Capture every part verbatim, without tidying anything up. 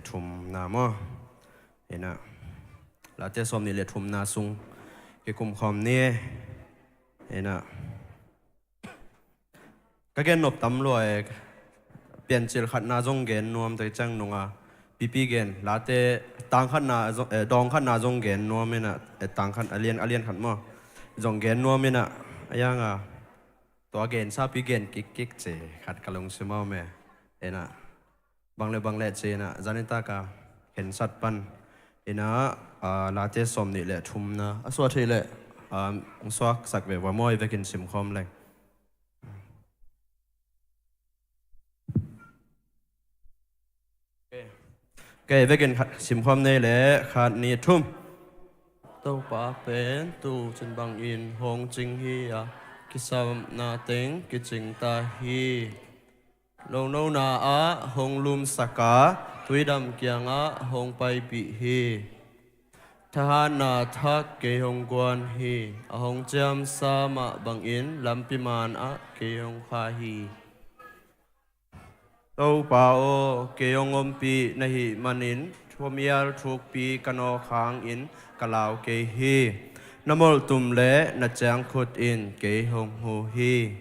thumna maw? Ina, Late sawm nih le thumna sung kikum khawm ni. Ina, ka gen nop tam lua e. Piancil khatna zong gen nuam, tua ciang nunga pipi gen, Late tang khatna zong, eh, dawng khatna zong gen nuam ina, eh, tang khat, a lian, a lian khat maw? Zong gen nuam ina, a yanga tua gensa pi gen kikkik ci khat ka lungsim a om e. Ina, bang le bang le ci ina, zanitak a khensat pan ina, ah, Late sawm nih le thumna a suak thei le, ah, suaksak ve vua maw, ei vekin simkhawm leng. Kei vekin khat simkhawm nei le, khat, nih, thum. Topa pen tuucin bangin hong cing hi a, kisapna teng kicing ta hi. Lonona ah hong lumsak a, tuidam kiangah hong paipih hi. Thahatna thak kei hong guan hi. A hong ciamsa mah bangin lampi man ah kei hong kha hi. Topa aw, kei hong ompih na hih manin thumial thukpi ka nawk hangin ka lau kei hi. Na molhtum le na ciangkhut in kei hong hu hi.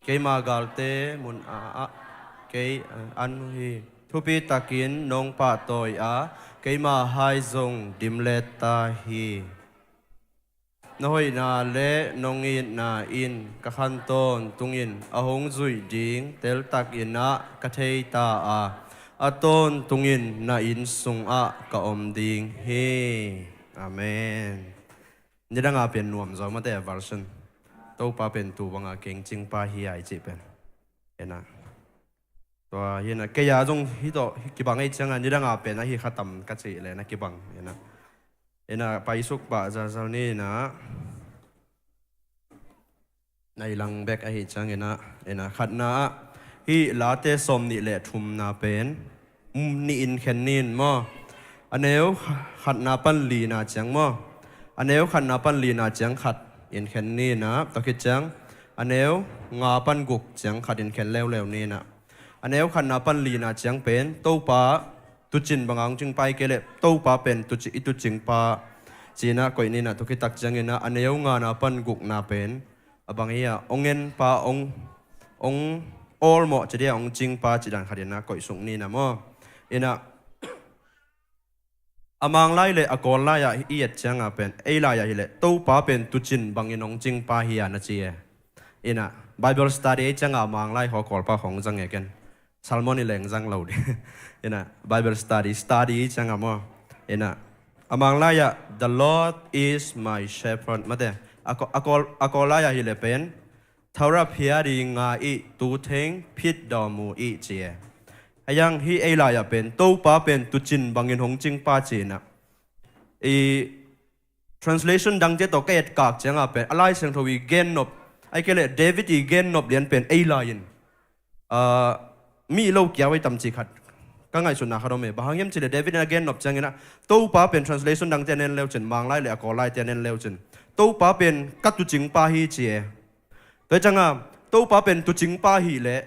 Keima galte mun ah kei an hi. Thupi takin nong pahtawi a, keima hai zong dimlet ta hi. Na hoihna le nong itna in ka khan tawntungin a hong zuih ding teltakin ah ka thei ta a, a tawntungin na inn sungah ka om ding hi. Amen. Nidanga pen nuam zaw mate version. Topa pen tu banga keng cingpa hi ai cih pen. Ena. Tua hi ina, kei a zong hi tawh, hi kibang ei cianga, nidanga pen ahi khatam ka cih le na kibang. Ena. Ena, paisuk pah zalzal ni ina. Nai lang bek ahi ciang ina, ena, khatna ah, hih Late sawm nih le thumna pen, um, nih in khen ni in maw? A neu khatna pan lina ciang maw? A neu khatna pan lina ciang khat in khen ni ina, tua khit ciang, a neu nga pan guk ciang khat in khen leuleu ni ina. A neu khatna pan lina ciang pen, Topa tucin banga hong cingpa i kei leh, Topa pen tuci, i tucingpa, ci ina koih ni ina, tua khit tak ciang ina, a neu ngana pan gukna pen, a bang hi a, hong enpa, hong, hong awlmawh ci dia, hong cingpa ci dan khat ina koih suk ni ina maw? Ina, a Mang lai le a Kawl lai ah i et cianga pen, ei lai ah hi leh, Topa pen tucin bangin hong cingpa hi a na ci e. Ina, Bible study ei cianga Mang lai khaw Kawl pa khong zang e ken. Salmon i leng zang lo di. Ina, Bible study, study ei cianga maw. Ina, a Mang lai ah, "The Lord is my shepherd." Mate, a Kawl, a Kawl, a Kawl lai ah hi leh pen, "Thaurap hia ding nga i tu theng phit dawm uh i," ci e. A yang hi ei lai ah pen, Topa pen tucin bangin hong cingpa ci ina. I translation dangte tawh ka etkak cianga pen, a Lai Siangtho i gennop, ai kei leh David i gennop lian pen ei lai in, ah, mi lo kia vai tam ci khat ka ngaihsutna khat om e. Bang hang hiam ci leh David in a gennop ciang ina, Topa pen translation dangte a nen leu cin, Mang lai le a Kawl laite a nen leu cin, Topa pen ka tucingpa hi ci e. Tua cianga, Topa pen tucingpa hi leh,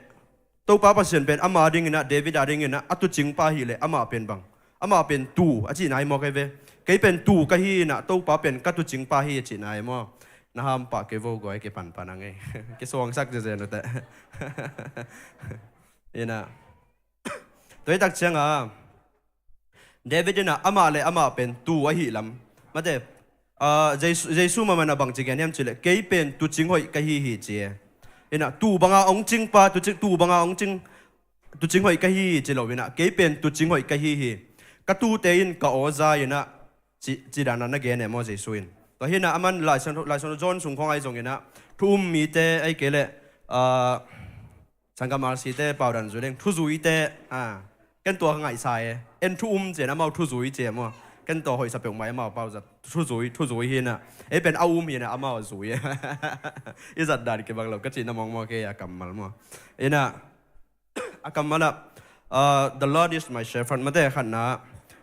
Topa Pasian pen ama ding ina, David a ding ina, a tucingpa hi leh, amah pen bang, amah pen tu, a cihna hi maw kei ve. Kei pen tu ka hi ina, Topa pen ka tucingpa hi, a cihna hi maw? Na hampah kei vo guai, kei panpan a ngei. Kei suangsak zezen uh teh. Ina. Tua hi tak cianga, David ina amah le amah pen tu ahi lam. Mate, ah, Jesu, Jesu maman a bangci gen hiam ci leh, "Kei pen tucing hoih ka hi hi," ci e. Ina, tu banga hong cingpa, tucing, tu banga hong cing, tucing hoih ka hi hi ci lo ina, "Kei pen tucing hoih ka hi hi. Ka tute in ka aw za ina," ci, ci dan a na gen e maw Jesu in. Tua hi ina, aman Lai Siangtho, Lai Siangtho John sung khong ai zong ina, thu um mite ai kei leh, ah, Sanggamvai site paudan zui leng, thuzuite, ah, ken tua ka ngaihsa e. En thu um ci e, amau thuzui ci e maw. Ken tua hoihsa peuhmah e, amau pau zat thuzui, thuzui hi ina. Ei pen a um hi ina, amau zui e. I zat dan kibang lo, ka cihna mawngmawng kei a kammal maw. Ina, a kammal ah, ah, "The Lord is my shepherd," mate khatna.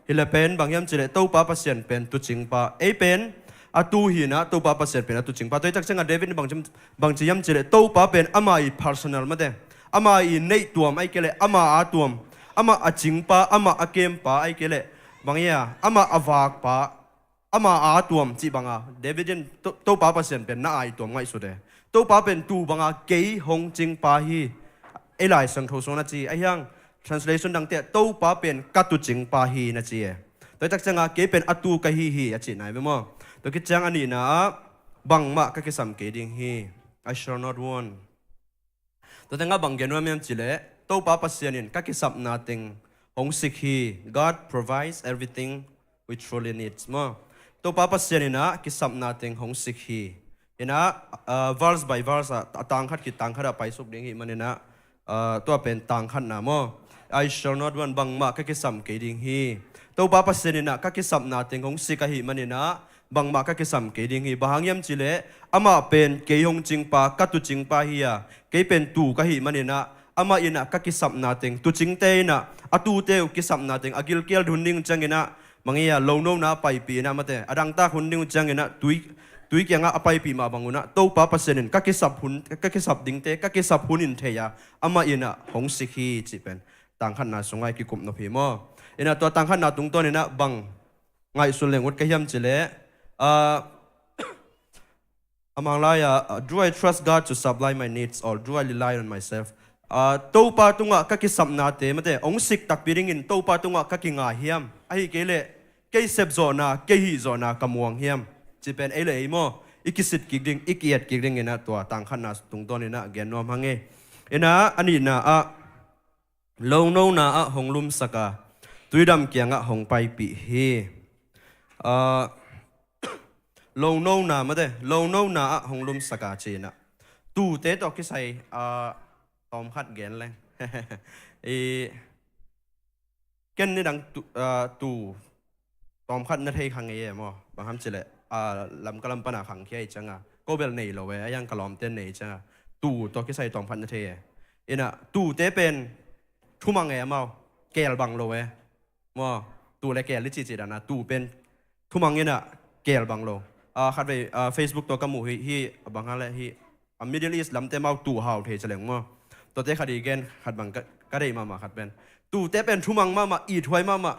Hi leh pen bang hiam ci leh, Topa Pasian pen tucingpa. Ei pen a tu hi ina, Topa Pasian pen a tucingpa. Tua hi tak cianga David in bangci, bangci hiam ci leh, Topa pen ama i personal mate, ama i neih tuam ai kei leh, ama a tuam, Amah a cingpa, amah a kempa, ahih kei leh bang hia, amah a vakpa, amah a tuam cih banga David in To- Topa Pasian pen na aituam ngaihsut e. Topa pen tu banga kei hong cingpa hi. Ei Lai Siangtho sung na ci, a hiang translation dangte ah Topa pen ka tu cingpa hi na ci e. Tua tak cianga kei pen a tu ka hi hi a cih nai ve maw? Tua khit ciang a nihna ah bangmah ka kisam kei ding hi. I shall not want. Tua tengah bang gen nuam hiam cih leh Topa Pasian in ka kisapna teng hong sik hi. God provides everything we truly need maw? Topa Pasian in ah kisapna teng hong sik hi. In ah, uh, verse by verse ah, a tang khat khit tang khat ah paisuk ding hi manin ah, uh, tua pen tang khatna maw? I shall not want, bangmah ka kisam kei ding hi. Topa Pasian in ah ka kisapna teng hong sik ahih manin ah bangmah ka kisam kei ding hi. Bang hang hiam cih leh amah pen kei hong cingpa, ka tu cingpa hi a, kei pen tu ka hih manin ah amah in ah ka kisapna teng, tu cingte in ah a tute uh kisapna teng a gilkial hun ding uh ciangin ah bang hia, lonona paipih in ah mate, a dangtak hun ding uh ciangin ah tui, tui kiangah a paipih mah bang un ah Topa Pasian in ka kisap hun, ka kisap dingte ka kisap hun in thei a, amah in ah hong sik hi cih pen tang khatna sungah i kikup nop hi maw? In ah tua tang khatna tungtawn in ah bang ngaihsun leng ut ka hiam cih leh, ah, a Mang lai-ah, uh, do I trust God to supply my needs, or do I rely on myself? Uh, Topa tungah ka kisapnate mate hong sik takpi dingin Topa tungah ka kinga hiam? Ahih kei leh kei sepzawhna, kei hihzawhna ka muang hiam? Cih pen ei le ei maw, i kisit kik ding, i ki-et kik dingin ah tua tang khatna tungtawn in ah gen nuam hang e. In ah a nihna ah, lonona ah hong lumsak a, tuidam kiangah hong paipih hi. Ah, lonona mate, lonona ah hong lumsak a ci-in ah, tute tawh kisai, ah, tawmkhat gen leng. I, ken nidang tu, ah, tu tawmkhat na thei kha ngei e maw? Bang hang hiam cih leh, ah, Lamka lam pana khangkhia i cianga ko bel nei lo e, a hiang ka lawmte nei i cianga tu tawh kisai tawmkhat na thei e. In ah tute pen thumang e amau, keel bang lo e. Maw, tu le keel i cihcih dan a, tu pen thumang in ah keel bang lo. Ah, khatvei, ah, Facebook tawh ka muh hi, hi a bang hang leh hi, a Middle East lamte amau tu hau thei ci leng maw. Tuate khat i gen khat bang ka, ka deih mahmah khat pen, tute pen thumang mahmah, ithuai mahmah,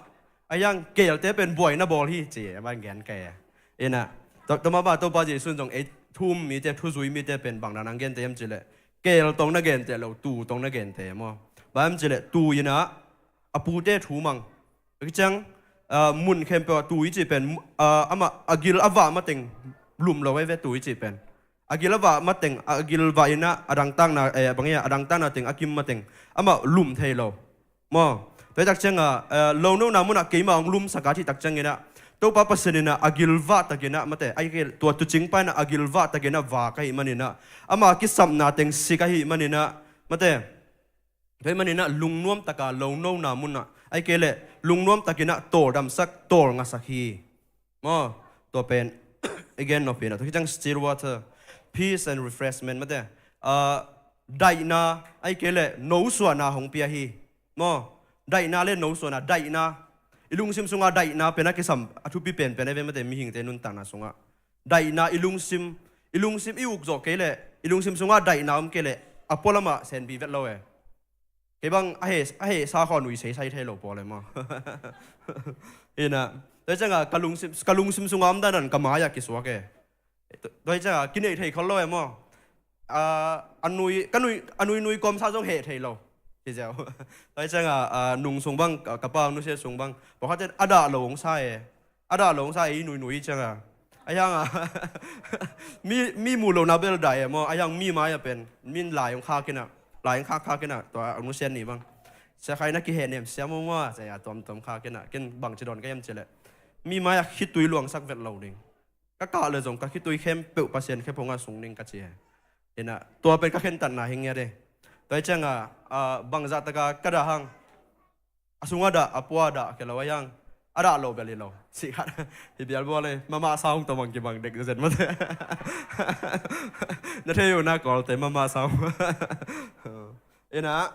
a hiang keelte pen buaina bawl hi ci a bang gen ka e. In ah, tua, tua mahmah Topa Jesu in zong ei thu um mite, thuzui mite pen bang dan a na gente hiam cih leh keel tawh na gente lo, tu tawh na gente maw? Bang hiam cih leh tu in ah a pute thu mang. Tua ciang, ah, mun khempeuh ah tu i cih pen, ah, amah a gil a vah mateng lum lo e ve, tu i cih pen. A gil a vah mateng, a gil vah in ah a dangtakna, eh, bang hia, a dangtakna teng a kim mateng amah lum thei lo. Maw? Tua hi tak cianga, eh, lonona munah keimah hong lumsak a cih tak ciangin ah, Topa Pasian in ah a gil vah takin ah mate, ahih kei leh tua tuucingpa in ah a gil vah takin ah vak ahih manin ah, ama kisapna teng sik ahih manin ah mate, tua ahih manin ah lungnuam taka lonona munah, ahih kei leh lungnuam takin ah tawldamsak, tawlngasak hi. Maw, tua pen i gen nop hi na, tua khit ciang still water, peace and refreshment mate, ah, daihna, ahih kei leh nosuahna hong pia hi. Maw, daihna le nosuahna, daihna, i lungsim sunga daihna pen a kisam a thupi penpen ahi ve mate, mihingte nuntakna sungah. Daihna, i lungsim, i lungsim i uk zawh kei leh, i lungsim sunga daihna om kei leh, a pualamah senpi vet lo e. Kei bang a heh, a hehsa khawng nui seisai thei lo pawl e maw. Hi na, tua hi cianga ka lungsim, ka lungsim sunga om dan dan ka mai-ah kisuak e. Tua hi cianga kineih thei khol lo e maw. Ah, a nui, ka nui, a nui nui kawmsa zong heh thei lo. Hi ziau. Tua hi cianga, ah, nung sung bang, ka, ka pa nusia sung bang, pawlkhatte in a dah lo hong sa e. A dah lo hong sa e, i nui nui hi cianga. A hianga mi, mi muh lohna bel dah e maw. A hiang mi mai-ah pen, min lai hong khak in ah, lai hong khak khak in ah, tua a nusia nih bang, Sia Khai, na kihehnem siam maw maw, cia a tuamtuam khak in ah, ken bangci dawn ka hiam cih leh, mi mai-ah khitui luangsak vet lo ding. Ka kah leh zong ka khitui khempeuh Pasian khe phungah sung ding ka ci hi. Hi na, tua pen ka khentatna hi ngiat e. Tua hi cianga, ah, bangzah taka ka dah hang, a sungah dah, a pua dah, kei lo a hiang, a dah lo bel hi lo. Cih khat, hi bialbual e, mahmah sa hong tawh bang kibang dek zet mate. Na thei uh na Kawlte, mahmah sa hong. Hi na,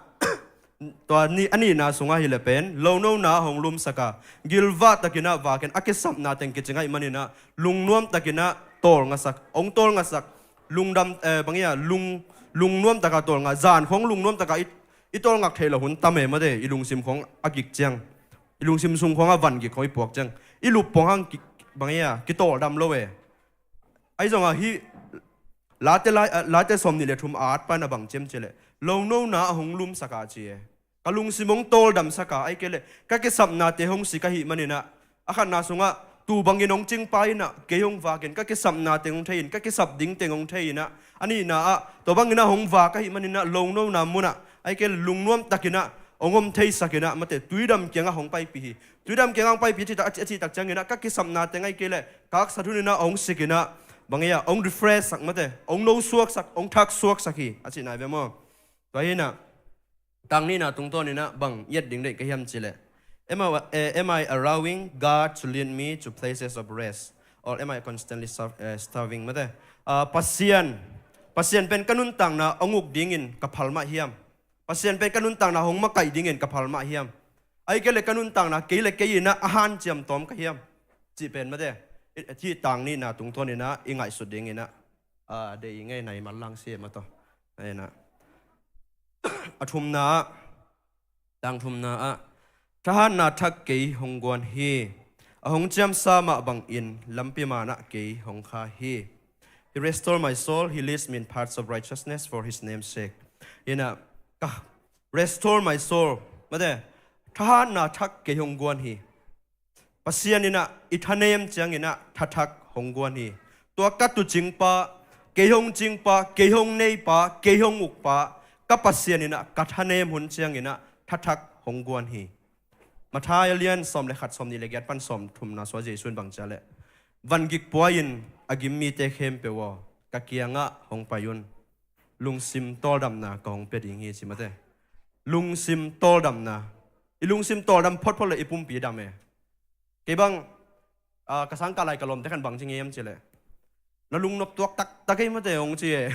tua ni, a nihna sungah hi leh pen, lonona hong lumsak a, gilvah takin ah vak in, a kisapna teng kicing ahih manin ah, lungnuam takin ah tawlngasak, hong tawlngasak, lungdam, eh, bang hia, lung, lungnuam taka tawlnga, zan khawng lungnuam taka i, I tawlngak theih loh hun tam e mate, i lungsim khawng a gik ciang. I lungsim sung khawng a van gik khawng i puak ciang. I lup pong hang ki-, bang e a, kitawldam lo e. Ahi zongah hih Late lai, ah, Late sawmnih le thum a at pan a bang ciam ci leh, lonona a hong lumsak a ci e. Ka lungsim hong tawldamsak a, ahih kei leh ka kisapnate hong sik ahih manin ah, a khatna sungah tuu bangin hong cingpa in ah, kei hong vakin, ka kisapna teng hong thei in, ka kisap ding teng hong thei in ah, a nihna ah, tua bangin ah hong vak ahih manin ah, lonona munah, ahih kei leh lungnuam takin ah hong om theisak in ah, mate, tuidam kiangah hong paipih hi. Tuidam kiangah hong paipih a cih tak, a cih tak ciangin ah, ka kisapna teng ahih kei leh ka haksat hun in ah hong sik in ah, bang e a, hong refresh sak, mate, hong nosuaksak, hong thaksuaksak hi, a cihna hi ve maw. Tua hi in ah, tang nihna tungtawn in ah bang i et ding deih ka hiam ci leh, am I, eh, am I allowing God to lead me to places of rest? Or am I constantly starv-, eh, starving? Mate, ah, Pasian, Pasian pen ka nuntakna hong uk dingin ka phal mah hiam? Pasian pen ka nuntakna hong makaih dingin ka phal mah hiam? Ahih kei leh ka nuntakna kei le kei in ah a hanciam tawm ka hiam? Cih pen mate, hih tang nihna tungtawn in ah i ngaihsut ding in ah, ah, deih i ngei, nai manlang si e maw, tua. Ahi in ah, a thumna ah, tang thumna ah, thahatna thak kei hong guan hi. A hong ciamsa mah bangin lampi man ah kei hong kha hi. He restore my soul, he leads me in paths of righteousness for his name's sake. In ah, ka, restore my soul, mate, thahatna thak kei hong guan hi. Pasian in ah i thanem ciangin ah thathak hong guan hi. Tua ka tuucingpa, kei hong cingpa, kei hong neipa, kei hong ukpa, ka Pasian in ah ka thanem hun ciangin ah thathak hong guan hi. Matthai a lian sawm le khat, sawmnih le giat pan sawmthumna sungah Jesu in bang ci a leh, van gik pua in a gim mite khempeuh aw, ka kiangah hong pai un. Lungsim tawldamna ka hong pia ding hi, ci mate. Lungsim tawldamna. I lungsim tawldam photphot leh i pumpi dam e. Kei bang, ah, ka sangkah lai ka lawmte khan bang ci ngei hiam ci leh, na lungnop tuak taktak ei mate, hong ci e.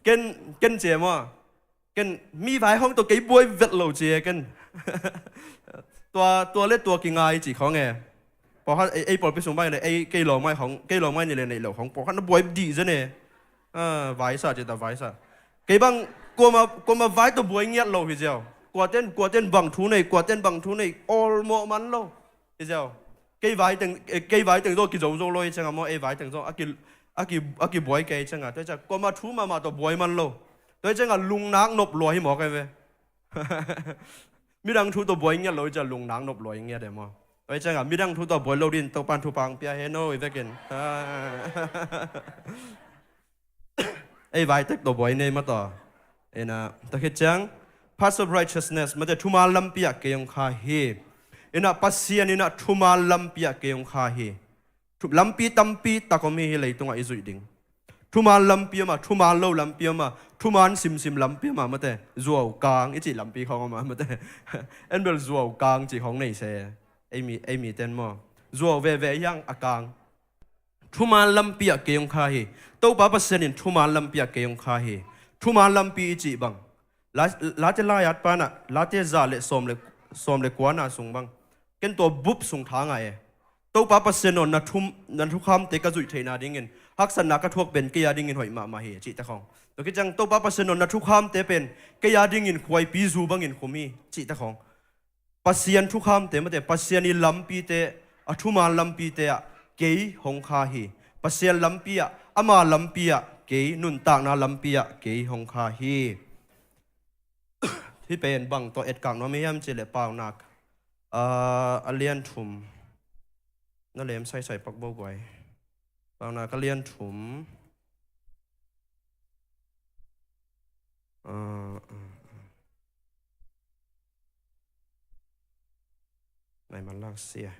Ken, ken ci e maw. Ken mi vai hong tawh kei buai vet lo ci e ken. Tua, tua le tua kingai ci khawng e. Pawlkhat ei, ei pawlpi sung bang e le, ei kei lawmngai khawng, kei lawmngai ni le neih lo khawng, pawlkhat na buai dih zen e. Ah, vaisa ci ta, vaisa. Kei bang, kuama, kuama vai tawh buai ngiat lo hi ziau. Kuaten, kuaten bang thu nei, kuaten bang thu nei, awlmawh man lo hi ziau. Kei vai teng, eh, kei vai teng zaw kizo zo lo hi ciangah maw, ei vai teng zaw a ki, a ki, a kibuai kei ciangah, tua hi ciangah kuama thu mahmah tawh buai man lo. Tua hi ciangah lungnak nop lua hi mawk e ve. Midang thu tawh buai ngiat lo hi ciangah lungnak nop lua hi ngiat e maw. Tua hi ciangah midang thu tawh buai lo dingin Topa'n thupha hong pia hen aw, i vekin. Ei vai tek tawh buai nei maw tua. Ina, tua khit ciang, paths of righteousness, mate, thuman lampi ah kei hong kha hi. Ina, Pasian ina thuman lampi ah kei hong kha hi. Thu-, lampi tampi tak om hi, hih leitungah i zuih ding. Thuman lampi om a, thuman lo lampi om a, thuman simsim lampi om a, mate, zuau kang i cih lampi khawng om a, mate. En bel zuau kang cih khawng nei se. Ei mi, ei mite'n maw, zuau veve hiang a kang. Thuman lampi ah kei hong kha hi. Topa Pasian in thuman lampi ah kei hong kha hi. Thuman lampi i cih bang, La-, Late lai-at pan ah, Late za le sawm le, sawm le kuana sung bang, ken tua bup sung tha ngai e. Topa Pasian aw, na thum, na thukhamte ka zuih theihna dingin, haksatna ka thuak pen kei a dingin hoih mahmah hi, cihte khawng. Tua khit ciang, Topa Pasian aw, na thukhamte pen kei a dingin khuaipi zu bangin khum hi, cihte khawng. Pasian thukhamte, mate, Pasian i lampite, a thuman lampite ah kei hong kha hi. Pasian lampi ah, ama lampi ah kei, nuntakna lampi ah kei hong kha hi. Hih pen bang tawh etkak nuam i hiam cih leh Paunak, ah, a lian thum. Na lem saisai pak bo guai. Paunak a lian thum. Ah, ah, ah. Nai manlang sia.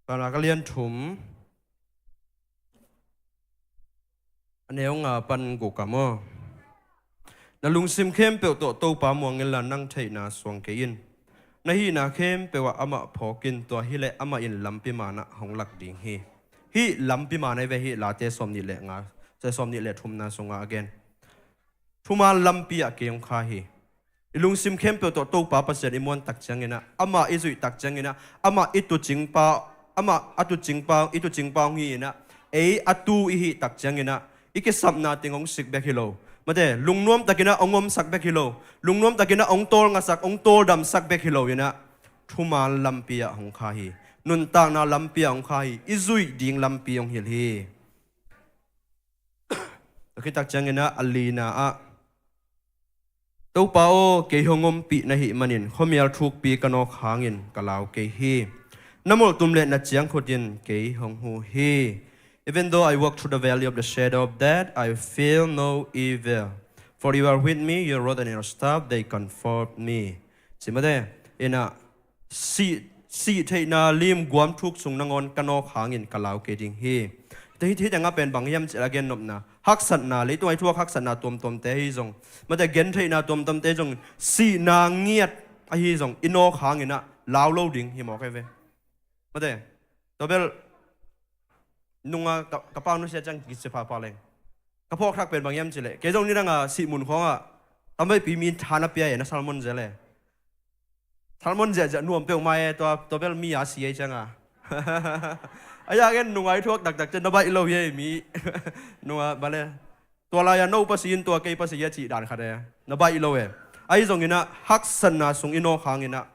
Paunak a lian thum. A neu nga pan guk ah maw. Na lungsim khempeuh tawh Topa muang inla, nang theihna suang kei in. Na hihna khempeuh ah amah phawk in, tua hileh amah in lampi man ah hong lak ding hi. Hih lampi man ahi ve, hih Late sawmnih le nga, sawmnih le thumna sungah a gen. Thuman lampi ah kei hong kha hi. I lungsim khempeuh tawh Topa Pasian i muan tak ciangin ah, amah i zuih tak ciangin ah, amah i tuucingpa, amah a tuucingpa, i tuucingpa hong hi in ah, ei a tuu i hih tak ciangin ah, i kisapna teng hong sik bek hi lo, Mate, lungnuam takin ah hong omsak bek hi lo, lungnuam takin ah hong tawlngasak, hong tawldamsak bek hi lo in ah, thuman lampi ah hong kha hi. Nuntakna lampi ah hong kha hi. I zuih ding lampi hong hilh hi. Tua khit tak ciangin ah a lina ah, Topa aw, kei hong ompih na hih manin khuamial thukpi ka nawk hangin ka lau kei hi. Na molhtum le na ciangkhut in kei hong hu hi. Even though I walk through the valley of the shadow of death, I fear no evil. For you are with me, your rod and your staff, they comfort me. Ci mate, in ah, sih, sih theihna lim guam thuk sung nangawn ka nawk hangin ka lau kei ding hi. Hih, hih tengah pen bang hiam cih leh a gennopna, haksatna, leitung a i thuak haksatna tuamtuamte ahi zong, mate, gentheihna tuamtuamte zong, sihna ngiat ahi zong, i nawk hangin ah lau lo ding hi mawk hi ve. Mate, tua bel nunga ka, ka pau nusia ciang kisia phapha leng. Ka phawk thak pen bang hiam cih leh, kei zong nidang a sih mun khawng ah tamveipi mi tha na pia e, na sermon zel e. Sermon ziahziah nuam peuhmah e, tua, tua bel mi a si e ciang a. A ya gen nunga i thuak taktak ciang na baih lo hi e mi. Nunga bale. Tua lai-a no Pasian, tua kei Pasian a cih dan khat e. Na baih lo e. Ahi zongin ah haksatna sung i nawk hangin ah,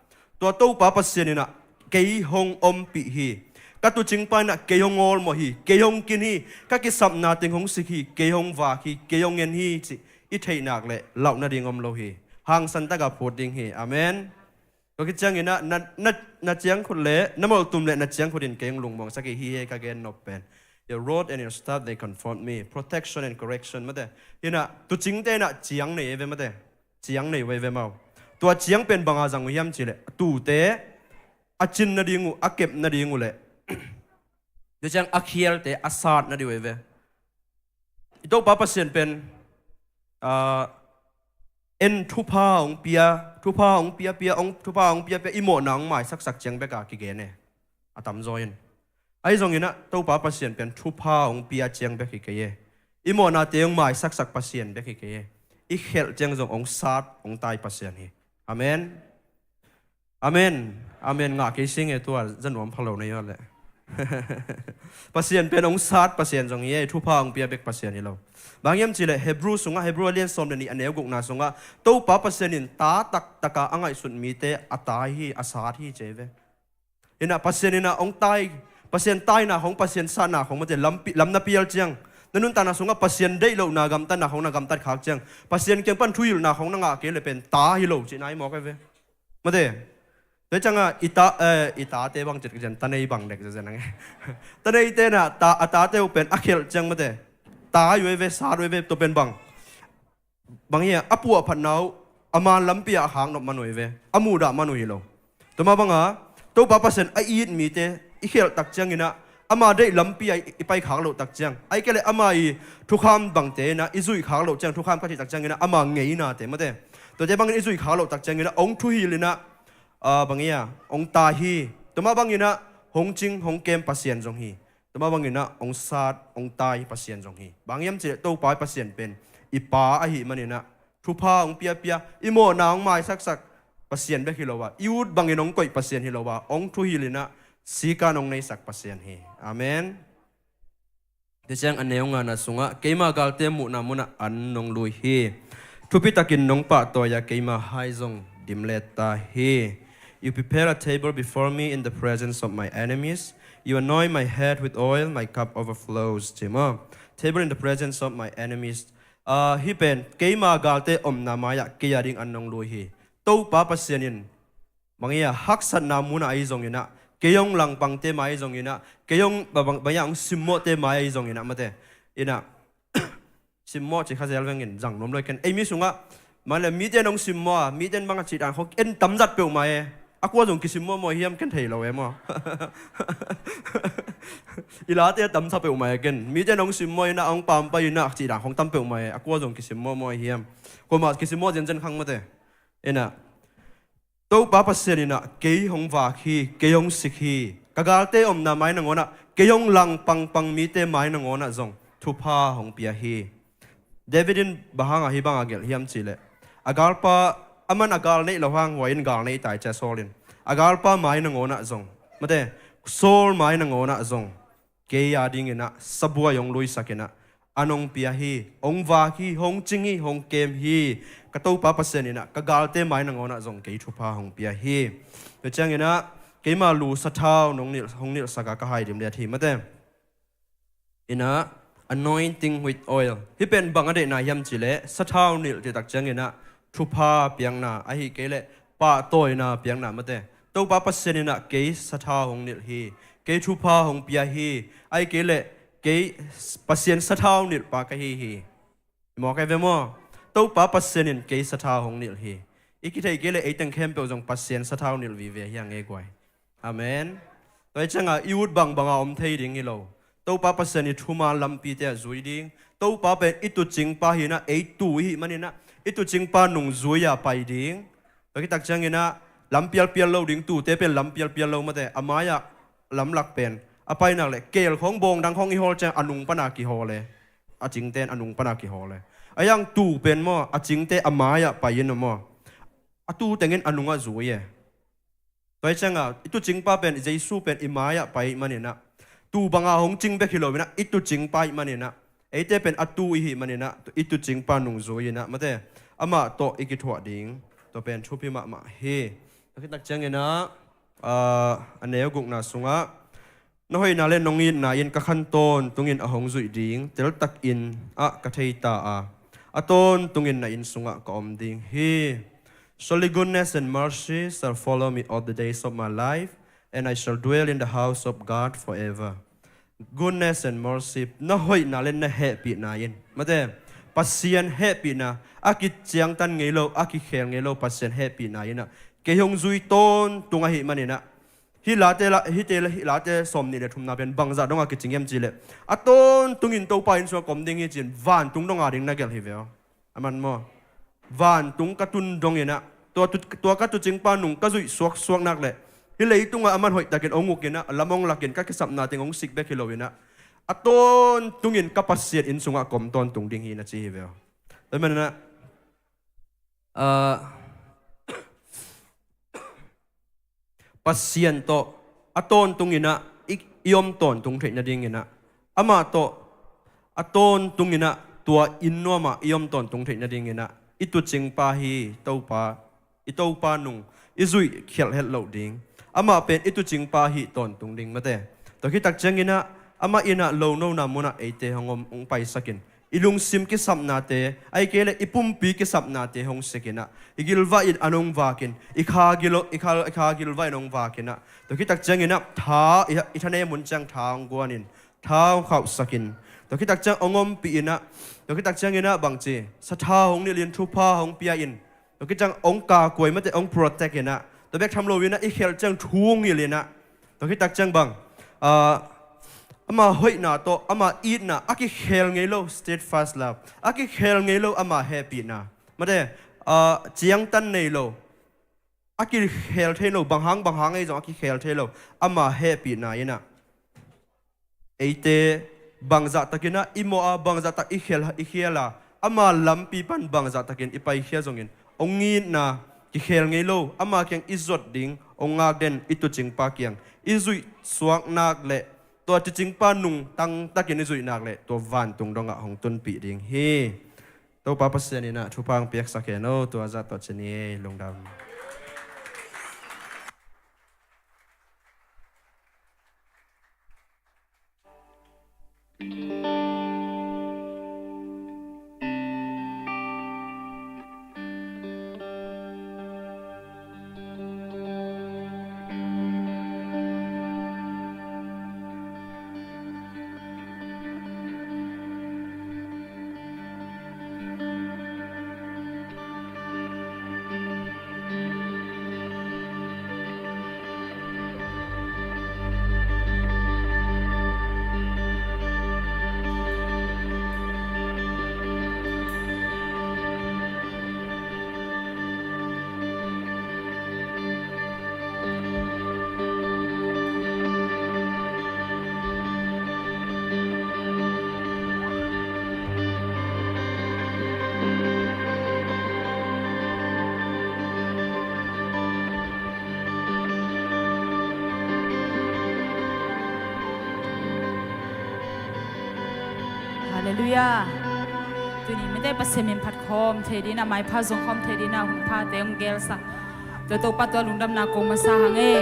tua Topa Pasian in ah kei hong ompih hi. Ka tuucingpa in ah kei hong awlmawh hi, kei hong kin hi. Ka kisapna teng hong sik hi, kei hong vak hi, kei hong en hi, cih i theih nak leh lauh nading om lo hi. Hangsan takin phut ding hi. Amen. Tua khit ciangin ah na, na, na ciangkhut le na molhtum le na ciangkhut in kei hong lungmuangsak hi, hi e ka gennop pen. Your rod and your staff, they comfort me. Protection and correction, mate. In ah, tuucingte in ah ciang nei e ve, mate. Ciang nei ve ve maw. Tua ciang pen bang a zang uh hiam cih leh, a tuute a cin nading uh, a kep nading uh le, tua ciang a khialte a sat nading uh e ve. I Topa Pasian pen, ah, en thupha hong pia, thupha hong pia pia, hong, thupha hong pia pia, i mawhna hong maisaksak ciang bek a kigen e. A tamzaw in. Ahi zongin ah Topa Pasian pen thupha hong pia ciang bek hi kei e. I mawhnate hong maisaksak Pasian bek hi kei e. I khelh ciang zong hong sat, hong tai Pasian hi. Amen. Amen. Amen ngah kei sing e, tua za nuam pha lo na hi uh leh. Pasian pen hong sat Pasian zong hi e, thupha hong pia bek Pasian hi lo. Bang hiam cih leh Hebrew sungah, Hebrew a lian sawm le nih a neu gukna sungah, Topa Pasian in ta taktak a a ngaihsut mite a tai hi, a sat hi ci e ve. In ah Pasian in ah hong tai, Pasian taina khawng, Pasian satna khawng, mate, lampi, lam na pial ciang, na nuntakna sungah Pasian deih lohna gamtatna khawng na gamtat khak ciang, Pasian kiang pan thuhilhna khawng na ngah kei leh pen ta hi lo cihna hi mawk e ve. Mate, tua ciangah i ta, eh, i tate bang cit ka cian, ta nei bang dek zen zen ang e. Ta neite in ah ta, a tate uh pen a khelh ciang, mate, ta uh e ve, sat uh e ve, tua pen bang. Bang hi a, a puahphatna uh a man lampi ah a khaknop man uh hi ve, a muhdah man uh hi lo. Tua mah banga Topa Pasian a it mite i khelh tak ciangin ah ama deih lampi ah i pai khak loh tak ciang, ahih kei leh ama i thukham bangte in ah i zuih khak loh ciang, thukham ka cih tak ciangin ah ama ngeinate, mate, tuate bangin i zuih khak loh tak ciangin ah hong thuhilh in ah, ah, bang hi a, hong tai hi. Tua mah bangin ah hong cing hong kem Pasian zong hi. Tua mah bangin ah hong sat, hong tai Pasian zong hi. Bang hiam cih leh Topa Pasian pen i Pa ahih manin ah thupha hong piapia, i mawhna hong maisaksak Pasian bek hi lo a, i ut bangin hong koih Pasian hi lo a, hong thuhilh in ah sikan hong neisak Pasian hi. Amen. Tua ciang a neu ngana sungah, keima galte muhna munah an nong lui hi. Thupitakin nong pahtawi a, keima hai zong dimlet ta hi. You prepare a table before me in the presence of my enemies. You anoint my head with oil, my cup overflows. Ci maw? Table in the presence of my enemies. Ah, hih pen keima galte omna mai-ah kei a ding an nong lui hi. Topa Pasian in bang hi a, haksatna munah ahi zongin ah, kei hong langpangte mai ahi zongin ah, kei hong ba-, bang, bang hi a, hong simmawhte mai ahi zongin ah, mate, in ah, simmawh ci kha zel vengin zang nuam lo ken. Ei mi sungah, man le mite in hong simmawh a, mite in bang a cih dan khawng en tamzat peuhmah e. A kua zong kisimmawh mawh hiam ken thei lo e maw. I late a tamsa peuhmah e ken. Mite in hong simmawh in ah, hong pampai in ah cih dan khawng tam peuhmah e. A kua zong kisimmawh mawh hiam. Kuamah kisimmawh zenzen khang, mate. In ah, Topa Pasian in ah kei hong vak hi, kei hong sik hi. Ka galte omna mai nangawn ah kei hong langpangpang mite mai nangawn ah zong thupha hong pia hi. David in bang hang a hih bang a gelh hiam cih leh, a galpa, aman a gal neih loh hang, huai in gal nei tai ci a, Saul in. A galpa mai nangawn ah zong, mate, Saul mai nangawn ah zong kei a dingin ah sabuai hong luisak in ah, an hong pia hi, hong vak hi, hong cing hi, hong kem hi. Ka Topa Pasian in ah ka galte mai nangawn ah zong kei thupha hong pia hi. Tua ciangin ah keima lu sathau nong nilh, hong nilhsak a ka hai dimliat hi mate. In ah anointing with oil. Hih pen bang a deihna hiam cih leh sathau nilh cih tak ciangin ah thupha piakna, ahih kei leh pahtawina piakna mate. Topa Pasian in ah kei sathau hong nilh hi, kei thupha hong pia hi, ahih kei leh kei Pasian sathau nilhpa ka hi hi. Mawk ahi ve maw? Topa Pasian in kei sathau hong nilh hi. I kithei kei leh ei teng khempeuh zong Pasian sathau nilh vive hi a ngei guai. Amen. Tua hi ciangah i ut bangbang a om thei ding hi lo. Topa Pasian i thuman lampite ah zui ding. Topa pen i tuucingpa hi in ah, ei tuu i hih manin ah i tuucingpa nungzui-a pai ding. Tua khit tak ciangin ah lam pialpial lo ding, tuute pen lam pialpial lo mate, a mai-ah lamlak pen a pai nak leh keel khawng bawng dang khawng i hawl ciang a nung pana kihawl e. A cingte in a nung pana kihawl e. A hiang tuu pen maw, a cingte a mai-ah pai in maw, a tuu tengin a nungah zui e. Tua hi ciangah i tuucingpa pen, Jesu pen i mai-ah pai manin ah, tuu banga hong cing bek hi lo in ah i tuucingpa i hih manin ah, eite pen a tuu i hih manin ah i tuucingpa nungzui in ah mate, amah tawh i kithuah ding. Tua pen thupi mahmah hi. Tua khit tak ciangin ah, ah, a neu gukna sungah, na hoihna le nong itna in ka khan tawntungin a hong zuih ding, teltakin ah ka thei ta a, a tawntungin na inn sungah ka om ding hi. Surely goodness and mercy shall follow me all the days of my life, and I shall dwell in the house of God forever. Goodness and mercy, na hoihna le na hehpihna in, mate, Pasian hehpihna, a kiciangtan ngei lo, a kikhel ngei lo Pasian hehpihna in ah kei hong zui tawntung ahih manin ah, hih Late la, hihte la, hih Late sawmnih le thumna pen bangzah dongah kicing hiam cih leh, a tawntungin Topa inn sungah ka om ding hi ci-in vantung donga ding na gelh hi ve aw. A man maw? Vantung ka tun dongin ah, tua tu, tua ka tuucingpa nung ka zuih suaksuak nak leh, hih leitungah a man hoihtakin hong ukin ah, lam hong lakin ka kisapna teng hong sik bek hi lo in ah, a tawntungin ka Pasian inn sungah ka om tawntung ding hi na ci hi ve aw. Tua hi manin ah, ah, Pasian tawh a tawntungin ah i, i om tawntung theih nadingin ah, amah tawh a tawntungin ah tua inn nuamah i om tawntung theih nadingin ah, i tuucingpa hi Topa, i Topa nung i zuih khialh het loh ding. Amah pen i tuucingpa hi tawntung ding mate. Tua khit tak ciangin ah, amah in ah lonona munah eite hong om, hong paisakin, i lungsim kisapnate, ahih kei leh i pumpi kisapnate hong sikin ah, i gilvah in an hong vakin, i kha gil, i kha, i kha gilvah in hong vakin ah, tua khit tak ciangin ah tha, i, i thanem hun ciang tha hong guanin, tha hong khauhsakin, tua khit tak ciang hong ompih in ah, tua khit tak ciangin ah bangci, sathau hong nilhin, thupha hong pia in, tua khit ciang hong kakuai mate, hong protect in ah, tua bek tham lo in ah i khel ciang thu hong hilh in ah, tua khit tak ciang bang, ah, ama hoihna tawh ama itna, a kikhel ngei lo, steadfast love, a kikhel ngei lo ama hehpihna mate, ah, ciangtan nei lo, a kikhel thei lo, bang hang bang hang ei zong a kikhel thei lo ama hehpihna in ah, eite bangzah takin ah i mawh a, bangzah tak i khial, i khial a, ama lampi pan bangzah takin i paikhia zongin, hong itna, kikhel ngei lo ama kiang i zuat ding, hong ngakden i tuucingpa kiang i zuih suak nak leh, tua tuucingpa nung tangtakin i zuih nak leh, tua vantung dongah hong tunpih ding hi. Topa Pasian in ah thupha hong piaksak hen aw. Tua zah tawh ci ni, lungdam. Halleluiah. Tuni mite Pasian min phat khawm thei dingin ah, maipha zong khawm thei dingin ah, hun phate hong gelsak. Tua Topa tua lungdamna ko masa hang e.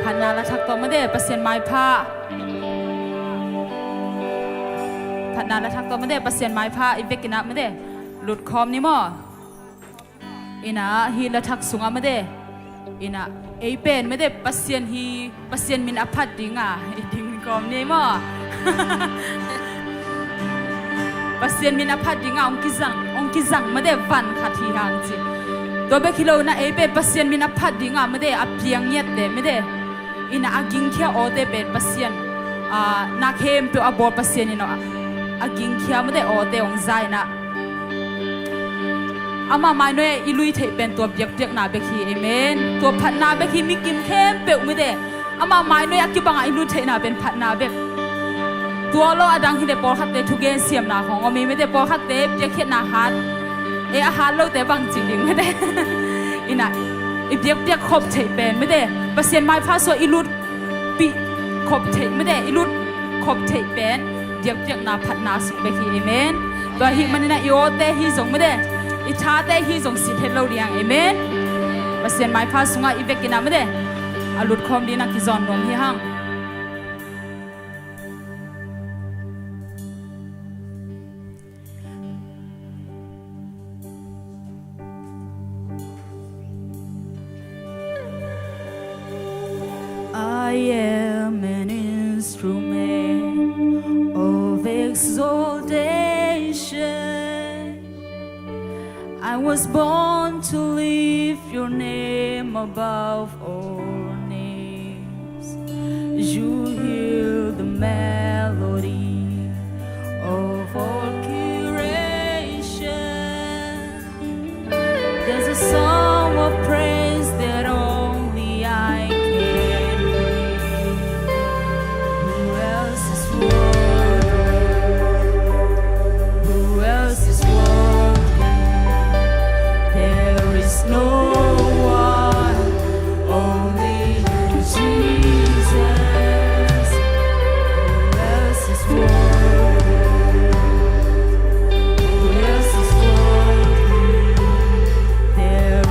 Phatna lathak tawh mite Pasian maipha. Phatna lathak tawh mite Pasian maipha i vekin ah mite lut khawm ni maw. Ina hih lathak sungah mite, ina ei pen mite Pasian hi, Pasian min a phat dinga i ding kawm ni maw. Pasian min a phat dinga hong kizang, hong kizang mite van khat hi hang ci. Tua bek hi lo ina ei pen Pasian min a phat dinga mite a piang ngiatte mite, ina a gingkhia awte pen Pasian, a, na khempeuh a bawl Pasian in a, a gingkhia mite awte hong za ina. Amah mainoi i lui theih pen tua biakpiakna bek hi, amen. Tua phatna bek hi, mikim khempeuh mite. Amah mainoi a kibangah i lui theihna pen phatna bek. Tua lo a dang hi le pawlkhatte thugen siamna khawng om hi mite, pawlkhatte piakkhiatna hat. E a hat lote bang ci ding mite. Ina i biakpiak khop theih pen mite. Pasian maipha sua i lut pih khop theih mite, i lut khop theih pen biakpiakna phatna sung bek hi, amen. Tua hi manina i awte hi zong mite, i thate hi zong sit het lo ding, amen. Pasian maipha sungah i vekin ah mite a lut khawm dingin ah kizawn nuam hi hang. I am an instrument of exaltation. I was born to lift your name above all names. You hear the melody of all creation. There's a song of praise that only I can bring. Who else is worthy? Who else is worthy? There is no one, only you, Jesus. Who else is worthy? Who else is worthy? There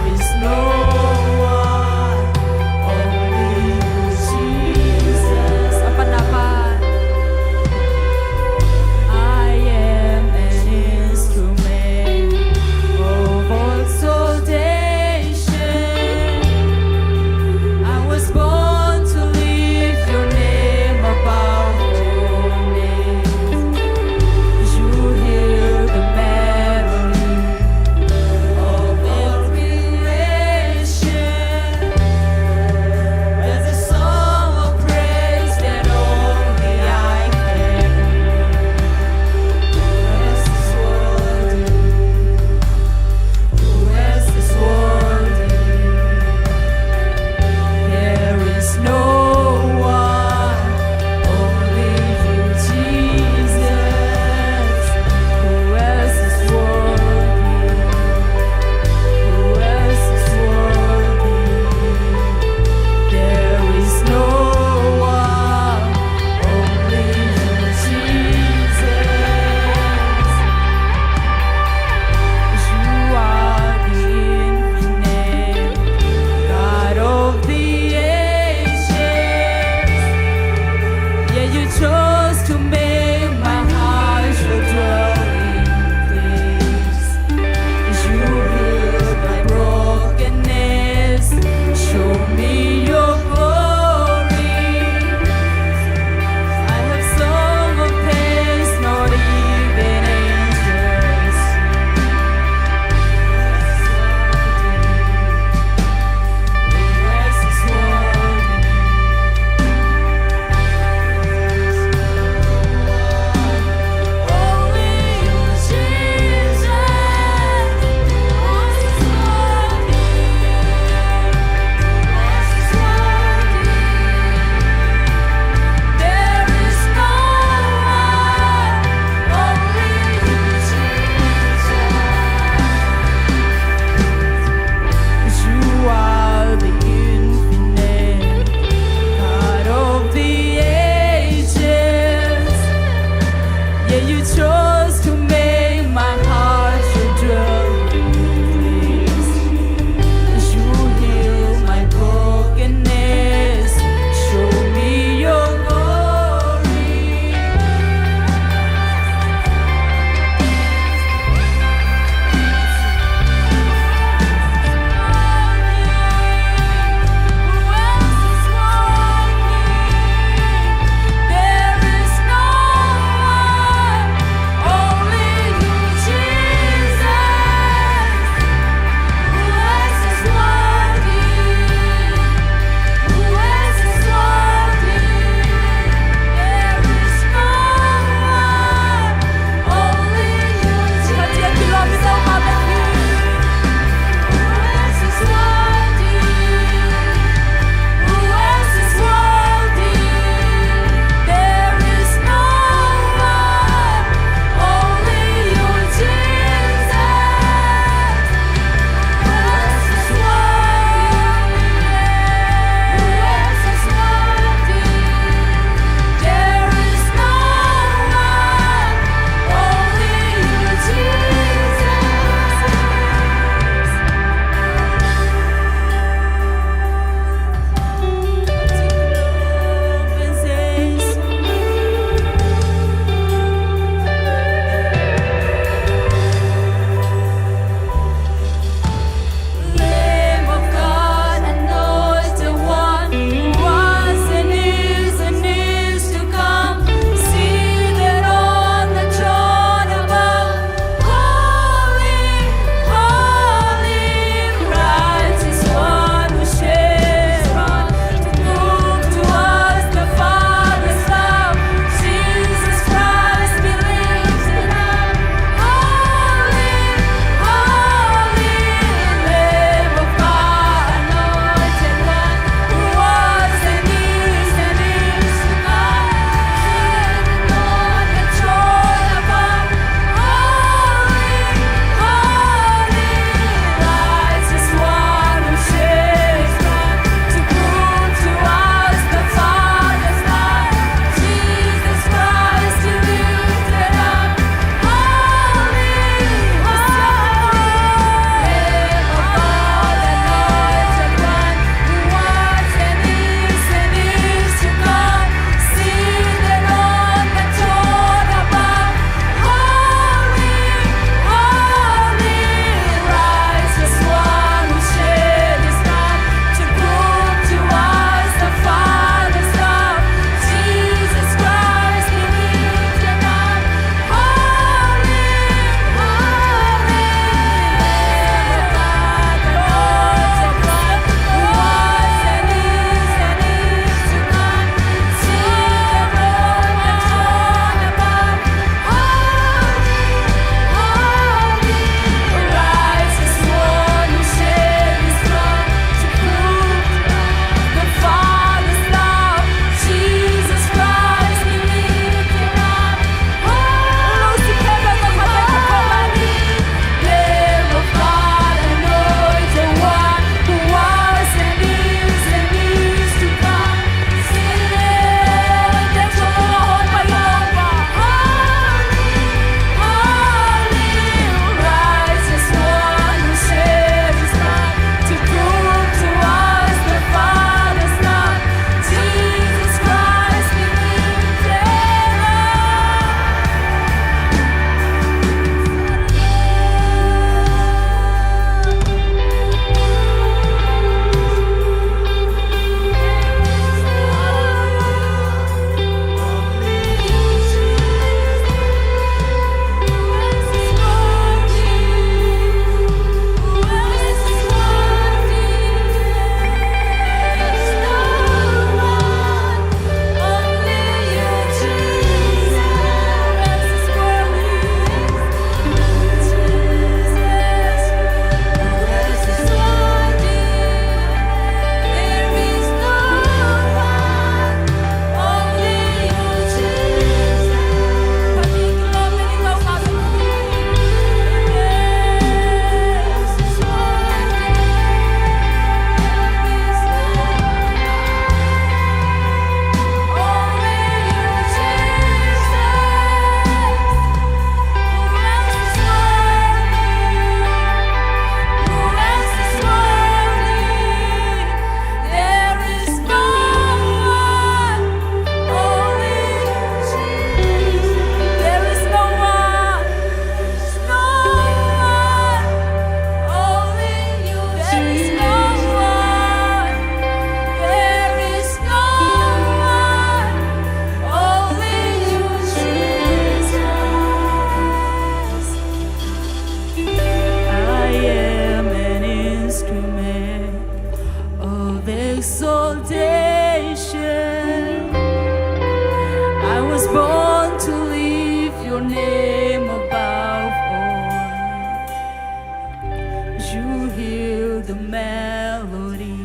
You hear the melody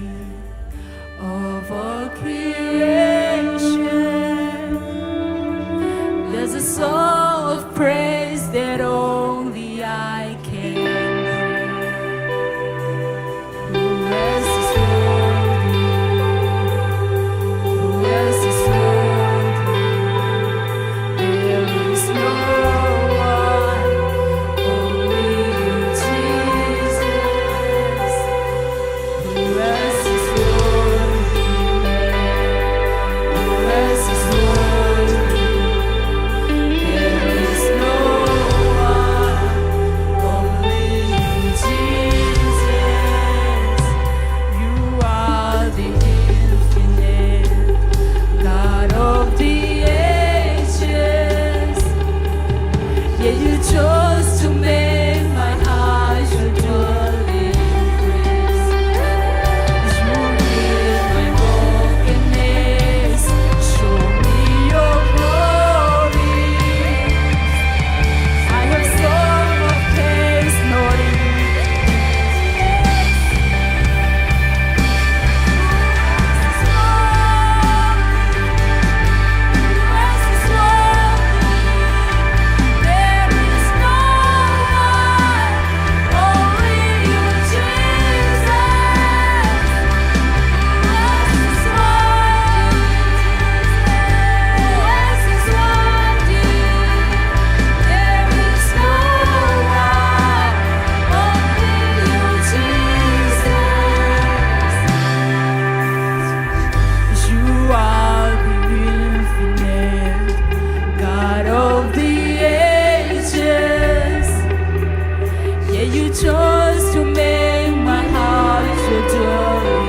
of all creation. There's a song of praise that only I can bring. Who else is worthy? Who else is worthy? There is no one, only you, Jesus. Who else is worthy? Who else is worthy? There is no one, only you, Jesus. You are the infinite God of the ages. Yet you chose to make my heart your dwelling place. You heal my brokenness, show me your glory. I have sung of praise, Lord. You are the infinite God of the ages. Yeah, you chose to make my heart your dwelling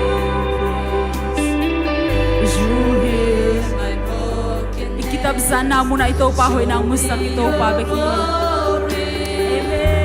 place. You heal my broken. I kitabsa na muna i Topa hoih nang musak i Topa bek hi. Amen.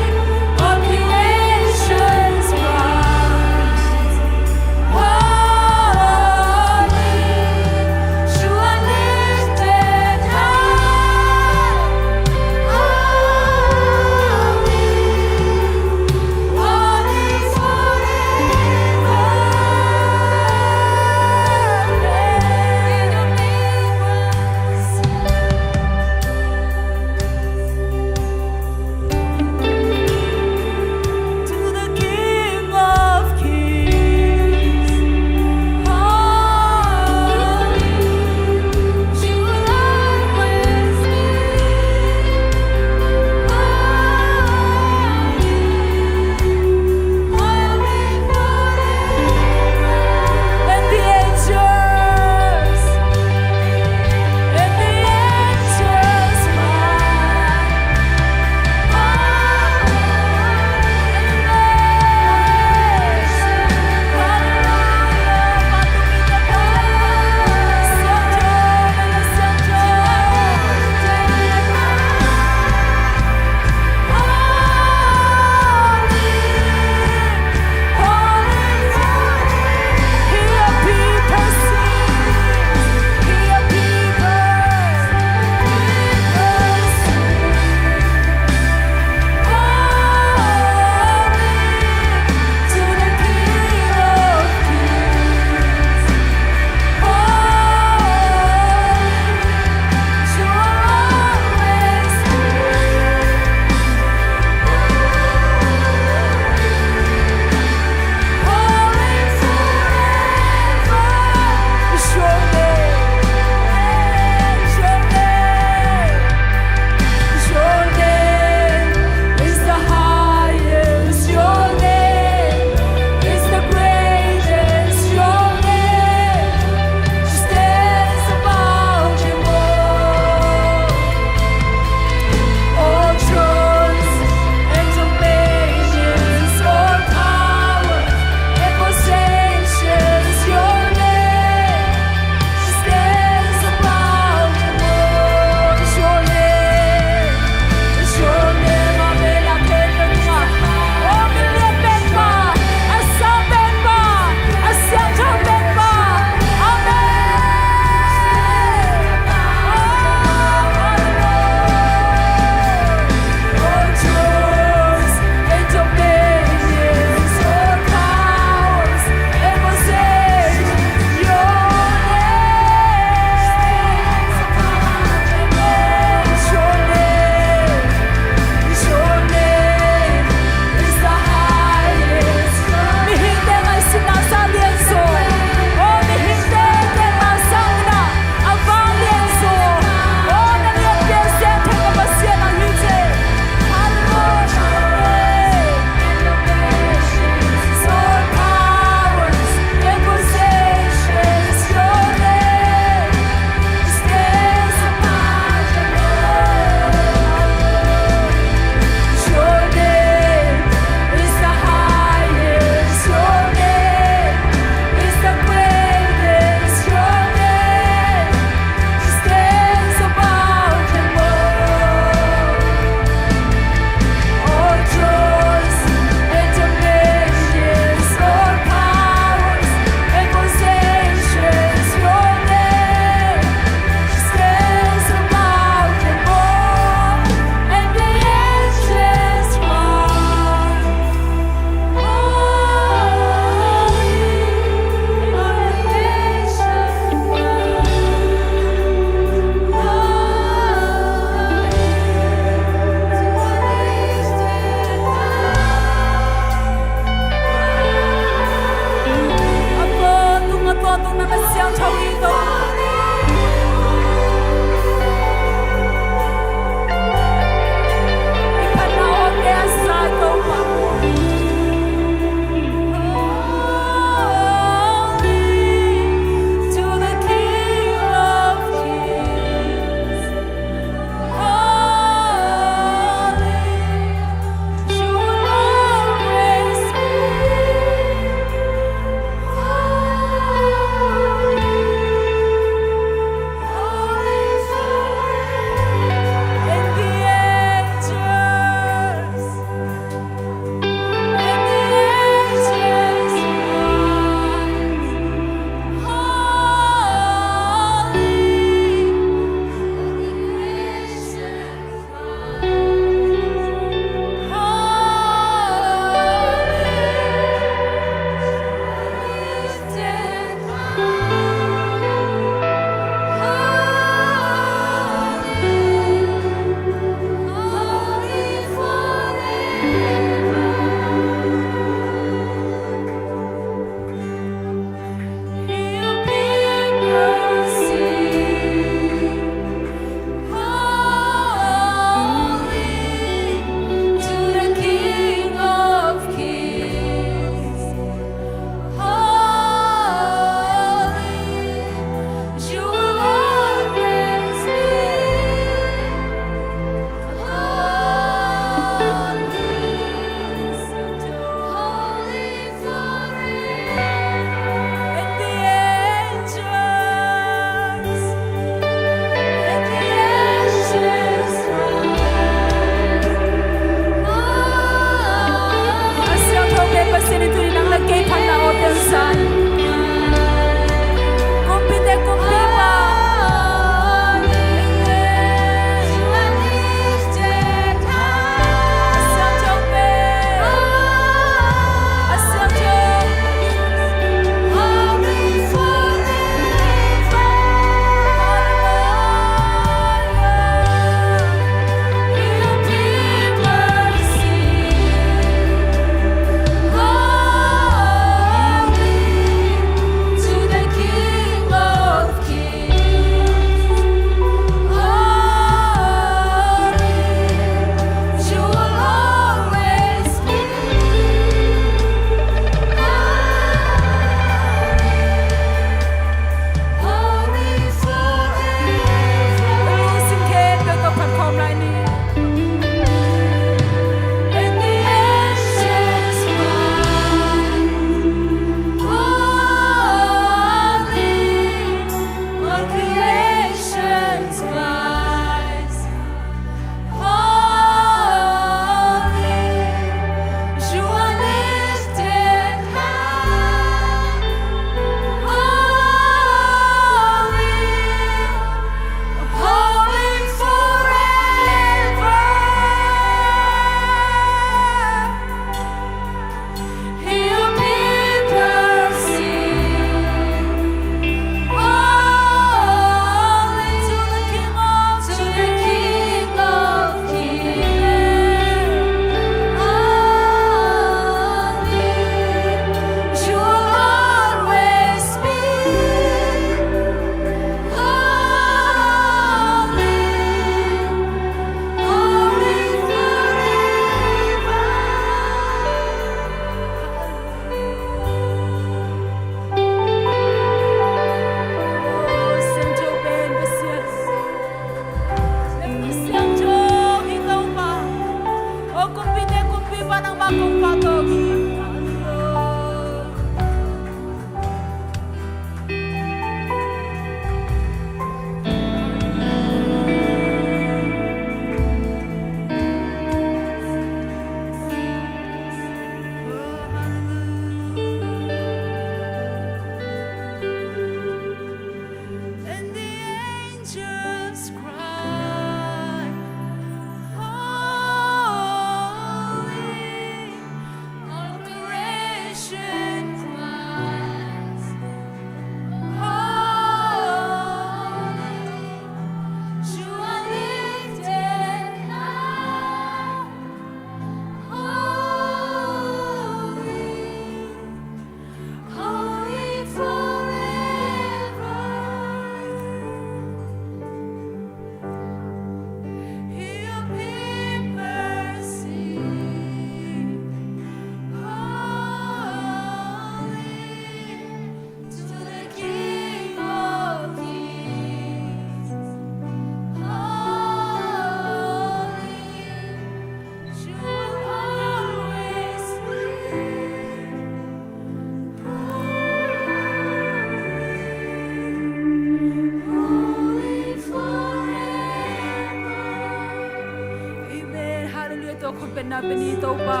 Khut bengna beng hi Topa.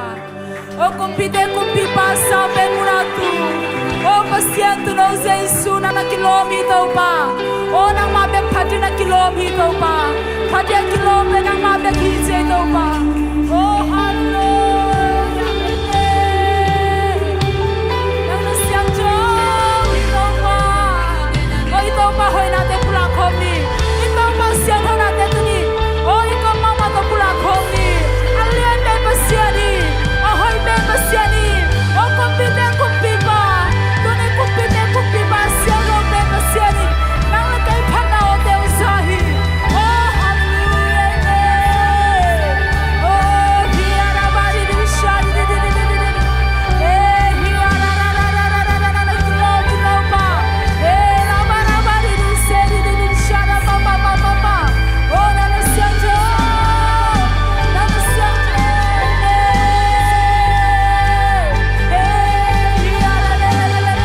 O kumpite kumpipa, sang beng munah tu. O Pasian, tu'n o Jesu nang na kilawm hi Topa. O nangmah bek phat ding na kilawm hi Topa. Phat ding a kilawm bek nangmah bek hi ci hi Topa. O halleluia. Nang na siangtho hi Topa. O i Topa hoihnate pulak khawm ni. I Topa sianthonate tuni. O i kawm mahmah tawh pulak khawm ni. A lian pen Pasian hi. A hoih pen Pasian hi. O kumpite kumpipa. Tuni kumpite kumpipa, siangtho pen Pasian hi. Nang le kei phatna awte uh za hi. Oh, hallelujah, amen. Oh, hiya rabari du shari di di di di di di. Eh, hiya ra ra ra ra ra ra ra, glory Topa. Eh, rabari rabari du shari di di di shara pa pa pa pa pa. Oh, nang na siangtho. Nang na siangtho. Amen. Eh, hiya ra ra ra ra ra ra.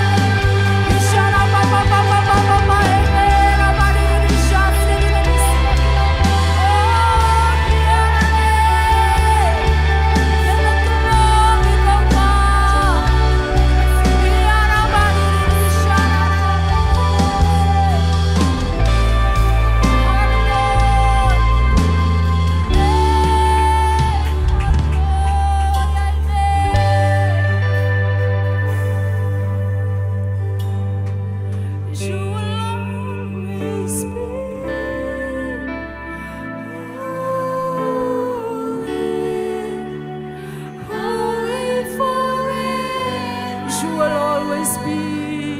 You will always be holy, holy forever. You will always be.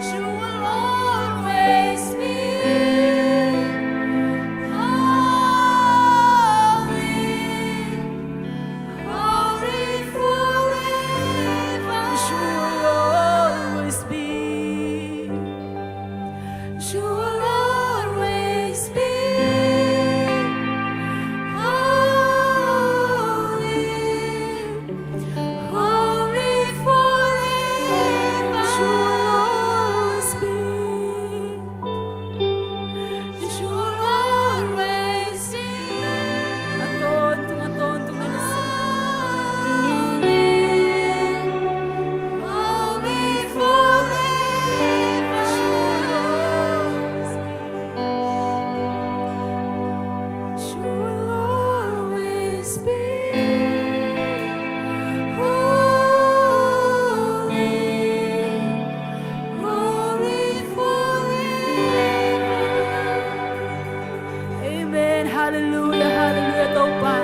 You will always be holy. Holy forever. You will always be. You will always be. Holy, holy forever. You will always be. You'll always be a tawntung, a tawntung na na si. Holy, holy forever. You'll always be holy. Amen. Halleluia, halleluia, Topa.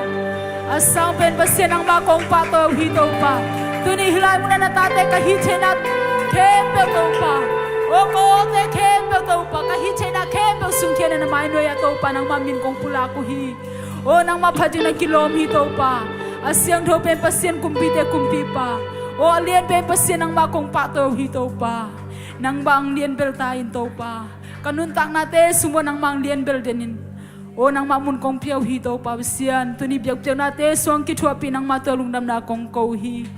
A sang pen Pasian nangmah kong pahtawi uh hi, Topa. Tuni hih lai munah na tate ka hih theihna khempeuh, Topa. O ka awte khempeuh, Topa. Ka hih theihna khempeuh sung khia-in na mainuai ah, Topa, nangmah min kong pulak uh hi. O nangmah phat ding na kilawm hi, Topa. A siangtho pen Pasian, kumpite kumpipa. O a lian pen Pasian, nangmah kong pahtawi uh hi, Topa. Nangmah hong lianbel ta in, Topa. Ka nuntaknate sung uah nangmah hong lianbel den in. O nangmah mun kong pia uh hi, Topa Pasian. Tuni biakpiaknate sung kithuahpih nangmah tungah lungdamna kong ko uh hi.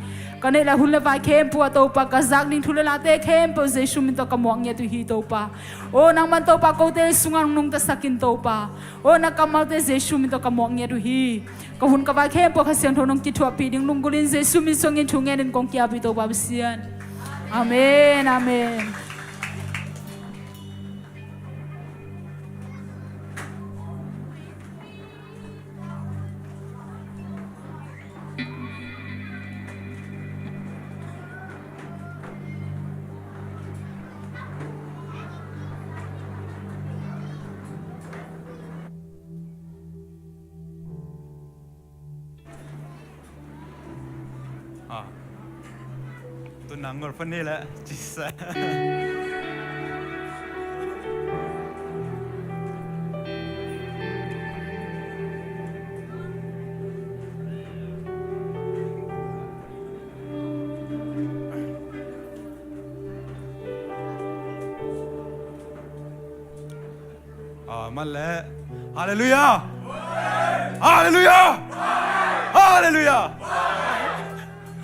Ka neih lai hun le vai khempeuh ah, Topa, ka zak ding thu le late khempeuh Jesu min tawh ka muak ngiat uh hi, Topa. O nangmah in, Topa, kote sungah hong nungtasak in, Topa. O na kammalte Jesu min tawh ka muak ngiat uh hi. Ka hun ka vai khempeuh Kha Siangtho in hong kithuahpih ding lunggulh in, Jesu min suangin thu ngenin kong ki-ap hi, Topa Pasian. Amen, amen. Ah. Tun nang ngol phan ni le. Jesus. Ah, man le. Halleluia! Halleluia! Halleluia!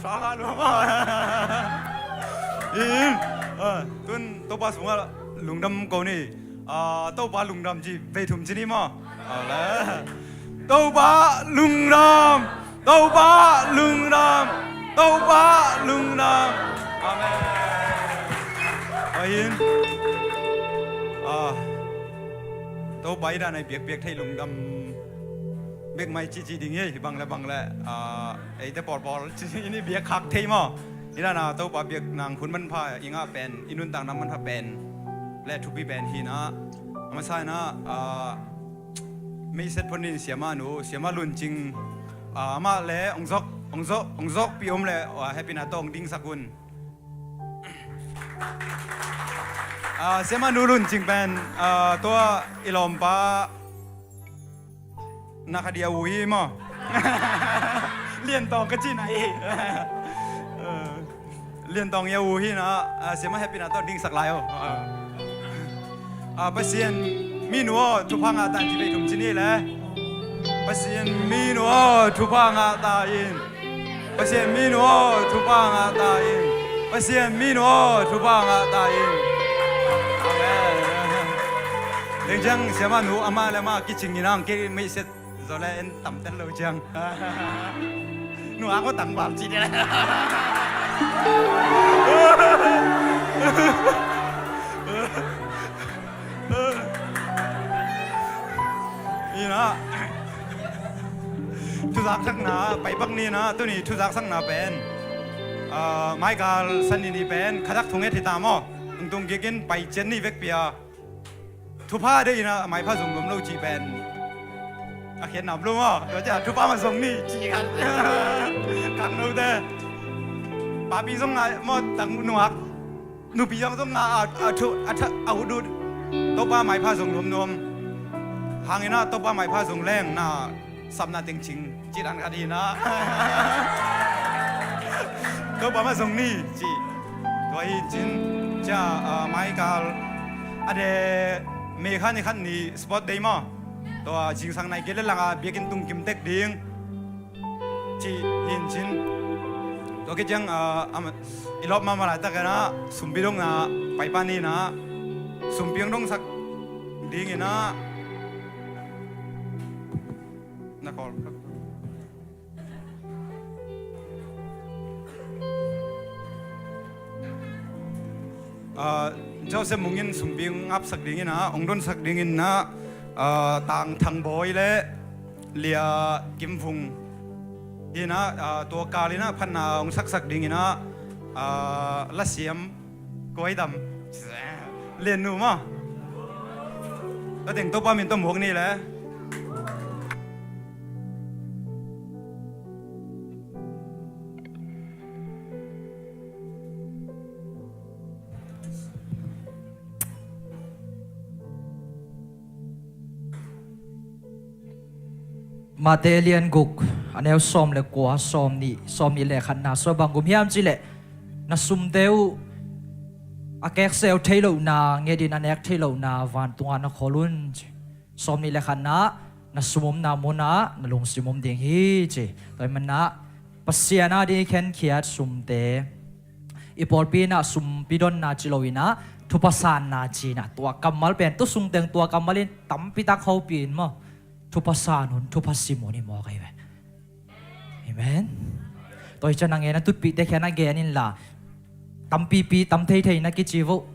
Sa kha lua ma. In. Ah, tun Topa sungah lungdam ko ni. Ah, Topa lungdam ci vei thum ci ni maw. Ah, le. Topa lungdam, Topa lungdam, Topa lungdam. Amen. Ahin. Ah, Topa i dan a i biakpiak thei lungdam bek mai cici ding hi, bang le bang le, ah, eite pawlpawl cici in i biak khak thei maw? I dan a Topa biak nang hun manpha i ngah pen, i nuntakna manpha pen le thupi pen hi na. A masa in ah, ah, Meiset phonin Siamah nu, Siamah Lun Cing, ah, amah le ong zawk, ong zawk, ong zawkpi om le, ah, happy na tawng dingsak un. Ah, Siamah nu Lun Cing pen, ah, tua i lawmpa na khat i a u hi maw? Lian Tawng ka cih na hi. Ah, Lian Tawng i a u hi na, ah, Siamah happy na tawng dingsak lai aw. Ah, ah, Pasian mi nu aw, thupha ngah ta in ci vei thum ci ni le. Pasian mi nu aw, thupha ngah ta in. Pasian mi nu aw, thupha ngah ta in. Pasian mi nu aw, thupha ngah ta in. Amen. Deng ciang Siamah nu amah le amah kicing in ang kei Meiset zaw le en tam tel lo ciang. Nu a ko tang bam ci de. Ina. Thuzaksakna, pai bak ni na, tuni thuzaksakna pen. Ah, Michael San ni ni pen, khadak thunget hi ta maw. Tung tung gikin pai cian ni vekpi a. Thupha de ina, maipha zong lom lo ci pen. A khian nam lo maw. Tua cia thupha ma zong ni, ci khan. Kang lo de. Papi zong ngai, maw tang nuak. Nupi zong zong nga a, a thu, a tha, a hudut. Topa maipha zong nuamnuam. Hangin ah Topa maipha zong leng na sapna tengcing ci dan khat hi na. Topa mah zong ni ci. Tua hi cin cia, ah, maikal a de me khan i khan ni sport day maw. Tua zingsang nai kei le langa biakinn tung kim tek ding. Ci hin cin. Tua kiciang, ah, ama, i lawp mahmah laitak in ah, sumpi dong na, paipa ni na, sumpi ang dong sak ding in ah, na kawl. Ah, Joseph Mung in sumpi ang apsak ding in ah, ang donsak ding in ah, ah, Tang Thang Bawi le, Lia Kim Vung. Hi na, ah, tua kal in ah phatna hong saksak ding in ah, ah, Lasiam Kuai Dam. Lian nu maw. Tua teng Topa min tawh muak ni le. Mate lian guk, a neu sawm le kua, sawm nih, sawm nih le khatna, sua bang gum hiam cih leh, na sumte uh, a kekseu thei lohna, ngetin a nek thei lohna, vantunga na khol un ci. Sawm nih le khatna, na sum omna munah, na lungsim om ding hi ci. Tua hi manah, Pasian a ding i khenkhiat sumte, i pawlpi in ah sumpi donna ci lo in ah, thupha sanna ci in ah, tua kammal pen, tu sungteng tua kammal in tampi tak hopih in maw. Thupha san un, thupha sim un i mawk ahi ve. Amen. Tua hi ciang a ngen a tutpihte khian a gen inla. Tampipi, tam theithei na kici vo.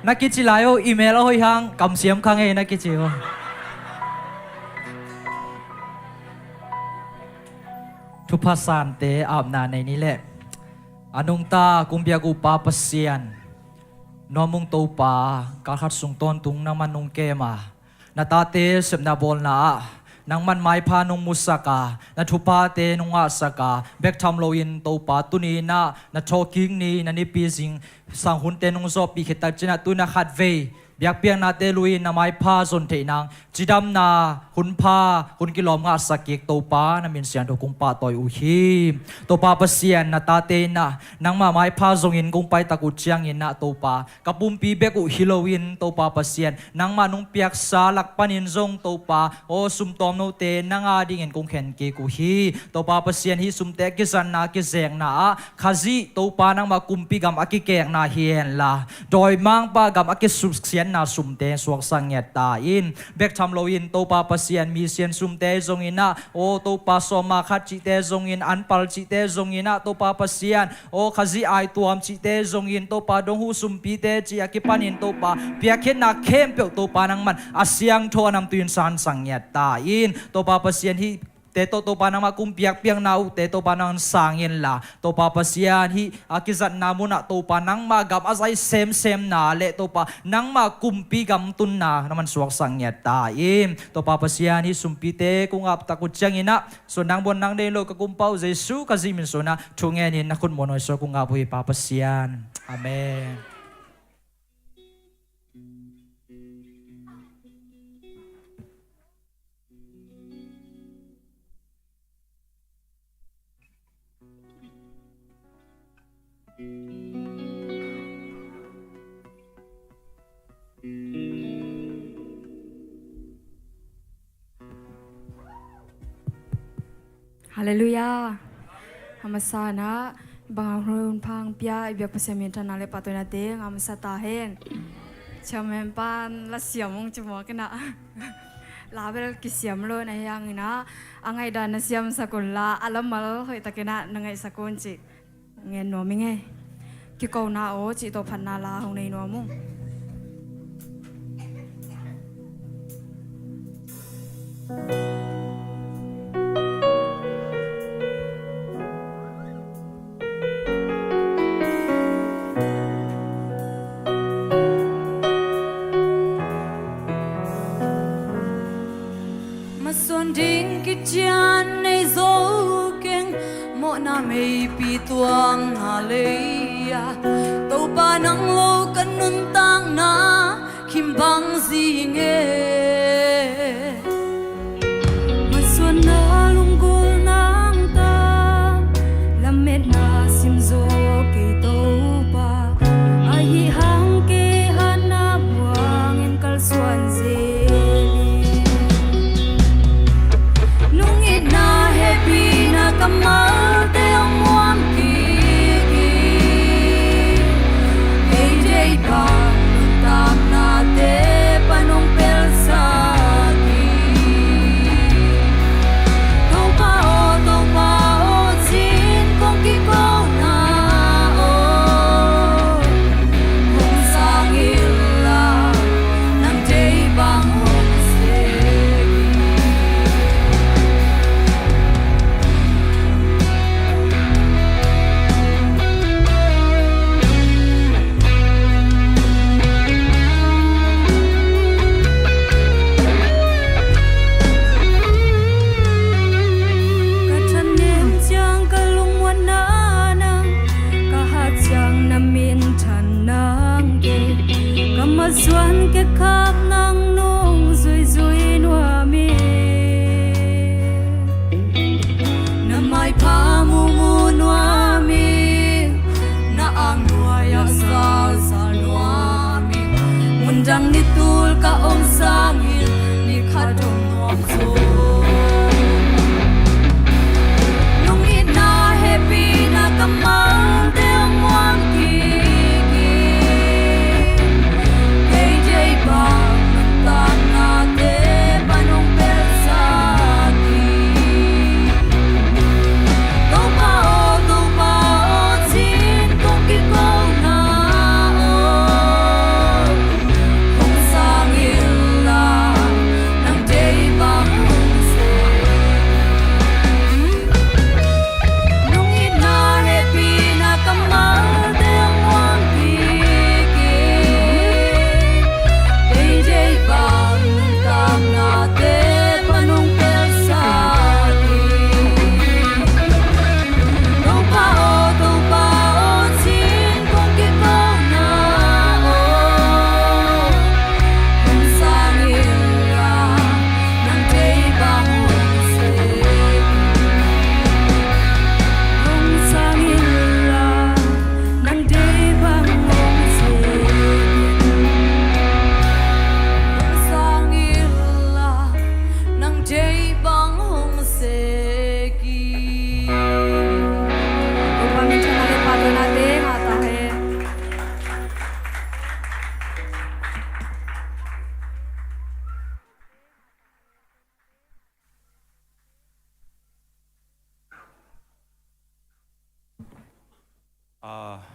Na kici lai o, email a hoih hang, kamsiam kha ngei na kici vo. Thupha sante apna nei ni leh. A nungta kong biak uh Pa Pasian, nuamung Topa, kal khat sung tawntung nangman nong kem a, na tate sepna bawlna ah, nangman maipha nong musak a, na thuphate nong ngahsak a, bek tham loin Topa tuni in ah, na thawhkik ni, na nipi zing, sanghunte nong zawhpih khit tak ciangin ah tu in ah khatvei, biakpiaknate lui in na maipha zon theih nang, cidamna, hun pha, hun kilawm ngahsak kik Topa, na min siangtho kong pahtawi uh hi. Topa Pasian, na tate in ah nangmah maipha zongin kong paitak uh ciangin ah Topa, ka pumpi bek uh hi loin Topa Pasian, nangmah nong piaksa lak panin zong Topa, aw sumtawm note nang a dingin kong khen kik uh hi. Topa Pasian, hih sumte kizatna kizekna ah Khazih Topa nangmah kumpi gam a kikekna hi henla, dawimangpa gam a kisuksiatna sumte suaksak ngiat ta in. Bek tham loin Topa Pasian, mission sumte zongin ah, aw Topa sawma khat cihte zongin, anpal cihte zongin ah Topa Pasian, aw Khazih aituam cihte zongin Topa, donghu sumpite cih a kipanin Topa, piakkhiatna khempeuh Topa nangman a siangtho a namtui in sansak ngiat ta in. Topa Pasian, hih te tawh Topa nangmah kong piakpiakna uhte Topa nang sang inla, Topa Pasian, hih a kizatna munah Topa nangmah gam a zai semsemna le Topa nangmah kumpi gam tunna na man suaksak ngiat ta in. Topa Pasian, hih sumpite kong aptak uh ciangin ah, suandang buan nang deih lo ka Kumpa uh Jesu Khazih min suanah thu ngenin na khutmuan awi suak kong ap uh hi Pa Pasian. Amen. Halleluiah. A masa in ah, bang a hun pha hong pia i biak Pasian minthanna le pahtawina teng a masa ta hen. Chairman pan la siam hong ci muak in ah, la bel kisiam lo na hi hangin ah, a ngaihdan na siamsak un la, a lamal hoihtakin ah na ngaihsak un cih ngen nuam ing ei. Kikona aw cih tawh phatna la hong nei nuam ung. Masuan ding kician nei zo keng, mawhna meipi tuang na lei-a, Topa nang lo ka nuntakna khim bang zinge. Masuanna lunggulna hong tam, lametna simzaw kei Topa, ahi hang kei hatna buang in kalsuan zel in. Nung itna hehpihna kammalte hong muang kik in, ei deih bang nuntaknate pan hong pel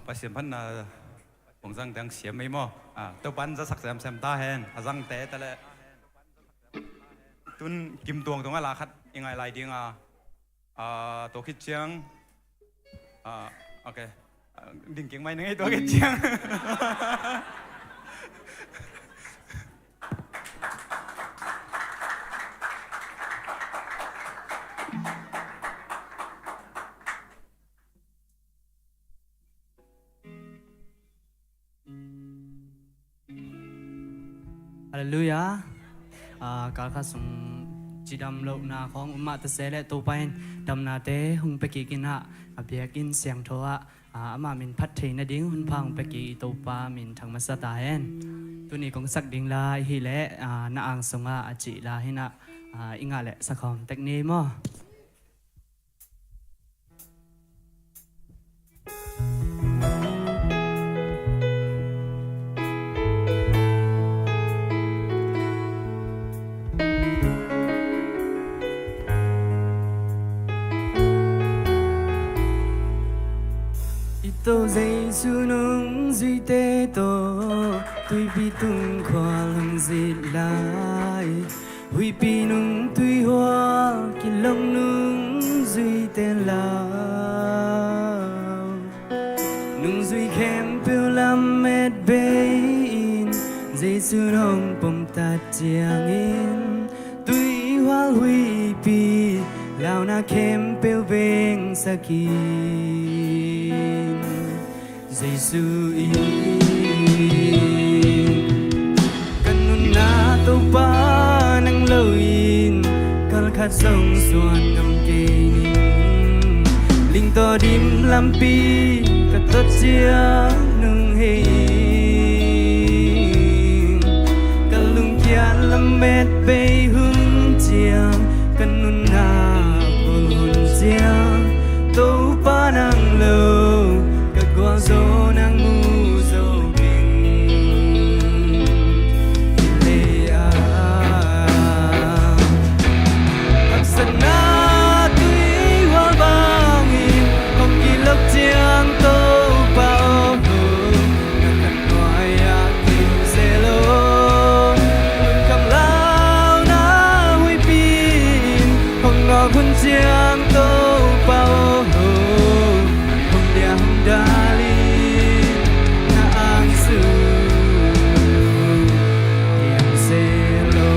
Pasian phatna hong zang teng siam ei maw? Ah, Topa'n zasak semsem ta hen, a zangte ta leh. Tun Kim Tuang tungah la khat i ngai lai ding a, ah, tua khit ciang, ah, ok. Ah, ding kik mai ning ei, tua khit ciang. Halleluiah. Ah, kalkhat sung cidam lohna khawng um mah ta se leh Topa in damnate hong pia kik in ah, a biakinn siangtho ah, ah, amah min phat theih nading hun pha hong pia kik i Topa min thang masa ta hen. Tuni kong sak ding la i hih leh, ah, Na Ang Sungah a cih la hi in ah, ah, i ngah leh sakhawm tek ni maw? I Topa Jesu nungzuite tawh tuipi tung khual hong zit lai, huihpi nung tuihual kilawng nungzuite lau. Nungzui khempeuh lamet bei in, Jesu hong pomtat ciangin, tuihual huihpi launa khempeuh vengsak in. Jesu in ka nunna Topa nang lo in, kalkhat zong suan ngam kei ning. Ling tawh dim lampi ka tot ciang nung hei ing. Ka lungkiat lamet bei hun ciang, ka nunna bul hun ciang, Topa nang lo ka gualzo nang mu zo ding hi leh a. Haksatna tuihual bangin hong kilok ciang, Topa aw, na khan nuai-ah kei se lo. Lungkham launa huihpi in hong nawk hun ciang, Topa aw, hong dia hong dal in, Na Ang Sung diam se lo.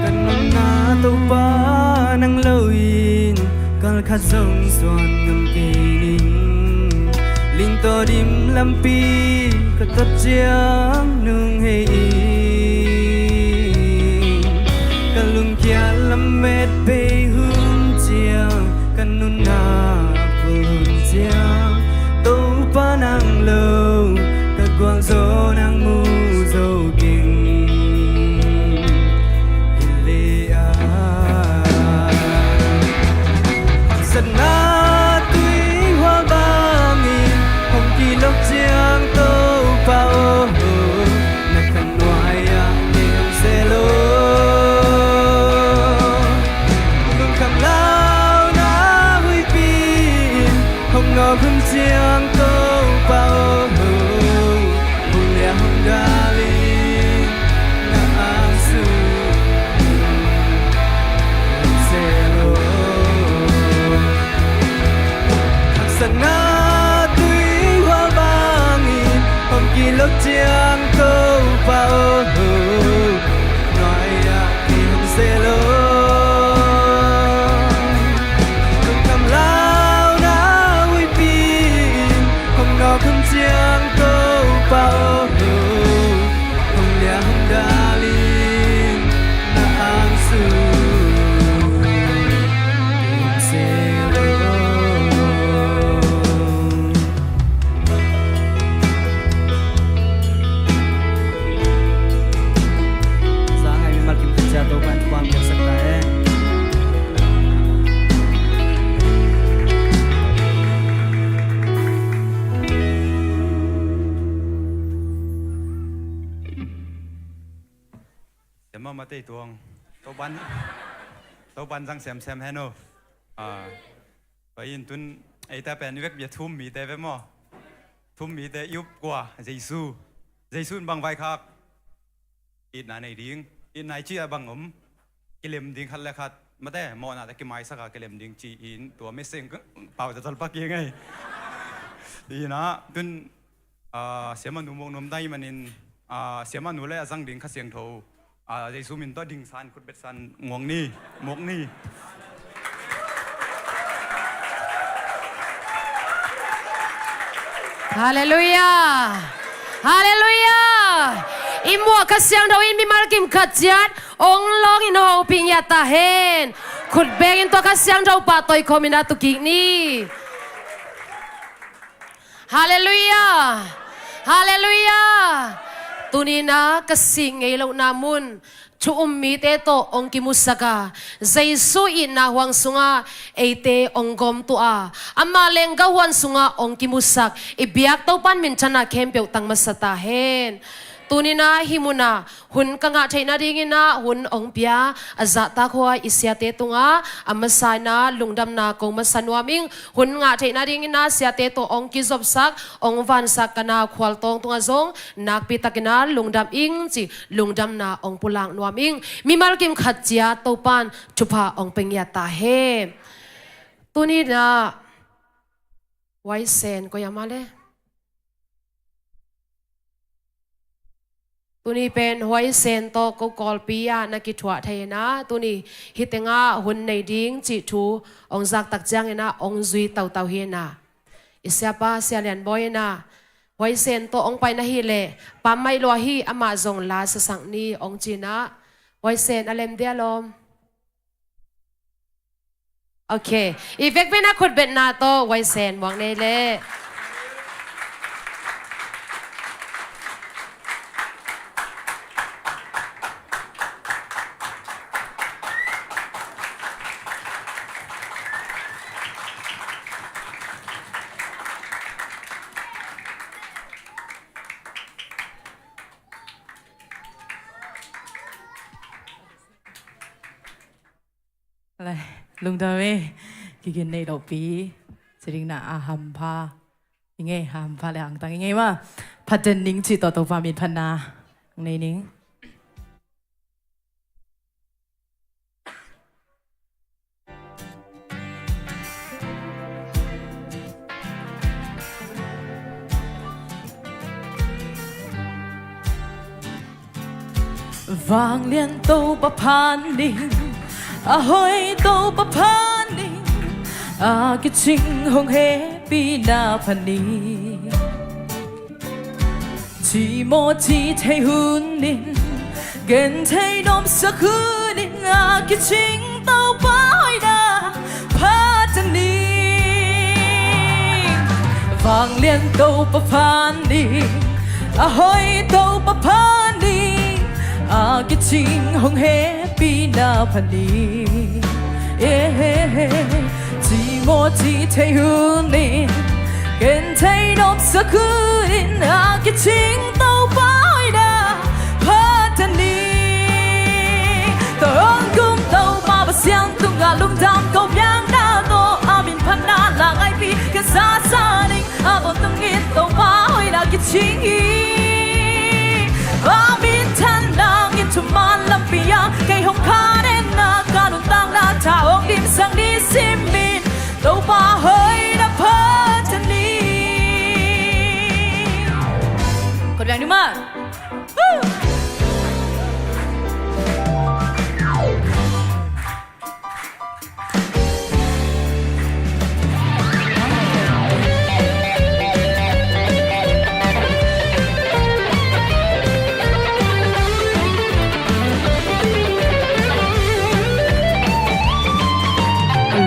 Ka nunna Topa nang lo in, kalkhat zong suan ngam kei ning. Ling tawh dim lampi ka tot ciang nung hei ing. Ka lungkiat lamet bei hun ciang, ka nunna bul hun ciang, Topa nang lo ka gualzo nang mu zo ding hi leh a. Haksatna tuihual bangin hong kilok ciang, Topa aw, na khan nuai-ah kei se lo. Lungkham launa huihpi in hong nawk hun ciang, Topa aw, hong Siamah Matei Tuang. Topan, Topan zang semsem hen uh. Ah, tua in tun eite pen i vekpi-a thu-um mite ve maw? Thu-um mite i up kua? Jesu. Jesu in bang vaikhak? Itna nei ding. Itna i cih a bang om? Kilem ding khat le khat. Mate, mawhna te kimaisak a kilem ding ci-in tua message pau te tolpa kik ngei. Ina, tun, ah, Siamah Nu Muak Nuam dai manin, ah, Siamah Nu le a zang ding Kha Siangtho, ah, Jesu min tawh ding san, khutbet san, muak ni, muak ni. Halleluiah! Halleluiah! I muak Kha Siangtho in mimal kim khat ciat ong lawng in hopih ngiat ta hen. Khut beng in tua Kha Siangtho pahtawi khawm in a tu kik ni. Halleluiah! Halleluiah! Tuni-in ah ka sik ngei lohna mun thu-um mite tawh ong kimusak a, Jesu itna huang sungah eite ong gawmtuah a, ama lenggah huan sungah ong kimusak i biak Topan minthanna khempeuh tang masa ta hen. Tuni-in ah hih munah hun ka ngah theih nadingin ah hun ong pia a zahtak huai i siate tungah a masa in ah lungdamna kong masa nuam ing. Hun ngah theih nadingin ah siate tawh ong kizopsak, ong vansak ka nau Khual Tawng tungah zong nakpi takin ah lungdam ing ci lungdamna ong pulak nuam ing. Mimal kim khat ciat Topan thupha ong pia ngiat ta hen. Tuni-in ah huaisen koi a mah le. Tuni pen huaisen tawh ko Kawlpi ah na kithuah thei hi-in ah, tuni hih tengah hun nei ding cih thu ong zak tak ciangin ah ong zui tautau hi-in ah, i siapa Sia Lian Bawi in ah huaisen tawh ong pai na hih leh pammaih lua hi, amah zong la sasak ni ong ci-in ah, huaisen a lem dia lawm. Ok. I vekpi-in ah khutbetna tawh huaisen muak nei leh. Lungdam e, kigin nei lohpi. Cidingna a hampha i ngei, hampha le hangtang i ngei mah. Phaten ning cih tawh Topa min phatna nei ning. Vanglian Topa phat ning, a hoi Topa phat ning, a kicing hong hehpihna phat ning. Cimawh cithei hunin, genthei nuamsak hunin, a kicing Topa hoihna phat ta ning. Vanglian Topa phat ning, a hoi Topa phat ning, a kicing hong hehpihna phat ning. Eh, eh, eh. Cimawh cithei hunin, genthei nuamsak hunin, a kicing Topa hoihna phat ta ning. Tua hong kum Topa Pasian tungah lungdam ko piakna tawh, a min phatna la ngaihpi ka sa sa ning. A bawltungin Topa hoihna kicing hi. A minthanna in thuman lampi ah kei hong khanetna, ka nuntakna tha hong dimsak ni simin, Topa hoihna phat ta ning. Khut beng ni maw. Woo!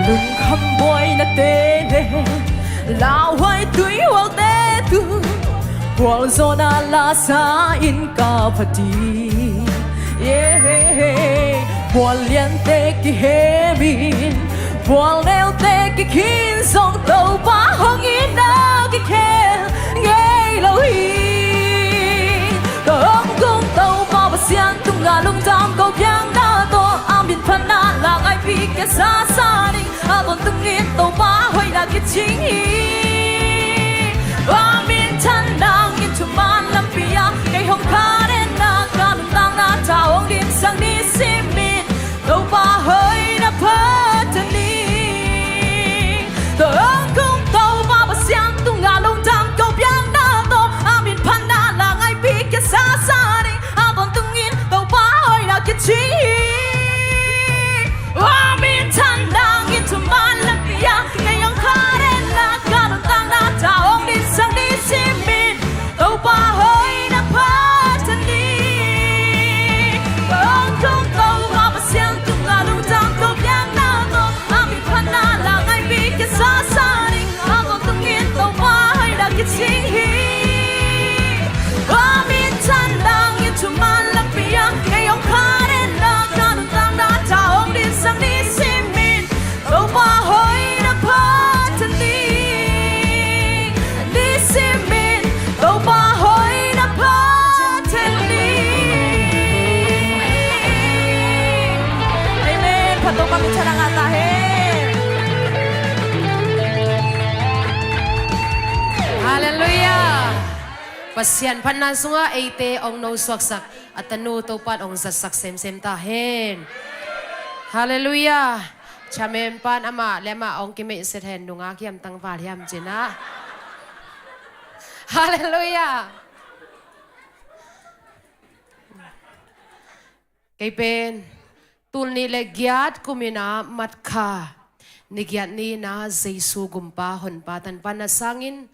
Lungkham buaina te le lauhuai tuihual te tu, bual zawhna la sa in ka phat hi. Yeah. Bual liante kihemin, bual neute kikhin zong Topa hong itna kikhel ngei lo hi. Ka hong kum Topa Pasian tung Nga lungdam ko biakna tawh a min phatna la ngaihpi ka sa sa ding. A tawntungin Topa hoihna kicing hi. A minthan nangin thuman lampi ah kei hong khat in ah, ka nuntakna tawh hong dinsang nisimin Topa hoihna phat ding. Tua hong tung Topa Pasian tungah lungdam ko biakna tawh a min phatna la ngaihpi ka sa sa ding. A tawntungin Topa hoihna kicing hi. A minthan nangin thuman lampi ah kei hong khat in ah, ka nuntakna tawh hong dinsang nisimin Topa hoihna phat ding. Hong tung Topa Pasian tungah lungdam ko biakna tawh a min phatna la ngaihpi ka sa sa ding. A tawntungin Topa hoihna kicing hi. A minthan nangin thuman lampi ah kei hong khat in ah, ka nuntakna tawh hong dinsang nisimin Topa hoihna phat ding. Nisimin Topa hoihna phat ding. Amen. Phat Topa minthanna ngah ta hen. Halleluiah. Pasian phatna sungah eite hong nosuaksak a tanu Topa in hong zatsak semsem ta hen. Halleluiah. Chairman pan amah le amah hong kimeihset hen, nungak hiam tangval hiam ci-in ah. Halleluiah. Kei pen tul nih le giat kum in ah March kha ni giat ni in ah Jesu gumpa honpa tanpa na sangin,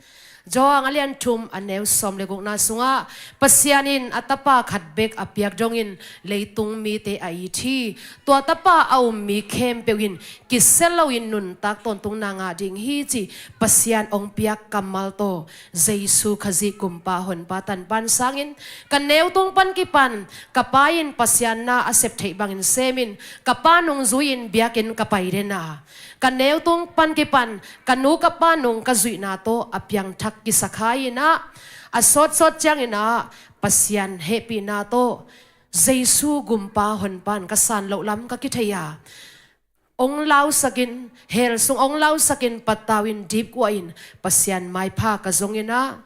Johan a lian thum a neu sawm le gukna sungah Pasian in a tapa khat bek a piak dongin leitung mite a it hi. Tua tapa a um mi khempeuh in kisia loin nuntak tawntungna ngah ding hi, ci Pasian hong piak kammal tawh Jesu Khazih gumpa honpa tanpa na sangin, ka neu tung pan kipan ka pa in Pasian na a sep theih bangin semin, ka pa nungzui-in biakinn ka pai den a, ka neu tung pan kipan ka nu ka pa nung ka zuihna tawh a piangthak kisa kha in ah, a sawtsawt ciangin ah Pasian hehpihna tawh Jesu gumpa honpa in ka san loh lam ka kithei a, hong lausakin, hell sung hong lausakin patau in dipkuahin Pasian maipha ka zongin ah,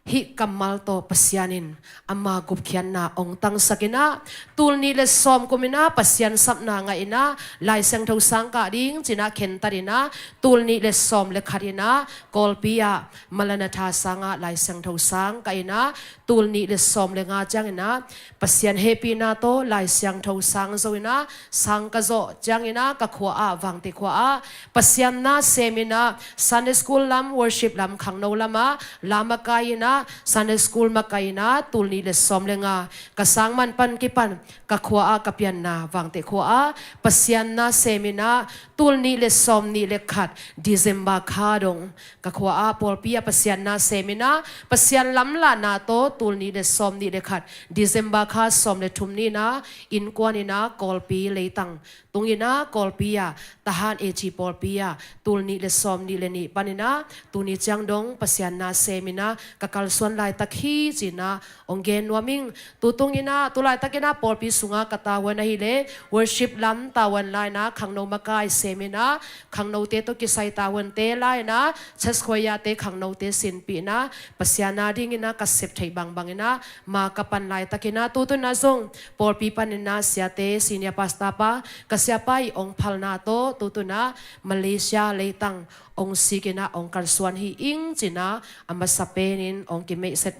hih kammal tawh Pasian in ama gupkhiatna hong tangsakin ah, tul nih le sawm kum in ah Pasian sapna ngahin ah, Lai Siangtho sang kah ding ci-in ah khentat in ah, tul nih le sawm le khat in ah Kawlpi ah Maranatha sang ah Lai Siangtho sang kah in ah, tul nih le sawm le nga ciangin ah Pasian hehpihna tawh Lai Siangtho sang zo in ah, sang ka zawh ciangin ah ka khua ah, Vangteh khua ah Pasian na sem in ah, Sunday school lam, worship lam, khangno lam ah la makai in ah, Sunday school makai in ah, tul nih le sawm le nga ka sang man pan kipan ka khua ah, ka pianna Vangteh khua ah Pasian na sem in ah, tul nih le sawm nih le khat December kha dong ka khua ah pawlpi ah Pasian na sem in ah, Pasian lamlahna tawh tul nih le sawm nih le khat December kha sawm le thum ni in ah innkuan in ah Kawlpi leitang tung in ah, Kawlpi ah Tahan A G pawlpi ah tul nih le sawm nih le nih pan in ah, tuni ciang dong Pasian na sem in ah ka kalsuan laitak hi ci-in ah hong gen nuam ing. Tutung in ah, tu laitak in ah pawlpi sungah ka tavuan ahih leh worship lam tavuan lai in ah, khangno makai sem in ah, khangnote tawh kisai tavuante lai in ah, church choir-te khangnote sinpih in ah, Pasian ading in ah ka sep theih bangbang in ah ma ka pan laitak in ah, tutun ah zong pawlpi pan in ah siate, senior pastor pa, ka siapa ii hong phalna tawh tutun ah Malaysia leitang hong sik in ah hong kalsuan hi ing ci-in ah a masa penin hong kimeihset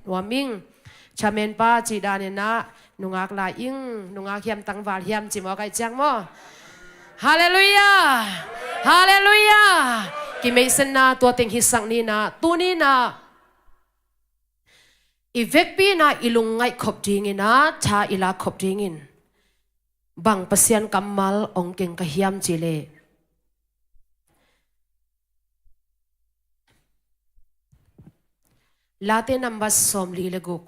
nuam ing. Chairman pa cih dan in ah nungak lai ing, nungak hiam tangval hiam ci mawk ahih ciang maw. Halleluiah. Halleluiah. Kimeihsetna tua teng hisak ni in ah, tuni in ah i vekpi in ah i lungngaih khop dingin ah, tha i lak khop dingin bang Pasian kammal hong keng ka hiam cih leh, Late number sawmli le guk.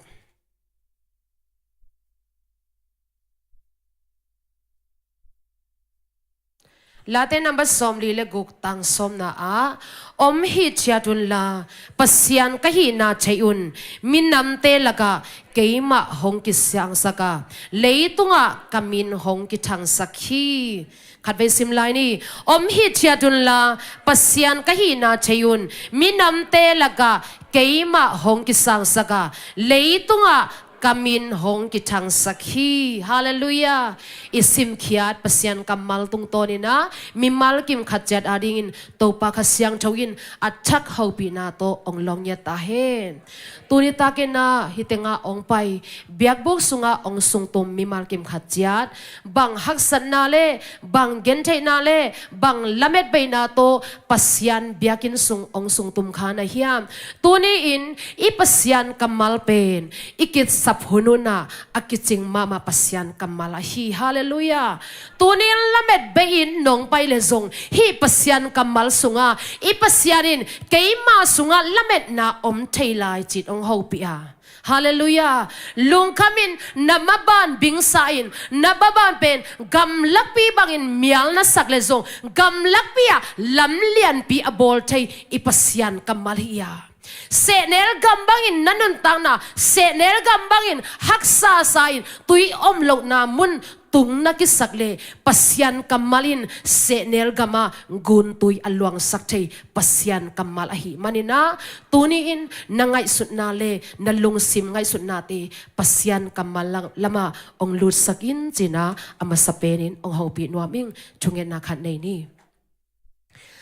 Late number sawmli le guk, tang sawmna ah, om hithiat unla, Pasian ka hihna thei un, minamte lakah keimah hong kisangsak a, leitungah ka min hong kithangsak hi. Khatvei sim lai ni. Om hithiat unla, Pasian ka hihna thei un, minamte lakah keimah hong kisangsak a, leitungah ka min hong kithangsak hi. Halleluiah. I simkhiat Pasian kammal tungtawnin ah, mimal kim khat ciat adingin Topa Kha Siangtho in a thak hopihna tawh hong lawng ngiat ta hen. Tuni takin ah, hih tengah hong pai, biakbuk sungah hong sungtum mimal kim khat ciat, bang haksatna le, bang gentheihna le, bang lametbeihna tawh Pasian biakinn sung hong sungtum kha na hiam? Tuni-in i Pasian kammal pen i kisap hun un ah a kicing mahmah Pasian kammal ahi. Halleluiah. Tuni-in lametbeihin nong pai leh zong, hih Pasian kammal sungah, i Pasian in keima sungah lametna om thei lai ci-in hong hopih a. Halleluiah. Lungkhamin, na maban bingsa-in, na maban pen gamlakpi bangin mial na sak leh zong, gamlakpi ah lam lianpi a bawl thei i Pasian kammal hi a. Sehnel gam bangin na nuntakna, sehnel gam bangin haksa sa-in tui om lohna mun tung na kisak leh, Pasian kammal in sehnel gamah guntui a luangsak thei Pasian kammal ahih manin ah, tuni-in na ngaihsutna le na lungsim ngaihsutnate Pasian kammal lam-, lamah hong lutsak in ci-in ah, a masa penin hong hopih nuam ing. Thungetna khat nei ni.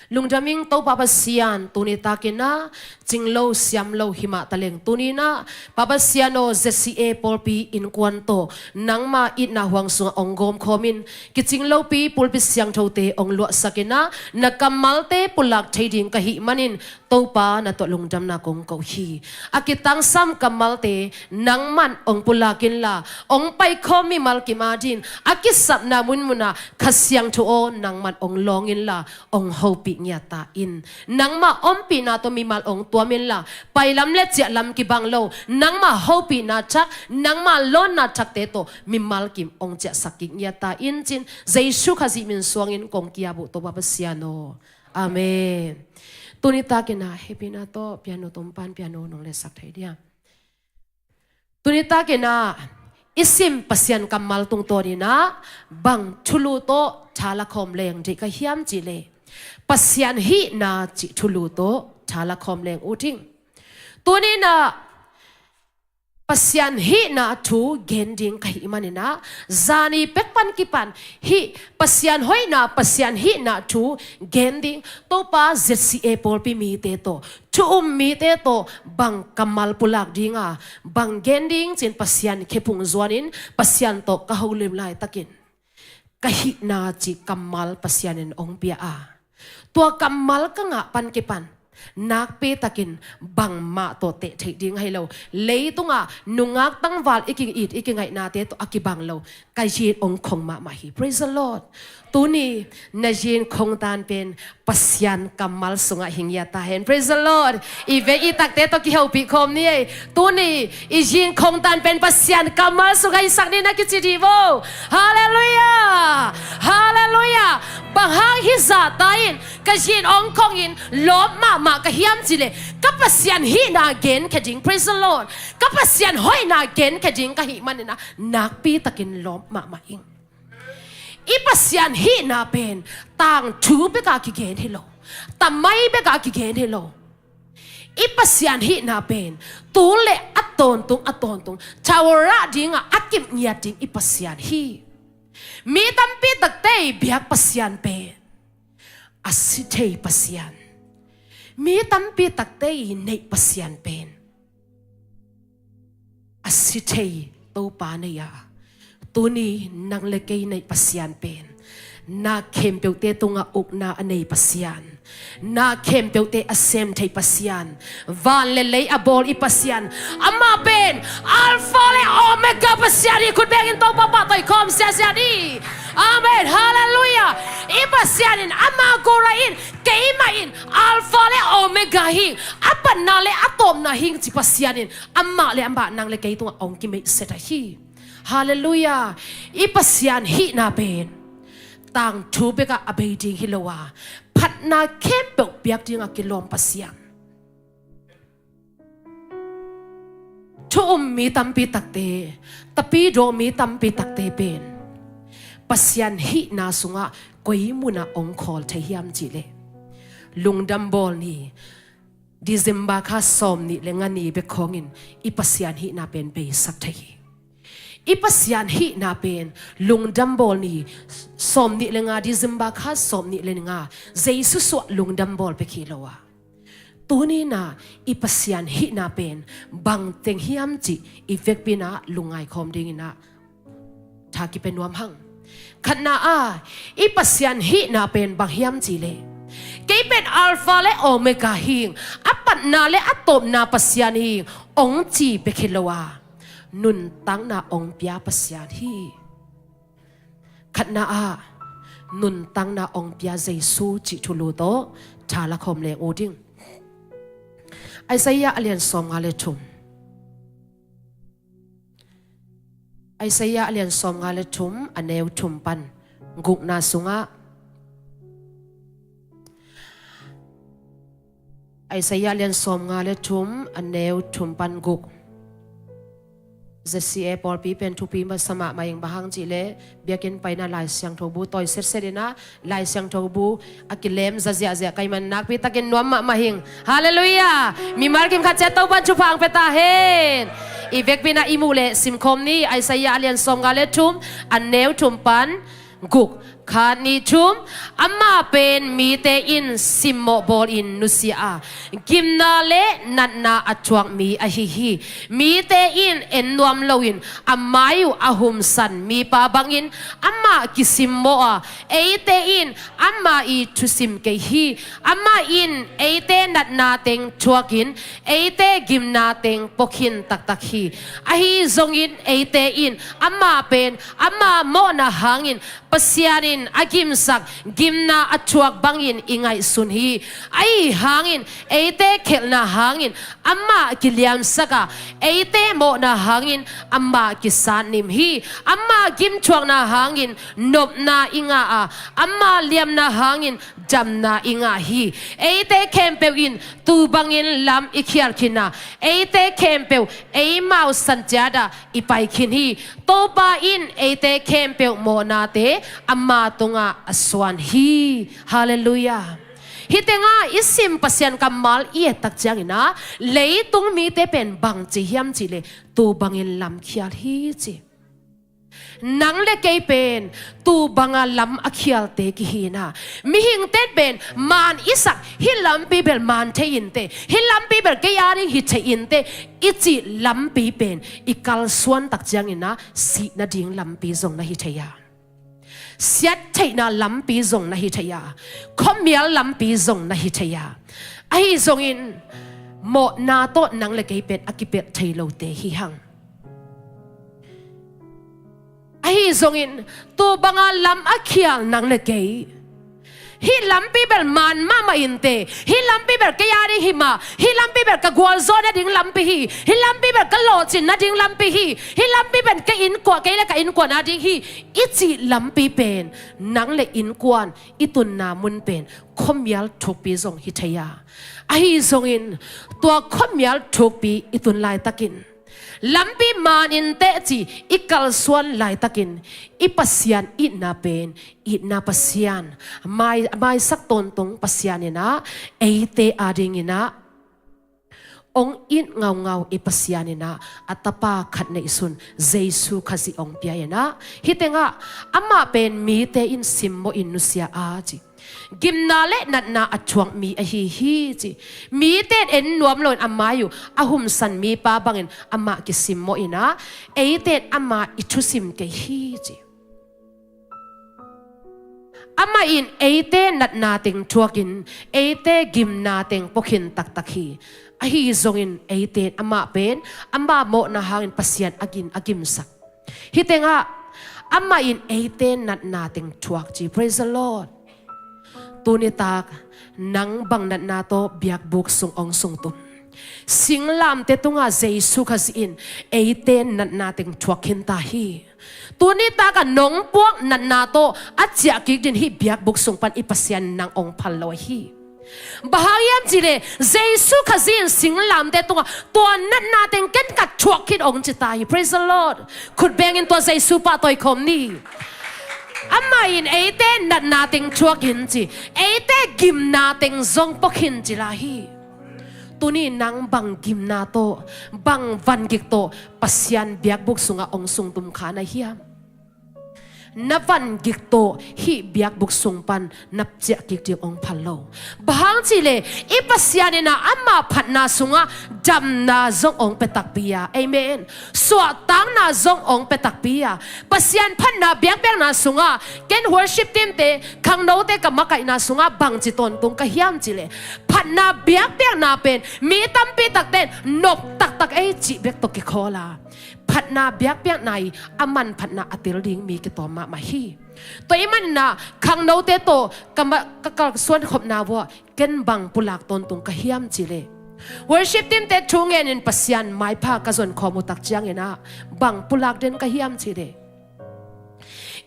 Lungdam ing Topa Pasian, tuni takin ah cinglo siamlo himah taleng, tuni-in ah Pa Pasian aw, Z C A pawlpi innkuan tawh nangma itna huang sungah hong gawmkhawmin, kicing lopi pulpit siangthote hong luahsakin ah, na kammalte pulak thei ding ka hih manin, Topa na tawh lungdamna kong ko hi. A kitangsam kammalte nangman hong pulak inla, hong paikhawm mimal kim adingin a kisapna munmunah Kha Siangtho aw, nangman hong lawng inla, hong hopih ngiat ta in. Nangmah ompihna tawh mimal hong tuam inla, pailam le ciahlam kibang lo, nangmah hopihna thak, nangmah lawnna thakte tawh mimal kim hong ciahsak kik ngiat ta in ci-in, Jesu Khazih min suangin kong ki-ap uh Topa Pasian aw. Amen. Tuni takin ah, hehpihna tawh piano tumpan piano nong letsak thei diam? Tuni takin ah, i sim Pasian kammal tungtawnin ah, bang thulu tawh tha lakhawm leng deih ka hiam cih leh, Pasian hihna cih thulu tawh tha lakhawm leng uh ting. Tuni-in ah, Pasian hihna thu gen ding ka hih manin ah, zani pek pan kipan hih Pasian hoihna, Pasian hihna thu gen ding, Topa Z C A pawlpi mite tawh, thu um mite tawh bang kammal pulak ding a, bang gen ding ci-in Pasian khephung zuanin Pasian tawh ka holim laitakin, ka hihna cih kammal Pasian in hong pia a, tua kammal ka ngah pan kipan, nakpi takin bangmah tawh teh theih ding ahi lo. Leitungah nungak tangval i ki-it, i kingaihnate tawh a kibang lo, ka zin hong khong mahmah hi. Praise the Lord. Tuni na zin khongtan pen Pasian kammal sungah hi ngiat ta hen. Praise the Lord. I vei i takte tawh kihopih khawm ni ei. Tuni i zin khongtan pen Pasian kammal sungah hisak ni na kici dih vo. Halleluiah. Halleluiah. Bang hang hih zahta in ka zin hong khongin lawp mahmah ka hiam cih leh, ka Pasian hihna genkhia ding. Praise the Lord. Ka Pasian hoihna genkhia ding ka hih manin ah, nakpi takin lawp mahmah ing. I Pasian hihna pen tangthu bekah kigen hi lo, tamai bekah kigen hi lo. I Pasian hihna pen tul le a tawntung, a tawntung, Torah dingah a kip ngiat ding i Pasian hi. Mi tampi takte i biak Pasian pen a si thei Pasian. Mi tampi takte i neih Pasian pen a si thei Topa nei a, tuni nang le kei neih Pasian pen na khempeuhte tungah ukna a nei Pasian, na khempeuhte a sem thei Pasian, van le lei a bawl i Pasian, amah pen Alpha le Omega Pasian hi. Khut bengin Topa pahtawi khawm siasia ni. Amen. Halleluiah. I Pasian in, ama gura in, keimah in Alpha le Omega hi. A patna le a tawpna hi ci Pasian in, amah le amah nang le kei tungah hong kimeihset ahi. Halleluiah. I Pasian hihna pen tangthu bekah a bei ding hi lo a, phatna khempeuh piak dingah kilawm Pasian. Thu um mi tampi takte, tapidaw mi tampi takte pen Pasian hihna sungah koi munah ong khawl thei hiam cihleh, Lungdam Bawl ni, December kha sawmnih le nga ni bek khawngin i Pasian hihna pen beisak thei hi. I Pasian hihna pen Lungdam Bawl ni sawmnih le nga, December kha sawmnih le nga, Jesu suah Lungdam Bawl bek hi lo a, tuni-in ah i Pasian hihna pen bangteng hiam cih i vekpi-in ah lungngai khawm dingin ah tha kipia nuam hang. Khatna ah, i Pasian hihna pen bang hiam cihleh, kei pen Alpha le Omega hi ing, a patna le a tawpna Pasian hi ing, ong ci bek hi lo a, nuntakna ong pia Pasian hi. Khatna ah, nuntakna ong pia Jesu cih thulu tawh tha la khawm leng ut ing. Isaiah a lian sawmnga le thum. Isaiah a lian sawmnga le thum, a neu thum pan gukna sungah, Isaiah a lian sawmnga le thum, a neu thum pan guk. Z C A pawlpi pen thupi masa mahmah ing, bang hang cihleh biakinn paina Lai Siangtho bu tawi setset in ah, Lai Siangtho bu a kilem za ziahziah ka hih man nakpi takin nuam mahmah ing. Halleluiah. Mimal kim khat ciat Topa'n thupha ong pia ta hen. I vekpi-in ah i muh leh simkhawm ni. Isaiah a lian sawmnga le thum, a neu thum pan guk. Khat, nih, thum. Amah pen mite in simmawh bawlin nusia a, gimna le natna a thuak mi ahi hi. Mite in en nuam loin a mai uh a humsan mipa bangin amah kisimmawh a, eite in amah i thusim kei hi. Amah in eite natna teng thuakin eite gimna teng pua khin taktak hi. Ahi zongin eite in amah pen ama mawhna hangin Pasian in a gimsak gimna a thuak bangin i ngaihsun hi. Ahi hangin eite khelhna hangin amah kiliamsak a, eite mawhna hangin amah kisatnim hi. Ama gimthuakna hangin nopna i ngah a, ama liamna hangin damna i ngah hi. Eite khempeuh in tu bangin lam i khial khin a, eite khempeuh eimau san ciat ah i pai khin hi. Topa in eite khempeuh mawhnate ama tungah a suan hi. Halleluiah. Hih tengah i sim Pasian kammal i et tak ciangin ah, leitung mite pen bang ci hiam cihleh, tu bangin lam khial hi ci. Nang le kei pen tu banga lam a khialte kihi in ah, mihingte pen maan i sak, hih lampi bel maan thei inteh, hih lampi bel kei ading hi thei inteh i cih lampi pen i kalsuan tak ciangin ah, sih nading lampi zong na hi thei a, siattheihna lampi zong na hi thei a, khuamial lampi zong na hi thei a, ahi zongin mawhna tawh nang le kei pen a kipelh thei lote hi hang. Ahi zongin tu banga lam a khial nang le kei, hih lampi bel maan mahmah inteh, hih lampi bel kei ading hi mah, hih lampi bel ka gualzawh nading lampi hi, hih lampi bel ka lawhcin nading lampi hi, hih lampi pen ka innkuan, kei le ka innkuan ading hi i cih lampi pen, nang le innkuan i tunna mun pen khuamial thukpi zong hi thei a, ahi zongin tua khuamial thukpi i tun laitakin, lampi maan inteh ci i kalsuan laitakin, i Pasian itna pen itna Pasian, mai, maisak tawntung Pasian in ah, eite adingin ah ong it ngaungau i Pasian in ah, a Tapa khat neihsun Jesu Khazih ong pia in ah, hih tengah amah pen mite in simmawhin nusia a ci, gimna le natna a thuak mi ahi hi ci. Mite in en nuam loin a mai uh a humsan mipa bangin amah kisimmawh in ah, eite in amah i thusim kei hi ci. Amah in eite natna teng thuakin eite gimna teng pua khin taktak hi. Ahi zongin eite in amah pen ama mawhna hangin Pasian a gin, a gimsak. Hih tengah amah in eite natna teng thuak ci. Praise the Lord. Tuni tak nang bang natna tawh biakbuk sung ong sungtum? Singlamteh tungah Jesu Khazih in eite natna teng thuak khinta hi. Tuni takah nong puak natna tawh a ciah kik ding hih biakbuk sung pan i Pasian nang hong phal lo ahi. Bang hang hiam cih leh Jesu Khazih in singlamteh tungah tua natna teng ken ka thuak khin hong ci ta hi. Praise the Lord. Khut bengin tua Jesu pahtawi khawm ni. Amah in eite natna teng thuak khin ci, eite gimna teng zong pua khin ci lai hi. Tuni nang bang gimna tawh, bang vangik tawh Pasian biakbuk sungah hong sungtum kha na hiam? Na vangik tawh hih biakbuk sung pan na ciah kik ding hong phal lo. Bang hang cih leh i Pasian in ah ama phatna sungah damna zong hong pia takpi a. Amen. Suahtakna zong hong pia takpi a. Pasian phatna biakpiakna sungah ken worship team te, khangnote ka makaihna sungah bangci tawntung ka hiam cih leh, phatna biakpiakna pen mi tampi takte in nop taktak ei cih bek tawh kikhawl a, phatna biakpiakna i a manphatna a tel ding mi kitawm mahmah hi. Tua ahih manin ah khangnote tawh ka ma-, ka kalsuan khopna uah ken bang pulak tawntung ka hiam cih leh, worship team te thu ngenin Pasian maipha ka zon khawm uh tak ciangin ah bang pulak den ka hiam cih leh,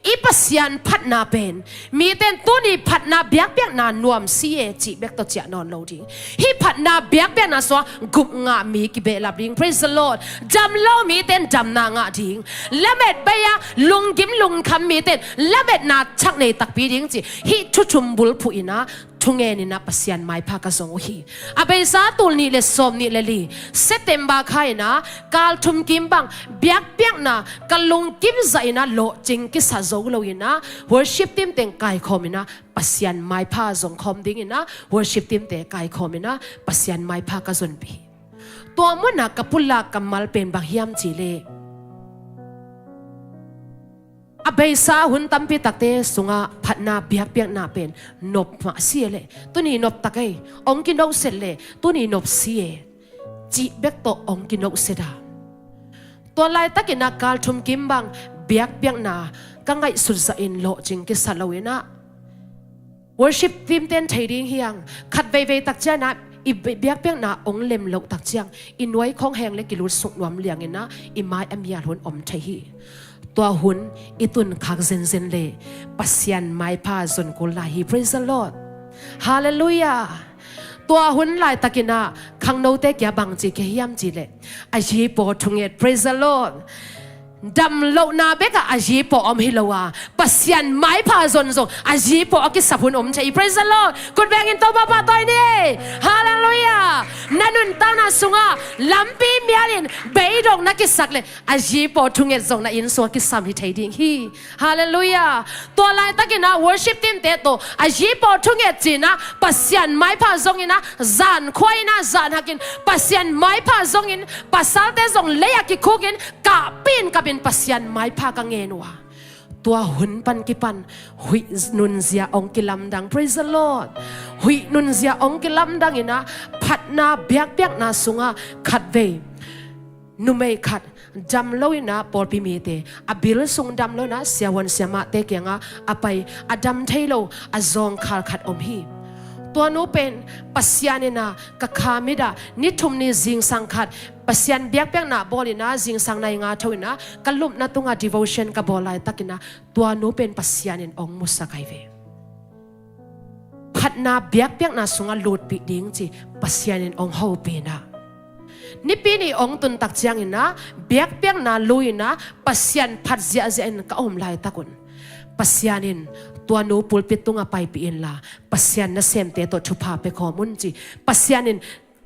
i Pasian phatna pen mite in tuni phatna biakpiakna nuam si e cih bek tawh ciah nawn lo ding. Hih phatna biakpiakna sungah gup ngah mi kibehlap ding. Praise the Lord. Dam lo mite in damna ngah ding. Lamet bei-a lunggim lungkham mite in lametna chak nei takpi ding cih hih thu thum bulphuh in ah thu ngenin ah Pasian maipha ka zong uh hi. A beisa tul nih le sawm nih le li September kha in ah kal thum kim bang biakpiakna ka lungkim zah in ah lawhcing kisa zo lo in ah worship team teng kaikhawm in ah Pasian maipha zong khawm ding in ah worship team te kaikhawm in ah Pasian maipha ka zonpih hi. Tua munah ka pulak kammal pen bang hiam cih leh, a beisa hun tampi takte sungah phatna biakpiakna pen nop mah si e leh tuni nop tak ei, hong kinopset leh tuni nop si e cih bek tawh hong kinopset a, tua laitakin ah kal thum kim bang biakpiakna ka ngaihsut zahin lawhcing kisa lo in ah worship team ten thei ding hi hang. Khat veivei tak ciangin ah i bi-, biakpiakna hong lem loh tak ciang i nuai khawng heng le kilut suk nuam liangin ah i mai a mial hun om thei hi. Tua hun i tun khak zenzen leh Pasian maipha zon kul lai hi. Praise the Lord. Hallelujah. Tua hun laitakin ah khangnote kiang bangci ka hiam cih leh, a yipaw thunget. Praise the Lord. Damlohna bekah a yipaw om hi lo a, Pasian maipha zon zong a yipaw a kisap hun om thei. Praise the Lord. Khut bengin Topa pahtawi ni. Hallelujah. Na nuntakna sungah lampi mialin beidong na kisak leh a yipaw thunget zong na inn sungah kisam hi thei ding hi. Hallelujah. Tua laitakin ah worship team te tawh a yipaw thunget ci-in ah Pasian maipha zongin ah zan khua in ah zan hakin Pasian maipha zongin pasalte zong lei-ah kikhukin kahpih in kapin Pasian maipha ka ngen uh a, tua hun pan kipan huih nunzia hong kilamdang. Praise the Lord. Huih nunzia hong kilamdang in ah phatna biakpiakna sungah khatvei numei khat dam lo in ah pawlpi mite, a bil sung dam lo in ah siavuan siamahte kiangah a pai, a dam thei lo, a zawngkhal khat om hi. Tua nu pen Pasian in ah ka kha mit ah ni thum ni zingsang khat Pasian biakpiakna bawl in ah zingsang nai nga tho in ah ka lupna tungah devotion ka bawl laitakin ah tua nu pen Pasian in hong musak ahi ve. Phatna biakpiakna sungah lutpih ding ci Pasian in hong hopih in ah, nipi nih hong tun tak ciangin ah biakpiakna lui in ah Pasian phat ziahziah in ka om laitak un, Pasian in tua nu pulpit tungah paipih inla Pasian nasemte tawh thupha pia khawm un ci Pasian in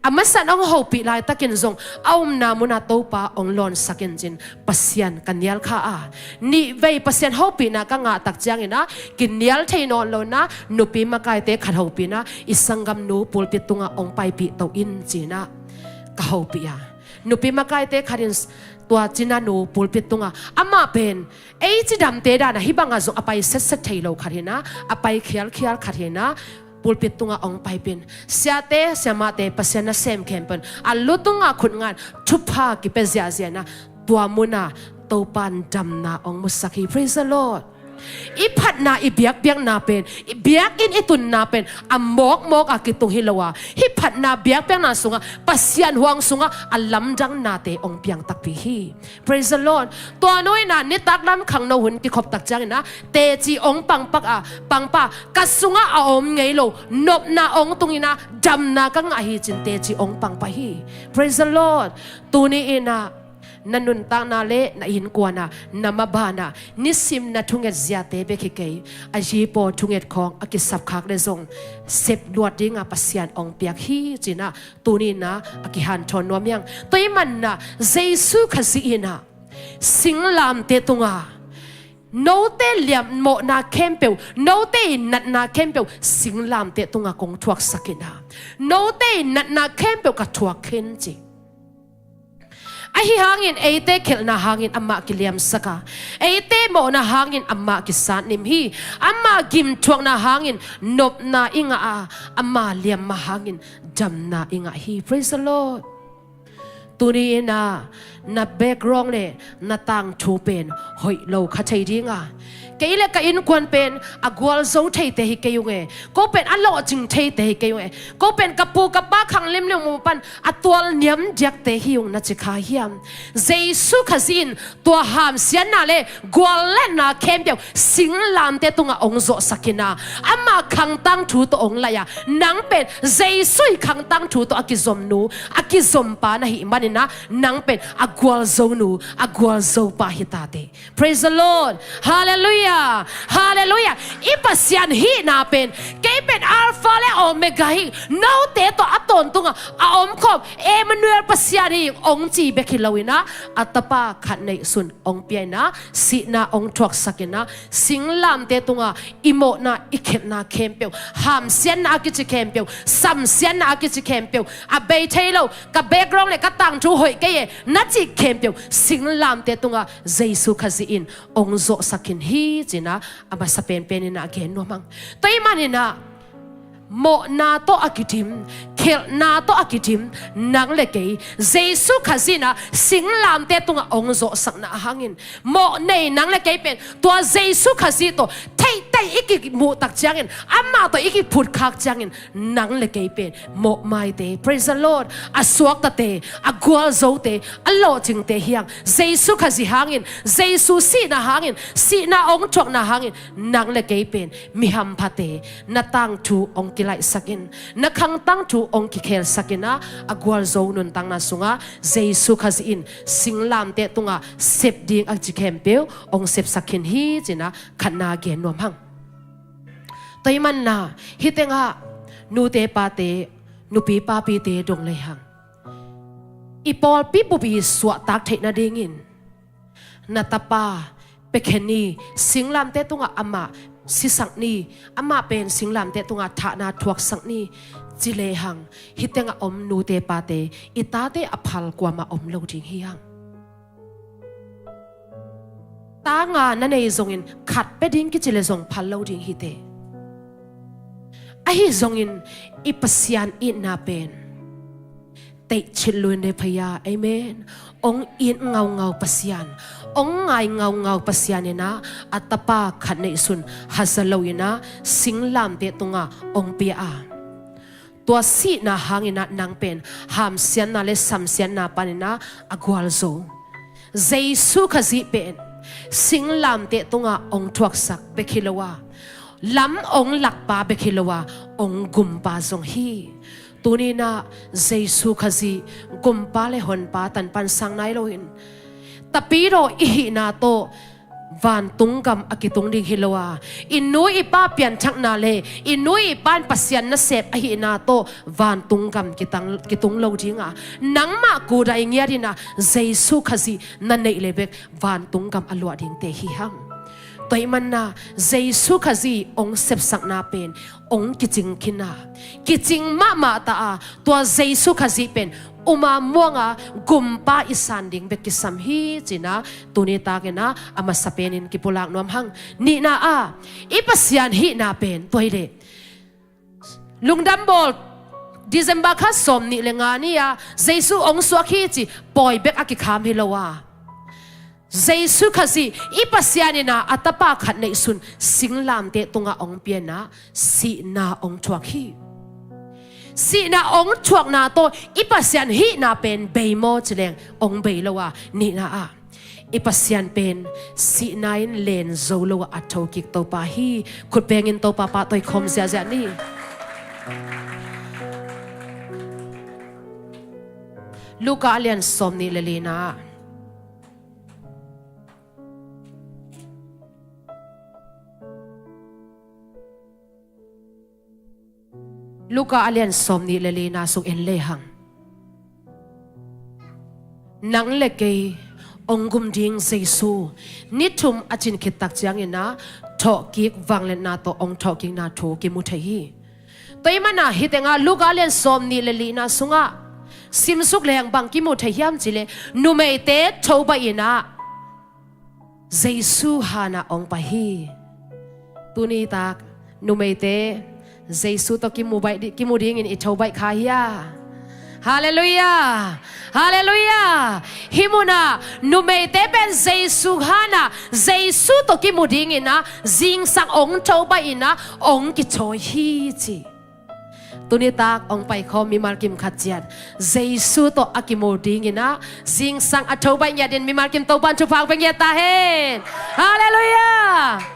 a masa in hong hopih laitakin zong a omna munah Topa hong lawnsak in cin Pasian ka nial kha a, nihvei Pasian hopihna ka ngah tak ciangin ah kinial thei nawn lo in ah nupi makaite khat hopih in ah i sanggamnu pulpit tungah hong paipih to in ci-in ah ka hopih a, nupi makaite khat in tua cinanu pulpit tungah, amah pen ei cidamte dan ah hih bangah zong a pai setset thei lo khat hi in ah, a pai khialkhial khat hi in ah, pulpit tungah hong paipih in, siate siamahte Pasian nasem khempeuh in a lu tungah khut ngan thupha kipia ziahziah in ah tua munah Topa in damna hong musak hi. Praise the Lord. I phatna, i biakpiakna pen, i biakinn i tunna pen a mawkmawk a kitung hi lo a, hih phatna biakpiakna sungah Pasian huang sungah a lamdangnate hong piang takpi hi. Praise the Lord. Tua nu in ah nitak lam khangno hun kikhop tak ciangin ah teci hong pangpak a, pangpa, ka sungah a om ngei lo nopna hong tungin ah damna ka ngah hi ci-in teci hong pangpa hi. Praise the Lord. Tuni in ah na nuntakna le na innkuan ah, na maban ah nisim na thunget ziate bek hi kei, a yipaw thunget khawng a kisapkhak le zong sep luat dinga Pasian hong piak hi ci-in ah tuni in ah a kihanthawn nuam hi hang. Tua ahih manin ah Jesu Khazih in ah singlamteh tunga note liam mawhna khempeuh, note i natna khempeuh singlamteh tunga kong thuaksak in ah, note i natna khempeuh ka thuak khin ci. Ahi hangin eite khelhna hangin amah kiliamsak a, eite mawhna hangin amah kisatnim hi. Amah gimthuakna hangin nopna i ngah a, amah liamma hangin damna i ngah hi. Praise the Lord. Tuni in ah na background le na tangthu pen hoih lo kha thei ding a, kei le ka innkuan pen a gualzo theite hi kei ung e, ko pen a lawhcing theite hi kei ung e, ko pen ka pu ka pa khang limlim uh pan a tual niam diakte hi ung na ci kha hiam? Jesu Khazih in tua hamsiatna le gualletna khempeuh singlamteh tungah hong zawhsak in ah, amah khang tangthu tawh hong laih a, nang pen Jesu ii khang tangthu tawh a kizomnu, a kizompa na hih manin ah nang pen a gualzonu, a gualzopa hi ta teh. Praise the Lord. Hallelujah. Hallelujah. I Pasian hihna pen, kei pen Alpha le Omega hi, note tawh a tawntunga a omkhawm Emmanuel Pasian hi ing hong ci bek hi lo in ah, a tapa khat neihsun hong pia in ah, sihna hong thuaksak in ah, singlamteh tunga i mawhna, i khelhna khempeuh, hamsiatna a kici khempeuh, samsiatna a kici khempeuh, a bei thei lo, ka background le ka tangthu hoih kei e na cih khempeuh singlamteh tunga Jesu Khazih in hong zawhsak khin hi ci-in ah a masa penpen in ah a gen nuam hang. Tua ahih manin ah mawhna tawh a kidim, khelhna tawh a kidim nang le kei, Jesu Khazih in ah singlamteh tungah hong zawhsakna a hangin, mawh nei nang le kei pen tua Jesu Khazih tawh theihtheih i kimuh tak ciangin, amah tawh i kiphutkhak ciangin, nang le kei pen mawhmaite, praise the Lord, a suaktate, a gualzote, a lawhcingte hi hang. Jesu Khazih hangin, Jesu sihna hangin, sihna hong thuakna hangin nang le kei pen mi hamphate, na tangthu hong kilaihsak in, na khang tangthu hong kikhelsak in ah, a gualzo nuntakna sungah Jesu Khazih in singlamteh tunga sep ding a ci khempeuh hong sepsak khin hi ci-in ah khatna gen nuam hang. Tua ahih manin ah hih tengah nute pate, nupi papite dong lehang, i pawlpi bup i suahtak theih nadingin na tapa pia khin ni, singlamteh tungah amah sisak ni, amah pen singlamteh tungah thahna thuaksak ni ci lehang, hih tengah om nute pate, i tate a phal kuamah om lo ding hi hang. Ta nga na nei zongin khat pia ding kici le zong phal lo ding hi teh. Ahi zongin i Pasian itna pen teihchit lun de phaya. Amen. Hong it ngaungau Pasian, hong ngai ngaungau Pasian in ah a tapa khat neihsun haza lo in ah singlamteh tungah hong pia a, tua sihna hangin ah nang pen hamsiatna le samsiatna panin ah a gualzo. Jesu Khazih pen singlamteh tungah hong thuaksak bek hi lo a, lam hong lakpa bek hi lo a, hong gumpa zong hi. Tuni in ah Jesu Khazih gumpa le honpa tanpan sang nai lo in, tapidaw i hihna tawh vantung gam a kitung ding hi lo a, i nu i pa pianthakna le i nu i pa in Pasian nasep ahihna tawh vantung gam kitang, kitung lo ding a, nangmah kudai ngiat in ah Jesu Khazih na neih le bek vantung gam a luah dingte hi hang. Tua ahih manin ah Jesu Khazih hong sepsakna pen hong kicing khin a, kicing mahmah ta a, tua Jesu Khazih pen um a muang a, gumpa i san ding bek kisam hi ci-in ah tuni takin ah a masa penin kipulak nuam hang. Nihna ah i Pasian hihna pen tua hi leh, Lungdam Bawl December kha sawmnih le nga ni-a Jesu hong suak hi ci pawi bek a kikham hi lo a, Jesu Khazih i Pasian in ah a tapa khat neihsun singlamteh tungah hong pia in ah sihna hong thuak hi. Sihna hong thuakna tawh i Pasian hihna pen bei maw ci leng hong bei lo a, nihna ah i Pasian pen sihna in len zo lo a, a thokik Topa hi. Khut bengin Topa pahtawi khawm ziahziah ni. Luka a lian sawm nih le lina. Luka a lian sawm nih le lina sung en lehang, nang le kei hong gum ding Jesu ni thum a cin khit tak ciangin ah thawhkik vangliatna tawh hong thawhkikna thu kimu thei hi. Tua ahih manin ah hih tengah Luka a lian sawm nih le lina sungah simsuk lehang bang kimu thei hiam cih leh numeite thobaih in ah Jesu hanah hong pai hi. Tuni tak numeite Jesu tawh kimu baih di, kimu dingin i thobaih kha hia? Halleluiah. Halleluiah. Hih munah numeite pen Jesu hanah Jesu tawh kimu dingin ah zingsang hong thobaih in ah hong kithawi hi ci. Tuni tak hong paikhawm mimal kim khat ciat Jesu tawh a kimu dingin ah zingsang a thobaih ngiatin mimal kim Topan thupha pia ngiat ta hen. Halleluiah.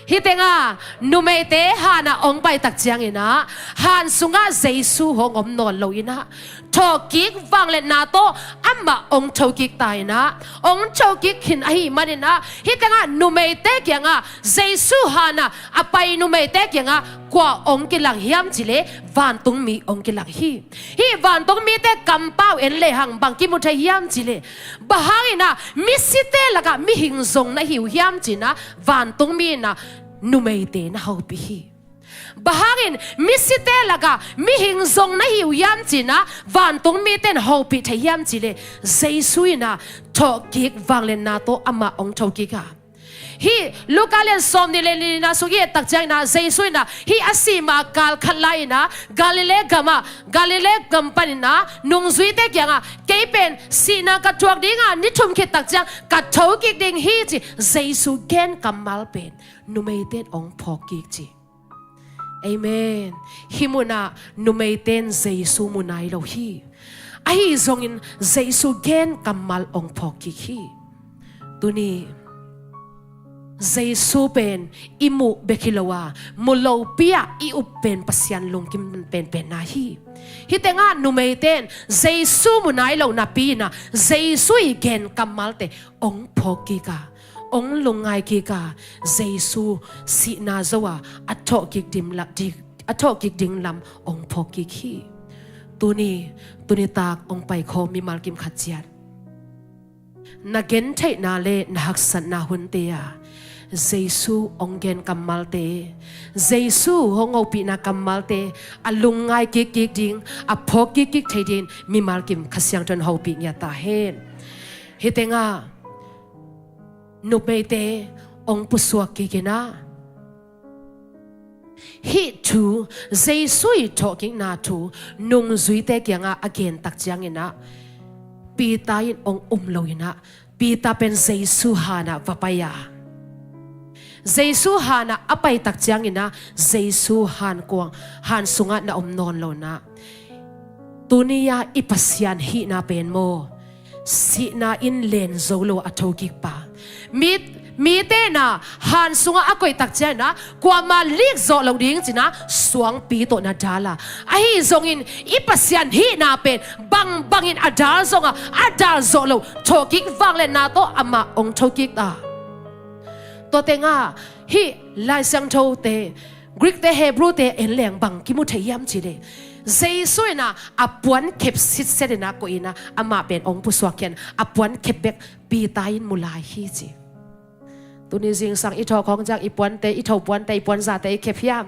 Hih tengah numeite hanah hong pai tak ciangin ah han sungah Jesu hong om nawn lo in ah thawhkik vangliatna tawh amah hong thokik ta in ah hong thokik khin ahih manin ah hih tengah numeite kiangah Jesu hanah a pai numeite kiangah kua hong kilang hiam cih leh vantungmi hong kilang hi. Hih vantungmite kampau en lehang bang kimu thei hiam cih leh, bang hangin ah misite lakah mihing zong na hi uh hiam ci-in ah vantungmi in ah numeite na hopih hi. Bang hangin misite lakah mihing zong na hi uh hiam ci-in ah vantungmite in hopih thei hiam cih leh, Jesu in ah thawhkik vangliatna tawh amah hong thokik a. Hih Luka lian sawm nih le lina sung i et tak ciangin ah Jesu in ah hih a sih ma kal khat lai-in ah Galilee gamah, Galilee gam panin ah nungzuite kiangah kei pen sihna ka thuak ding a, ni thum khit tak ciang ka thokik ding hi ci Jesu gen kammal pen numeite in hong phawkkik ci. Amen. Hih munah numeite in Jesu mu nai lo hi. Ahi zongin Jesu gen kammal hong phawkkik hi. Tuni Jesu pen i muh bek hi lo a, mu lopi-a i up pen Pasian lungkim penpenna hi. Hih tengah numeite in Jesu mu nai lo napi-in ah Jesu i gen kammalte hong phawkkik a, hong lungngai kik a, Jesu sihna zo a, a thawhkik ding la-, di-, a thawhkik ding lam hong phawkkik hi. Tuni, tuni tak hong paikhawm mimal kim khat ciat, na gentheihna le na haksatna hunte ah Jesu hong gen kammalte, Jesu hong hopihna kammalte a lungngai kikkik ding, a phawk kikkik thei dingin mimal kim Kha Siangtho in hopih ngiat ta hen. Hih tengah numeite hong pusuak kik in ah, hih thu, Jesu i thawhkikna thu nungzuite kiangah a gen tak ciangin ah, Peter in hong um lo in ah, Peter pen Jesu hanah va pai a, Jesu hanah a pai tak ciangin ah Jesu hankuang, han sungah na om nawn lo in ah, tuni-a i Pasian hihna pen maw, sihna in len zo lo a thokik pa. Mi, mite in ah han sungah a koih tak ciangin ah kuamah lik zawh loh ding ci-in ah suangpi tawh na dal a, ahi zongin i Pasian hihna pen bangbangin a dal zong a, a dal zawh loh thawhkik vangliatna tawh amah hong thokik ta. Tua tengah hih Lai Siangthote, Greek-te, Hebrew-te en leng bang kimu thei hiam cih leh, Jesu in ah a puankhep sitset in ah koih in ah amah pen hong pusuak khin, a puankhep bek Peter in mu lai hi ci. Tuni zingsang i thawh khawng ciang i puante, i tho puante, i puanzate i khep hiam?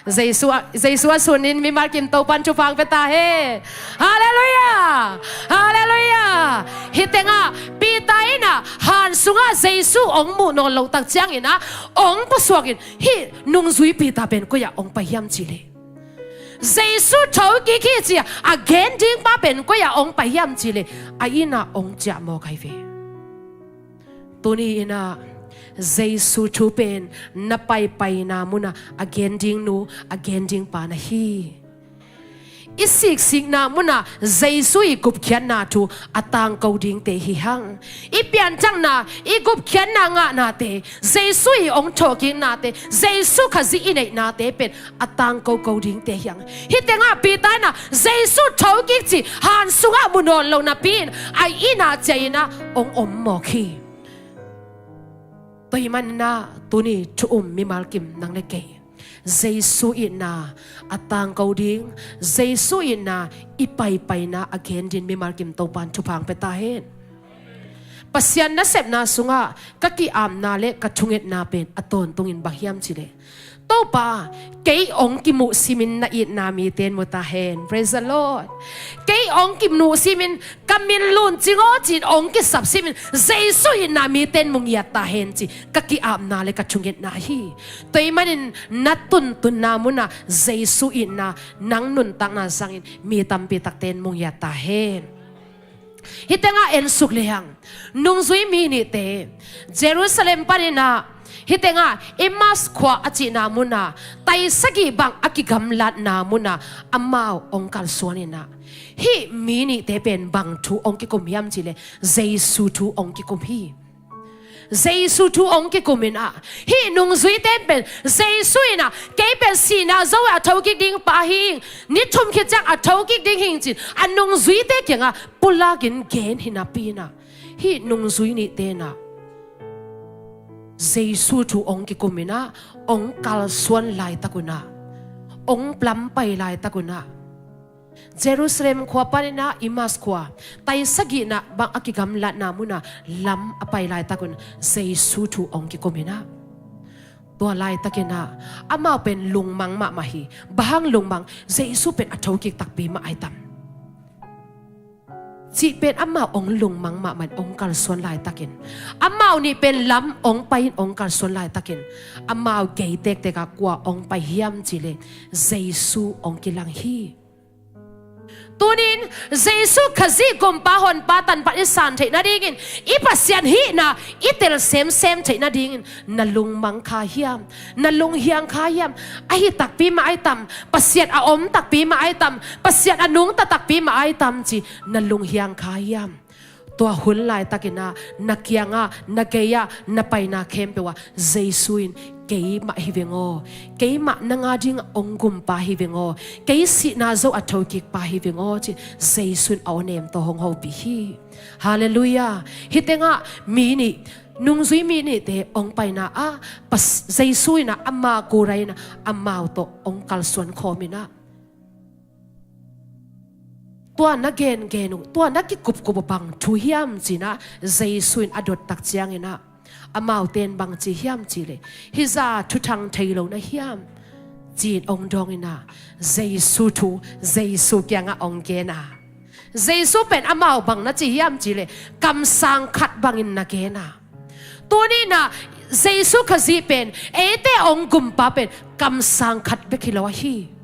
Jesu a, Jesu a sunin mimal kim Topan thupha pia ta hen. Halleluiah! Halleluiah! Hih tengah Peter in ah han sungah Jesu hong muh nawn loh tak ciangin ah hong pusuak in, hih nungzui Peter pen koi-ah hong pai hiam cih leh, Jesu thokik hi ci-a a gen ding pa pen koi-ah hong pai hiam cih leh a inn-ah hong ciah mawk ahi ve. Tuni in ah Jesu thu pen na paipaina munah a gen ding nu, a gen ding pa na hi. I siksikna munah Jesu i gupkhiatna thu a tangko dingte hi hang. I pianthakna, i gupkhiatna ngahnate, Jesu i hong thawhkiknate, Jesu Khazih i neihnate pen a tangko ko dingte hi hang. Hih tengah Peter in ah Jesu thokik ci han sungah mu nawn lo napi-in a inn-ah ciah in ah hong om mawk hi. Tua ahih manin ah tuni thu um mimal kim nang le kei, Jesu itna a tangko ding, Jesu itna i paipaina a gen ding mimal kim Topa'n thupha hong pia ta hen. Pasian nasepna sungah ka ki-apna le ka thungetna pen a tawntungin bang hiam cih leh, Topa, kei hong kimuh simin na itna mite in mu ta hen. Praise the Lord. Kei hong kimuh simin ka min lun cing aw ci-in hong kisap simin Jesu itna mite in mu ngiat ta hen ci ka ki-apna le ka thungetna hi. Tua ahih manin na tuntunna munah Jesu itna nang nuntakna zangin mi tampi takte in mu ngiat ta hen. Hih tengah ensuk lehang, nungzui mi nihte Jerusalem panin ah hih tengah Emmaus khua a cihna munah, tai sagih bang a kigamlatna munah amau hong kalsuan in ah, hih mi nihte pen bang thu hong kikum hiam cih leh Jesu thu hong kikum hi. Jesu thu hong kikum in ah, hih nungzuite pen Jesu in ah kei pen sihna zo a thokik ding pa hi ing, ni thum khit ciang a thokik ding hi ing ci-in a nungzuite kiangah pulakin gen hi napi-in ah, hih nungzui nihte in ah Jesu thu hong kikum in ah, hong kalsuan laitak un ah, hong lam pai laitak un ah, Jerusalem khua panin ah Emmaus khua, tai sagihna bang a kigamlatna munah lam a pai laitak un Jesu thu hong kikum in ah, tua laitakin ah amau pen lungmang mahmah hi. Bang hang lungmang? Jesu pen a thokik takpi mah ahi tam cih pen amau hong lungmang mahmah in hong kalsuan laitakin, amau nih pen lam hong pai-in hong kalsuan laitakin, amau gei tektek ah kua hong pai hiam cih leh Jesu hong kilang hi. Tuni-in Jesu Khazih Gumpa Honpa Tanpa i san theih nadingin, i Pasian hihna i tel semsem theih nadingin na lungmang kha hiam? Na lunghiang kha hiam? Ahi takpi mah ahi tam? Pasian a om takpi mah ahi tam? Pasian a nungta takpi mah ahi tam ci na lunghiang kha hiam? Tua hun laitakin ah na kiangah, na gei-ah, na paina khempeuh ah Jesu in, "Keimah hi veng aw, keimah nang a dingah hong gumpa hi veng aw, kei sihna zo a thokik pa hi veng aw," ci Jesu in a awnem tawh hong hopih hi. Halleluiah. Hih tengah mi nih, nungzui mi nihte hong paina ah Pas-, Jesu in ah ama kura in ah amau tawh hong kalsuan khawm in ah, "Tua na gengen uh, tua na kikupkup uh bang thu hiam?" ci-in ah Jesu in a dot tak ciangin ah, amaute in bang ci hiam cih leh, "Hih zah thuthang thei lo na hiam?" ci-in hong dawng in ah, Jesu thu Jesu kiangah hong gen a, Jesu pen amau bang na ci hiam cih leh, kamsang khat bangin na gen a. Tuni-in ah Jesu Khazih pen, eite hong gumpa pen kamsang khat bek hi lo ahi.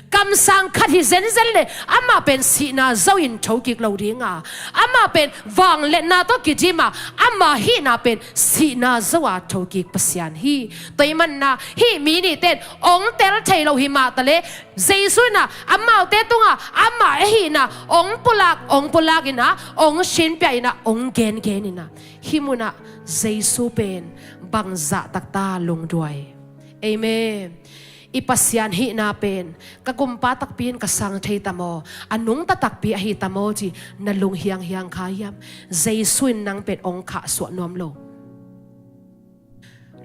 Kamsang khat hi zenzen leh amah pen sihna zo-in thokik lo ding a, amah pen vangliatna tawh kidim a, ama hihna pen sihna zo a thokik Pasian hi. Tua ahih manin ah hih mi nihte in hong tel thei lo hi mah taleh, Jesu in ah amaute tungah amah ahihna hong pulak, hong pulak in ah, hong sinpia in ah, hong gengen in ah, hih munah Jesu pen bang zahtak ta lungduai. Amen. I Pasian hihna pen ka gumpa takpi in ka sang thei tam aw, a nungta takpi ahi tam aw ci na lunghianghiang kha hiam? Jesu in nang pen hong khahsuah nuam lo.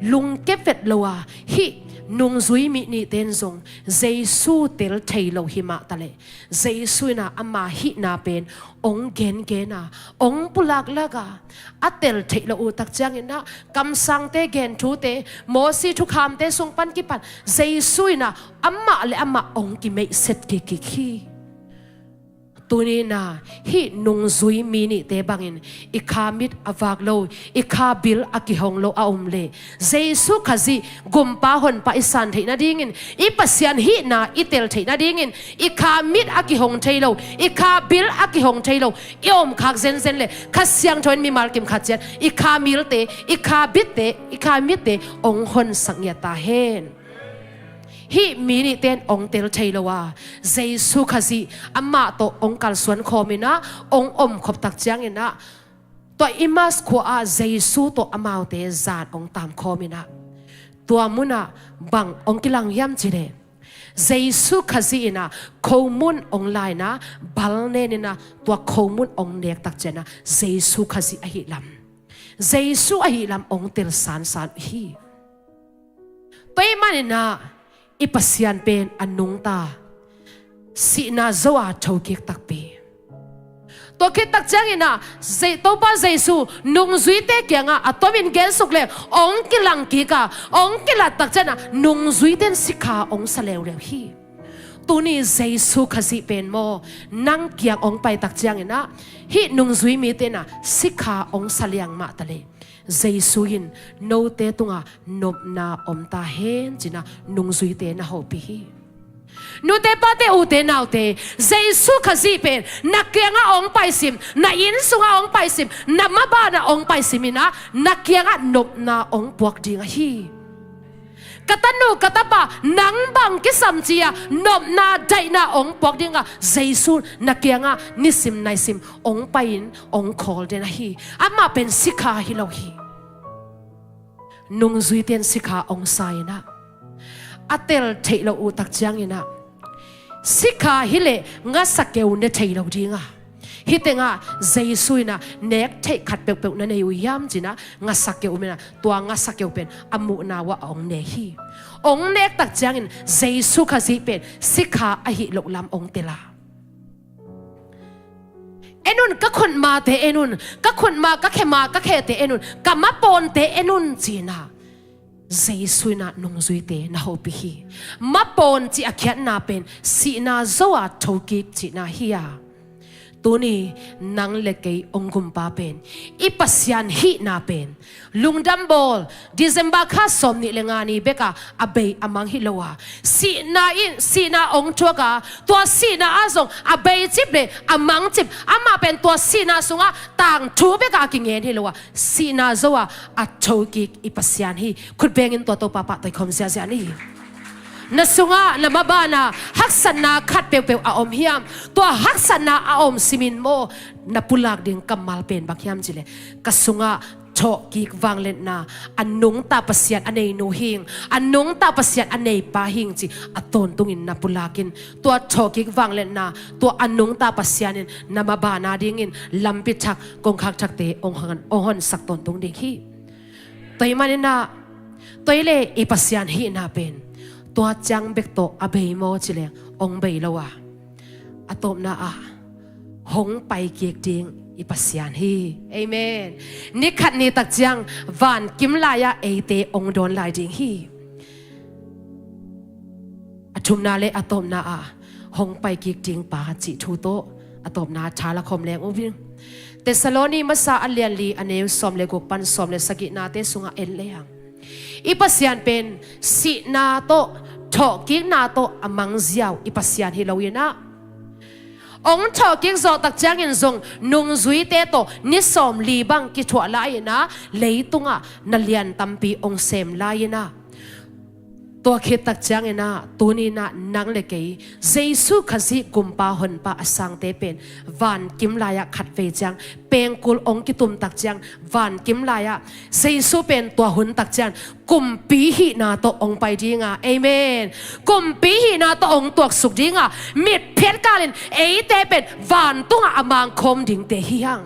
Lungke vet lo a, hih nungzui mi nihte in zong Jesu tel thei lo hi mah taleh, Jesu in ah ama hihna pen hong gengen a, hong pulaklak a, a tel theih loh uh tak ciangin ah kamsangte gen thute, Mosi thukhamte sung pan kipan Jesu in ah amah le amah hong kimeihset kikkik hi. Tuni-in ah hih nungzui mi nihte bangin i kha mit a vak lo, i kha bil a kihong lo a om leh, Jesu Khazih Gumpa Honpa i san theih nadingin, i Pasian hihna i tel theih nadingin, i kha mit a kihong thei lo, i kha bil a kihong thei lo i om khak zenzen leh, Kha Siangtho in mimal kim khat ciat i kha milte, i kha bitte, i kha mitte hong honsak ngiat ta hen. Hih mi nihte in hong tel thei lo a, Jesu Khazih amah tawh hong kalsuan khawm in ah, hong om khop tak ciangin ah, tua Emmaus khua-ah Jesu tawh amaute zan hong taam khawm in ah, tua munah bang hong kilang hiam cih leh, Jesu Khazih in ah khomun hong la in ah, bal nen in ah, tua khomun hong nek tak ciangin ah, Jesu Khazih ahih lam, Jesu ahih lam hong tel sansan uh hi. Tua ahih manin ah i Pasian pen a nungta, sihna zo-a thokik takpi. Tua khit tak ciangin ah, Je-, Topa Jesu nungzuite kiangah a tomin gensuk leh hong kilang kik a, hong kilat tak ciangin ah, nungzuite in sikha hong sa leuleu hi. Tuni Jesu Khazih pen maw, nang kiang hong pai tak ciangin ah, hih nungzui mite in ah sikha hong sa liang mah ta leh, Jesu in note tungah nopna om ta hen ci-in ah nungzuite na hopih hi. Nute pate, ute naute, Jesu Khazih pen na kiangah hong paisim, na inn sungah hong paisim, na mabanah hong paisim in ah, na kiangah nopna hong puak ding ahi. Ka tanu, ka tapa, nang bang kisam ci-a nopna, daihna hong puak ding a, Jesu na kiangah nisim naisim hong pai-in hong call den ahi. Amah pen sikha hi lo hi. Nungzuite in sikha hong sa in ah, a tel theih loh uh tak ciangin ah, sikha hi leh ngasa keu ne thei lo ding a, hih tengah Jesu in ah nek theih khat peuhpeuh na nei uh hiam ci-in ah ngasa keu um in ah, tua ngasa keu pen a muhna uah hong ne hi. Hong nek tak ciangin Jesu Khazih pen sikha ahih loh lam hong tel a. En un, ka khutmate en un, ka khutma, ka khema, ka khete en un, ka mapawnte en un ci-in ah Jesu in ah nungzuite na hopih hi. Mapawn cih a khiatna pen sihna zo-a thokik cihna hi a. Tuni nang le kei hong gumpa pen, i Pasian hihna pen, lungdam bawl, December kha sawmnih le nga ni bekah a bei a mang hi lo a, sihna in, sihna hong thuak a, tua sihna ah zong a bei cip le a mang cip, amah pen tua sihna sungah tangthu bekah a kingen hi lo a, sihna zo-a a thokik i Pasian hi. Khut bengin tua Topa pahtawi khawm ziahziah ni. Na sungah, na mabanah haksatna khat peuhpeuh a om hiam? Tua haksatna a om simin maw, na pulak ding kammal pen bang hiam cih leh, ka sungah thawhkik vangliatna a nungta Pasian a nei nu hing, a nungta Pasian a nei pa hing ci a tawntungin na pulak in, tua thawhkik vangliatna, tua a nungta Pasian in na maban a dingin lampi thak, kongkhak thakte hong hon, hong honsak tawntung ding hi. Tua ahih manin ah, tua hi leh i Pasian hihna pen tua ciang bek tawh a bei maw cih leh, hong bei lo a, a tawpna ah hong pai kik ding i Pasian hi. Amen. Ni khat ni tak ciang van kim lai-ah eite hong dawn lai ding hi. A thumna le a tawpna ah hong pai kik ding pa cih thu tawh a tawpna tha la khawm leng uh ing. Thessaloni masa a lian li, a neu sawm le guk pan sawm le sagihnate sungah en lehang, i Pasian pen sihna tawh, thawhkikna tawh a mang ziau i Pasian hi lo in ah, hong thawhkik zawh tak ciangin zong nungzuite tawh ni sawmli bang kithuah lai in ah, leitungah na lian tampi hong sem lai in ah, tua khit tak ciangin ah, tuni-in ah nang le kei Jesu Khazih Gumpa Honpa a sangte pen van kim lai-ah khatvei ciang, pengkul hong kitum tak ciang, van kim lai-ah Jesu pen tua hun tak ciang kumpi hihna tawh hong pai ding a, amen, kumpi hihna tawh hong tuaksuk ding a, mitphiat kalin eite pen vantungah a mangkhawm dingte hi hang.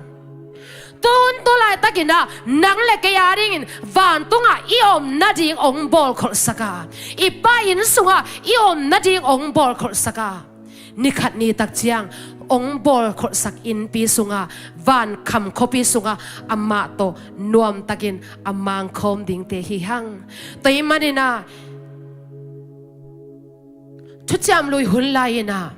Tun tu laitakin ah nang le kei a dingin vantungah i om nading hong bawlkholhsak a, i Pa inn sungah i om nading hong bawlkholhsak a, ni khat ni tak ciang hong bawlkholhsak innpi sungah, vankham khuapi sungah amah tawh nuamtakin a mangkhawm dingte hi hang. Tua ahih manin ah, Thuciam Lui hun lai-in ah,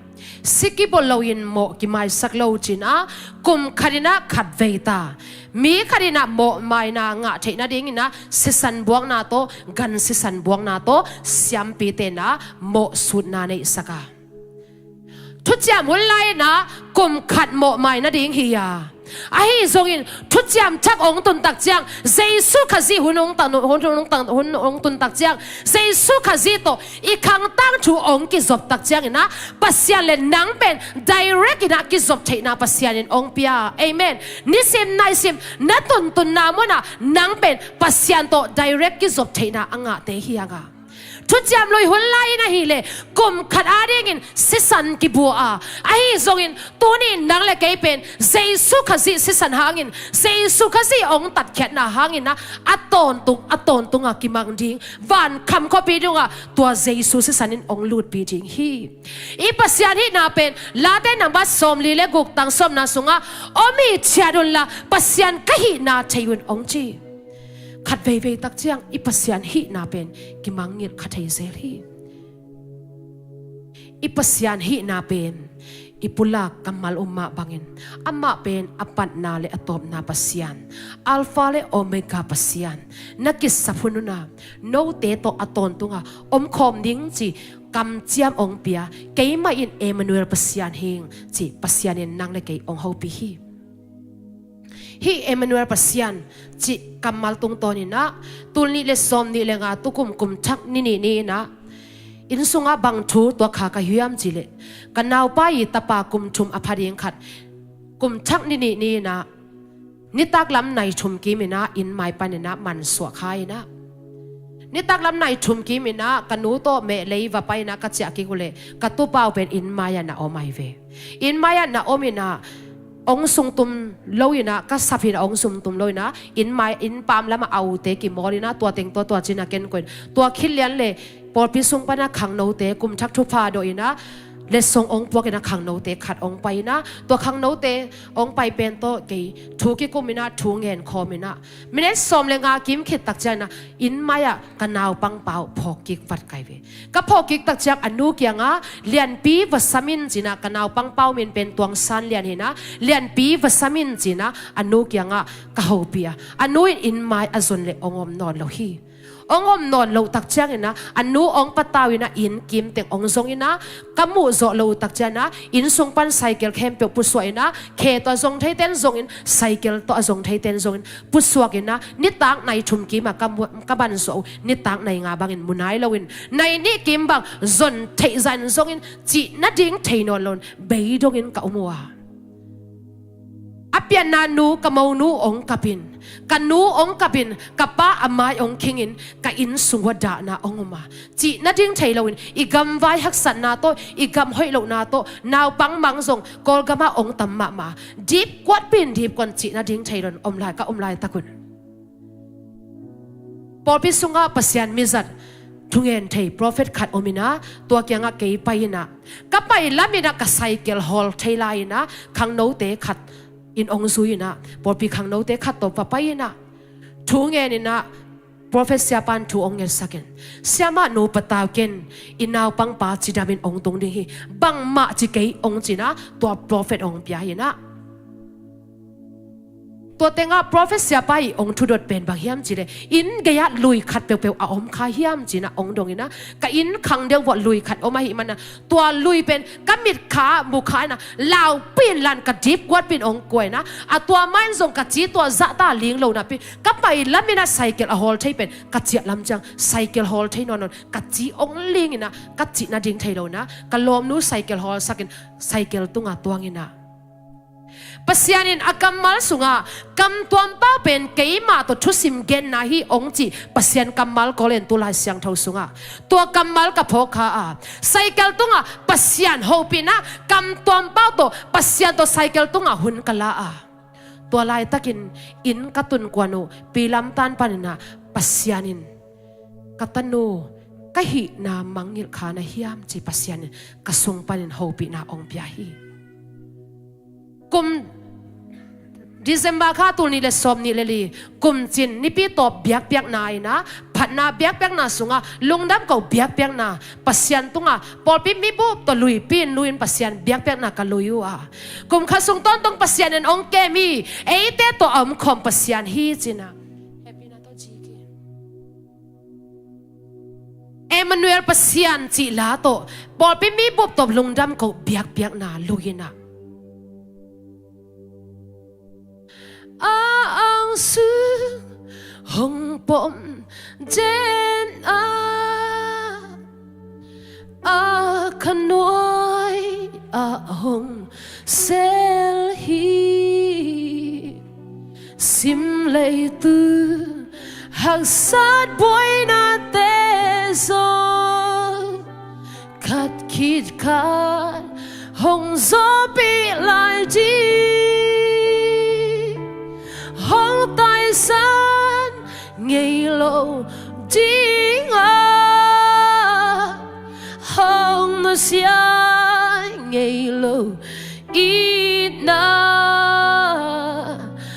Si kibawl loin mawh kimaisak lo cin ah, kum khat in ah khat vei ta. Mi khat in ah mawhmaina ngah theih nadingin ah sisan buakna tawh, gan sisan buakna tawh, siampite in ah mawh sutna neihsak a. Thuciam hun lai in ah kum khat mawhmai nading hi a. Ahi zongin thuciam thak hong tun tak ciang, Jesu Khazih hun hong tang, hun, hun, hun, hun hong tun tak ciang, Jesu Khazih tawh i khang tangthu hong kizop tak ciangin ah, Pasian le nang pen direct in ah kizop theihna Pasian in hong pia. Amen. Nisim naisim na tuntunna munah nang pen Pasian tawh direct kizop theihna a ngahte hi hang a. Thuciam lui hun lai in ahih leh kum khat adingin sisan kibua a. Ahi zongin tuni nang le kei pen Jesu Khazih sisan hangin, Jesu Khazih hong tatkhiatna hangin ah, a tawntung, a tawntung a kimang ding, van kham khuapi dungah tua Jesu sisan in hong lutpi ding hi. I Pasian hihna pen Late number sawmli le guk tang sawmna sungah, "Om hi, ciat unla Pasian ka hihna thei un," hong ci. Khat veivei tak ciang i Pasian hihna pen kimangngilh kha thei zel hi. I Pasian hihna pen i pulak kammal um mah bangin, amah pen a patna le a tawpna Pasian, Alpha le Omega Pasian, na kisap hun hun a note tawh a tawntung a omkhawm ding ci kamciam hong pia, keimah in Emmanuel Pasian hi ing ci Pasian in nang le kei hong hopih hi. Hih Emmanuel Pasian cih kammal tungtawnin ah, tul nih le sawmnih le nga tukum kum thak ni nih ni-in ah, inn sungah bang thu tuak kha ka hiam cih leh, ka naupa i tapa kum thum a pha ding khat, kum thak ni nih ni-in ah, nitak lam nai thum kimin ah inn mai panin ah mansuah kha in ah, nitak lam nai thum kimin ah ka nu tawh mehlei va pai in ah ka ciah kik uh leh, ka tupa uh pen inn mai-ah na om ahi ve. Inn mai-ah na om in ah, hong sungtum lo in ah, ka sap in ah hong sungtum lo in ah, inn mai, inn pam lamah a ute kimawl in ah, tua teng tawh tua ci-in ah ken koih in. Tua khit lian leh pawlpi sung pan ah khangnote kum thak thupha dawh in ah, letsong hong puak in ah khangnote khat hong pai in ah, tua khangnote hong pai pen tawh kei thu kikum in ah, thu ngen khawm in ah, minute sawm le nga kim khit tak ciangin ah, inn mai-ah ka naupangpa uh phawk kik vat kai ve. Ka phawk kik tak ciang a nu kiangah, "Lianpi va sam in," ci-in ah, ka naupangpa uh min pen Tuang San Lian hi in ah, "Lianpi va sam in," ci-in ah, a nu kiangah ka hopih a. A nu in inn mai a zon leh hong om nawn lo hi. Hong om nawn loh tak ciangin ah, a nu hong patau in ah, inn kim teng hong zong in ah, ka muh zawh loh uh tak ciangin ah, inn sung pan cycle khempeuh pusuah in ah, khe tawh a zong theite in zong in, cycle tawh a zong theite in zong in, pusuak in ah, nitak nai thum kim ah ka mu-, ka mansuah uh, nitak nai nga bangin mu nai lo in, nai nih kim bang zon theih zah in zong in, cih nading thei nawn lo in, beidong in ka um uh a. A pianna nu, ka monu hong kap in, ka nu hong kap in, ka pa a mai hong khing in, ka inn sung uah dahna hong om a. Cih nading thei lo in, i gamvai haksatna tawh, i gam hoih lohna tawh, naupang mang zong Kawlgam ah hong tam mahmah. Dipkuatpih in dipkuat in, cih nading thei lo in om lai, ka om laitak un. Pawlpi sungah Pasian mizat, thungen thei prophet khat om in ah, tua kiangah kei pai in ah, ka pai lam in ah ka cycle hawl thei lai in ah, khangnote khat in hong zui in ah, pawlpi khangnote khat tawh va pai in ah, thu ngen in ah, prophet siapa in thu hong ngetsak in, "Siamah, nu patau ken, i naupangpa cidam in hong tung ding hi, bangmah ci kei," hong ci in ah, tua prophet hong pia hi in ah. Tua tengah prophet siapa ii hong thudot pen bang hiam cih leh, inn gei-ah lui khat peuhpeuh a om kha hiam ci-in ah hong dong in ah, ka inn khang deuh uah lui khat om ahih manin ah, tua lui pen ka mitkha ah mu kha in ah, laupih in lan, ka dipkuatpih in hong kua in ah, a tua mah in zong ka ci tua zahta ling lo napi, ka pai lam in ah cycle a hawl thei pen ka ciah lam ciang cycle hawl thei nawn lo in, ka ci hong ling in ah, ka cih nading thei lo in ah, ka lawmnu cycle hawlsak in cycle tungah tuang in ah. Pasian in a kammal sungah, "Kam tuampau pen keimah tawh thusim genna hi," hong cih Pasian kammal kawl in tu Lai Siangtho sungah. Tua kammal ka phawk kha a. Cycle tungah Pasian hopihna, kam tuampau tawh, Pasian tawh cycle tungah hun ka la a. Tua laitakin inn ka tun kuan uh, Pi Lam Tan panin ah, Pasian in, "Ka tanu, ka hihna mangngilh kha na hiam?" ci Pasian in ka sung panin hopihna hong pia hi. Kum, December kha tul nih le sawm nih le li, kum cin nipi tawp biakpiakna in ah, phatna biakpiakna sungah, lungdam ko biakpiakna, Pasian tungah pawlpi mi bup tawh luipi in lui in Pasian biakpiakna ka lui uh a, kum khat sung tawntung Pasian in hong kem hi, eite tawh a omkhawm Pasian hi ci-in ah. Emmanuel Pasian cih la tawh pawlpi mi bup tawh lungdam ko biakpiakna lui in ah, a ang sung hong pom den a, a khanuai ah hong sel hi. Sim leitung haksat buainate zong khat khit khat hong zawhpih lai ding, hong taisan ngei lo ding a, hong nusia ngei lo itna,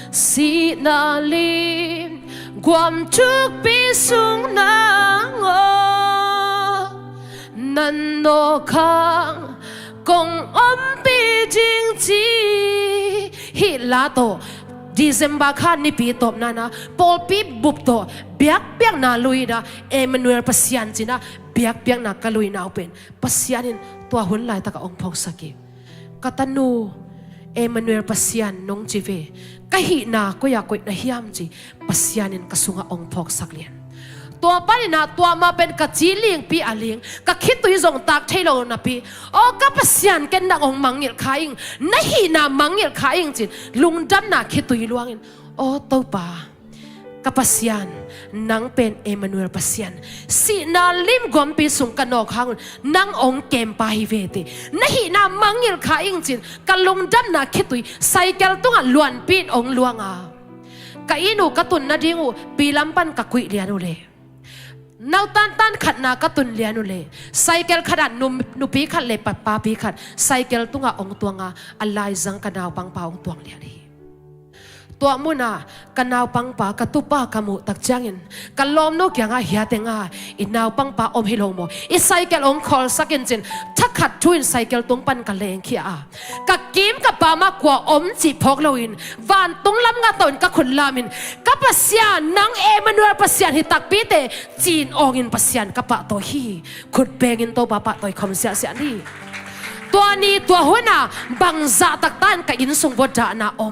sihna lim guam thukpi sung nang aw, nan nawk hang kong ompih ding ci. Hih la tawh December kha nipi tawpna in ah pawlpi bup tawh biakpiakna lui in ah, Emmanuel Pasian ci-in ah biakpiakna ka luina uh pen, Pasian in tua hun laitak ah hong phawksak hi. Ka tanu, Emmanuel Pasian nong ci ve, ka hihna koi-ah koih na hiam ci, Pasian in ka sungah hong phawksak lian. Tua panin ah tua mah pen ka ci lingpi a ling, ka khitui zong tak thei lo napi, aw ka Pasian, ken nang hong mangngilh kha ing, na hihna mangngilh kha ing ci-in lungdamna khitui luang in, aw Topa, ka Pasian, nang pen Emmanuel Pasian, sihna lim guampi sung ka nawk hang un nang hong kempa hi ve te, na hihna mangngilh kha ing ci-in ka lungdamna khitui cycle tungah luanpi in hong luang a, ka inn uh ka tun nading uh pi lam pan ka kuih lian uh leh, nautantan khatna ka tun lian uh leh, cycle khat ah nu, nupi khat le pa, papi khat cycle tungah hong tuang a, a laizang ka naupangpa hong tuang lian hi. Tua munah ka naupangpa, ka tupa ka muh tak ciangin, ka lawmnu kiangah, hia teng ah i naupangpa om hi lo maw, i cycle hong khawlsak in ci-in thakhat thu in cycle tung pan ka lengkhia a, ka kim ka pam ah kua om cih phawk loin vantung lam ngat tawh in ka khut lam in, ka Pasian, nang Emmanuel Pasian hi takpi teh ci-in awng in Pasian ka pahtawi hi. Khut beng in Topa pahtawi khawm siahsiah ni. Tua ni tua hun ah bangzah taktak in ka inn sung bawh dahna om,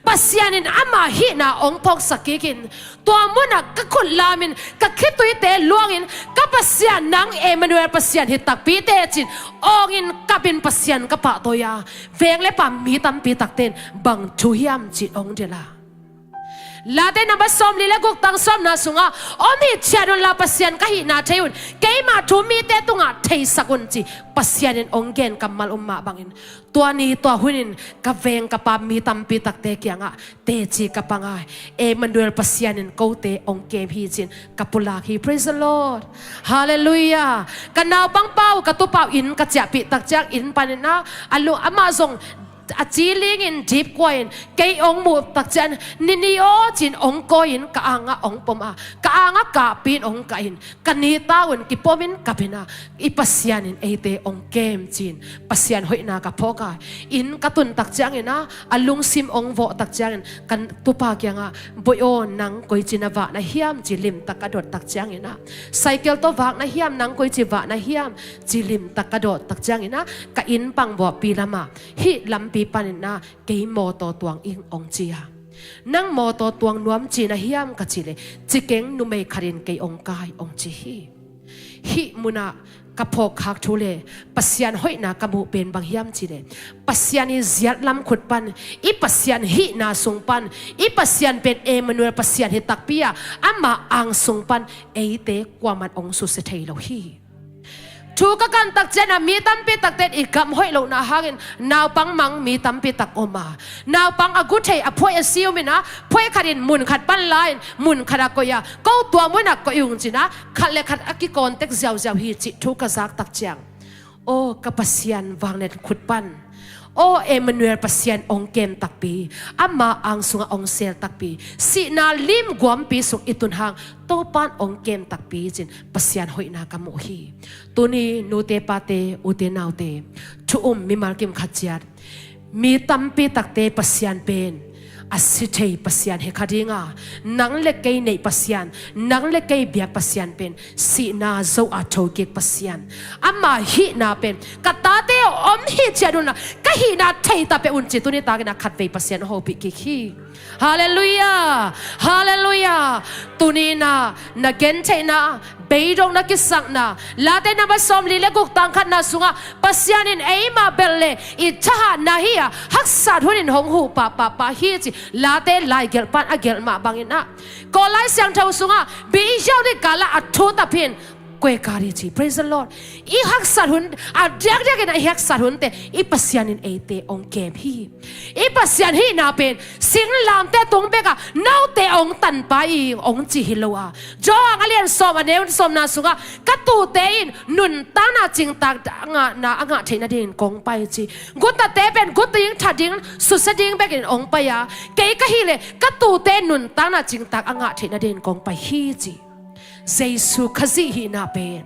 Pasian in ama hihna hong phawksak kik in, tua munah ka khut lam in ka khituite luang in, ka Pasian, nang Emmanuel Pasian hi takpi teh ci-in awng in kap in Pasian ka pahtawi a, veng le pam mi tampi takte in bang thu hiam ci-in hong delh a. Late number sawmli le guk, tang sawmna sungah, om hithiat unla Pasian ka hihna thei un, keima thu mite tungah theisak un ci Pasian in hong gen kammal um mah bangin, tua ni tua hun in ka veng ka pam mi tampi takte kiangah teci ka pang a, Emmanuel Pasian in kote hong kem hi ci-in ka pulak hi. Praise the Lord. Hallelujah. Ka naupangpa uh, ka tupa uh inn ka ciahpih tak ciang inn panin ah, a lu, amah zong a ci ling in dipkua in, kei hong muh tak ciang, Nini aw, ci-in hong kawi in ka angah hong pom a, ka angah kahpih in hong kah in, ka nita un kipom in kap in ah, i Pasian in eite hong kem ci-in Pasian hoihna ka phawk a, inn ka tun tak ciangin ah, a lungsim hong vawh tak ciangin ka tupa kiangah, Bawi aw, nang koici na vak na hiam, ci limtak ka dot tak ciangin ah, Cycle tawh vak na hiam, nang koici vak na hiam, ci limtak ka dot tak ciangin ah, ka inn pang vawhpi lamah, hih lampi panin ah, kei mawtaw tuang ing, hong ci a. Nang mawtaw tuang nuam ci na hiam, ka cih leh, Ci keng, numei khatin kei hong kai, hong ci hi. Hih munah ka phawkkhak thu le Pasian hoihna ka muh pen bang hiam cih leh, Pasian i ziat lam khut pan, i Pasian hihna sung pan, i Pasian pen Emmanuel Pasian hi takpi a, ama ang sung pan eite kuamah hong susia thei lo hi. Thu ka kan tak ciangin ah, mi tampi takte in i gam hoih lohna hangin naupang mang mi tampi tak om a, naupang a gu thei, a phuai a si om in ah, phuai khatin mun khat pan la in mun khat ah koih a, ko tua munah koih ung ci-in ah, khat le khat a kikawn tek ziauziau hi cih thu ka zak tak ciang, aw ka Pasian, vanglian khut pan Aw Emmanuel, Pasian hong kem takpi, ama ang sungah hong sel takpi, sihna limguampi sung i tun hang Topan hong kem takpi ci-in Pasian hoihna ka mu hi. Tuni nute pate, ute naute, thu um mimal kim khat ciat, mi tampi takte Pasian pen a si thei Pasian hi kha ding a, nang le kei neih Pasian, nang le kei biak Pasian pen sihna zo a thokik Pasian. Ama hihna pen ka tate om hi ciat unla, ka hihna thei ta peuh un ci, tuni takin a khatvei Pasian a hopih kik hi. Halleluiah. Halleluiah. Tuni na, na gentheihna, beidong na kisakna, Late number sawmli le guk tang khatna sungah Pasian in eima belh le i thahatna hi a, haksat hunin hong huh pahpahpah hi ci, Late laigelhpan a gelh mah bangin ah, Kawl Lai Siangtho sungah bihiau ni kala a thu taphin kueka di ci. Praise the Lord. I haksat hun, a diakdiakin a i haksat hunte i Pasian in eite hong kem hi. I Pasian hihna pen singlamteh tung bekah note hong tanpa hi hong ci hi lo a, Johan a lian sawm a neu sawmna sungah ka tute in nuntakna cingtak a ngahna a ngah theih nadingin kong pai ci. Guttate pen gut ding, that ding, susia ding bekin hong pai a, kei ka hih leh ka tute nuntakna cingtak a ngah theih nadingin kong pai hi ci. Jesu Khazih hihna pen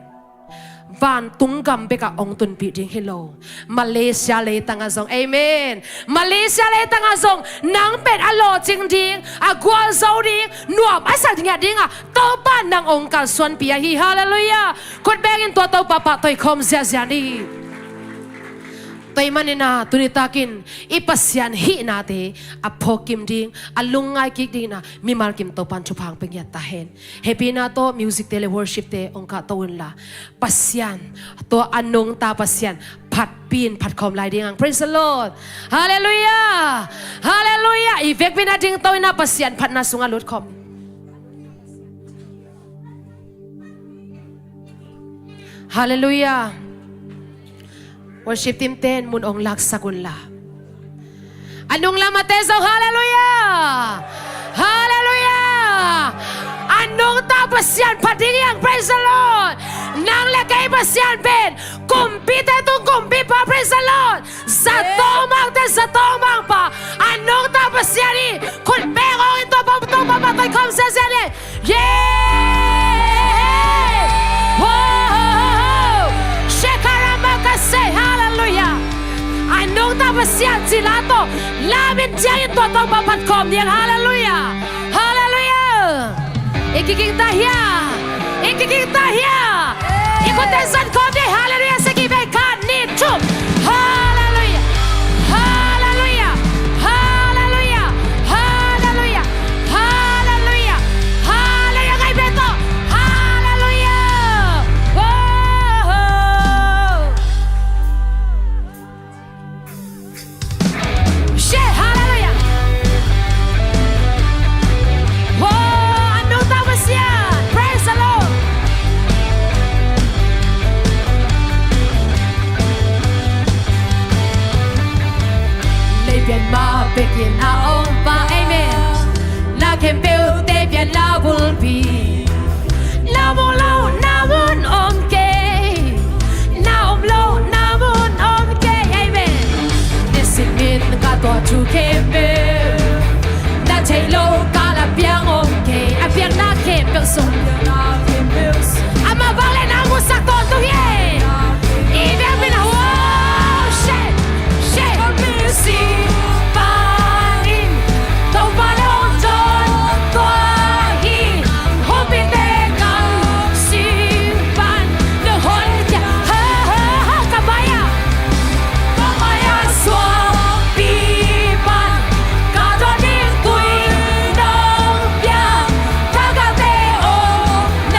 vantung gam bekah hong tunpih ding hi lo, Malaysia leitangah zong, amen, Malaysia leitangah zong nang pen a lawhcing ding, a gualzo ding, nuam a sak ding a dingah Topa nang hong kalsuanpih ahi. Halleluiah. Khut bengin tua Topa pahtawi khawm ziahziah ni. Tua ahih manin ah tuni takin i Pasian hihnate a phawkkim ding, a lungngai kik dingin ah mimal kim Topan thupha hong pia ngiat ta hen. Hehpihna tawh music te le worship te hong kahto unla, Pasian, tua a nungta Pasian phatpih in phatkhawm lai ding ang. Praise the Lord. Halleluiah. Halleluiah. I vekpi-in a dingto in ah Pasian phatna sungah lutkhawm. Halleluiah. Worship team ten mun hong laksak unla, a nunglam a te zong, halleluiah. Halleluiah. A nungta Pasian phat ding hi hang. Praise the Lord. Nang le kei Pasian pen kumpite tung kumpipa. Praise the Lord. Zato mangte zato mangpa, a nungta Pasian hi. Khut beng hong in Topa, Topa pahtawi khawm ziahziah ni. Yeah! Whoa! Shekaramakase, halleluiah. A nungta Pasian cila tawh lamin ciangin tua Topa phatkhawm ding. Halleluiah. Halleluiah. I kikingta hia? I kikingta hia? I khutte zan khawm ding. Halleluiah. Seki bei khat ni thum. Halleluiah. Halleluiah. Halleluiah. Halleluiah. Halleluiah. Halleluiah. Ngai bei tawh. Halleluiah. Whoa. She, halleluiah. Whoa, a nungta Pasian. Praise the Lord. Leipian mah bekin a om pa, amen. Na khempeuhte pian la bulpi. Na mu lo na mun om kei. Na om lo na mun om kei. Amen. Nisimin ka tuah thu khempeuh, na theih lo ka la piang om kei. A piakna khempeuh sung. Amah vangliatna musak tawntung hi. I biakpiakna, wow, she, she. Simpan in Topa lungdawn tua hi. Humpite gam simpan na honkhia. Ha, ha, ha, ka mai-ah, ka mai-ah suahpih pan, ka dawn ding tui nong piak. Thakhatte om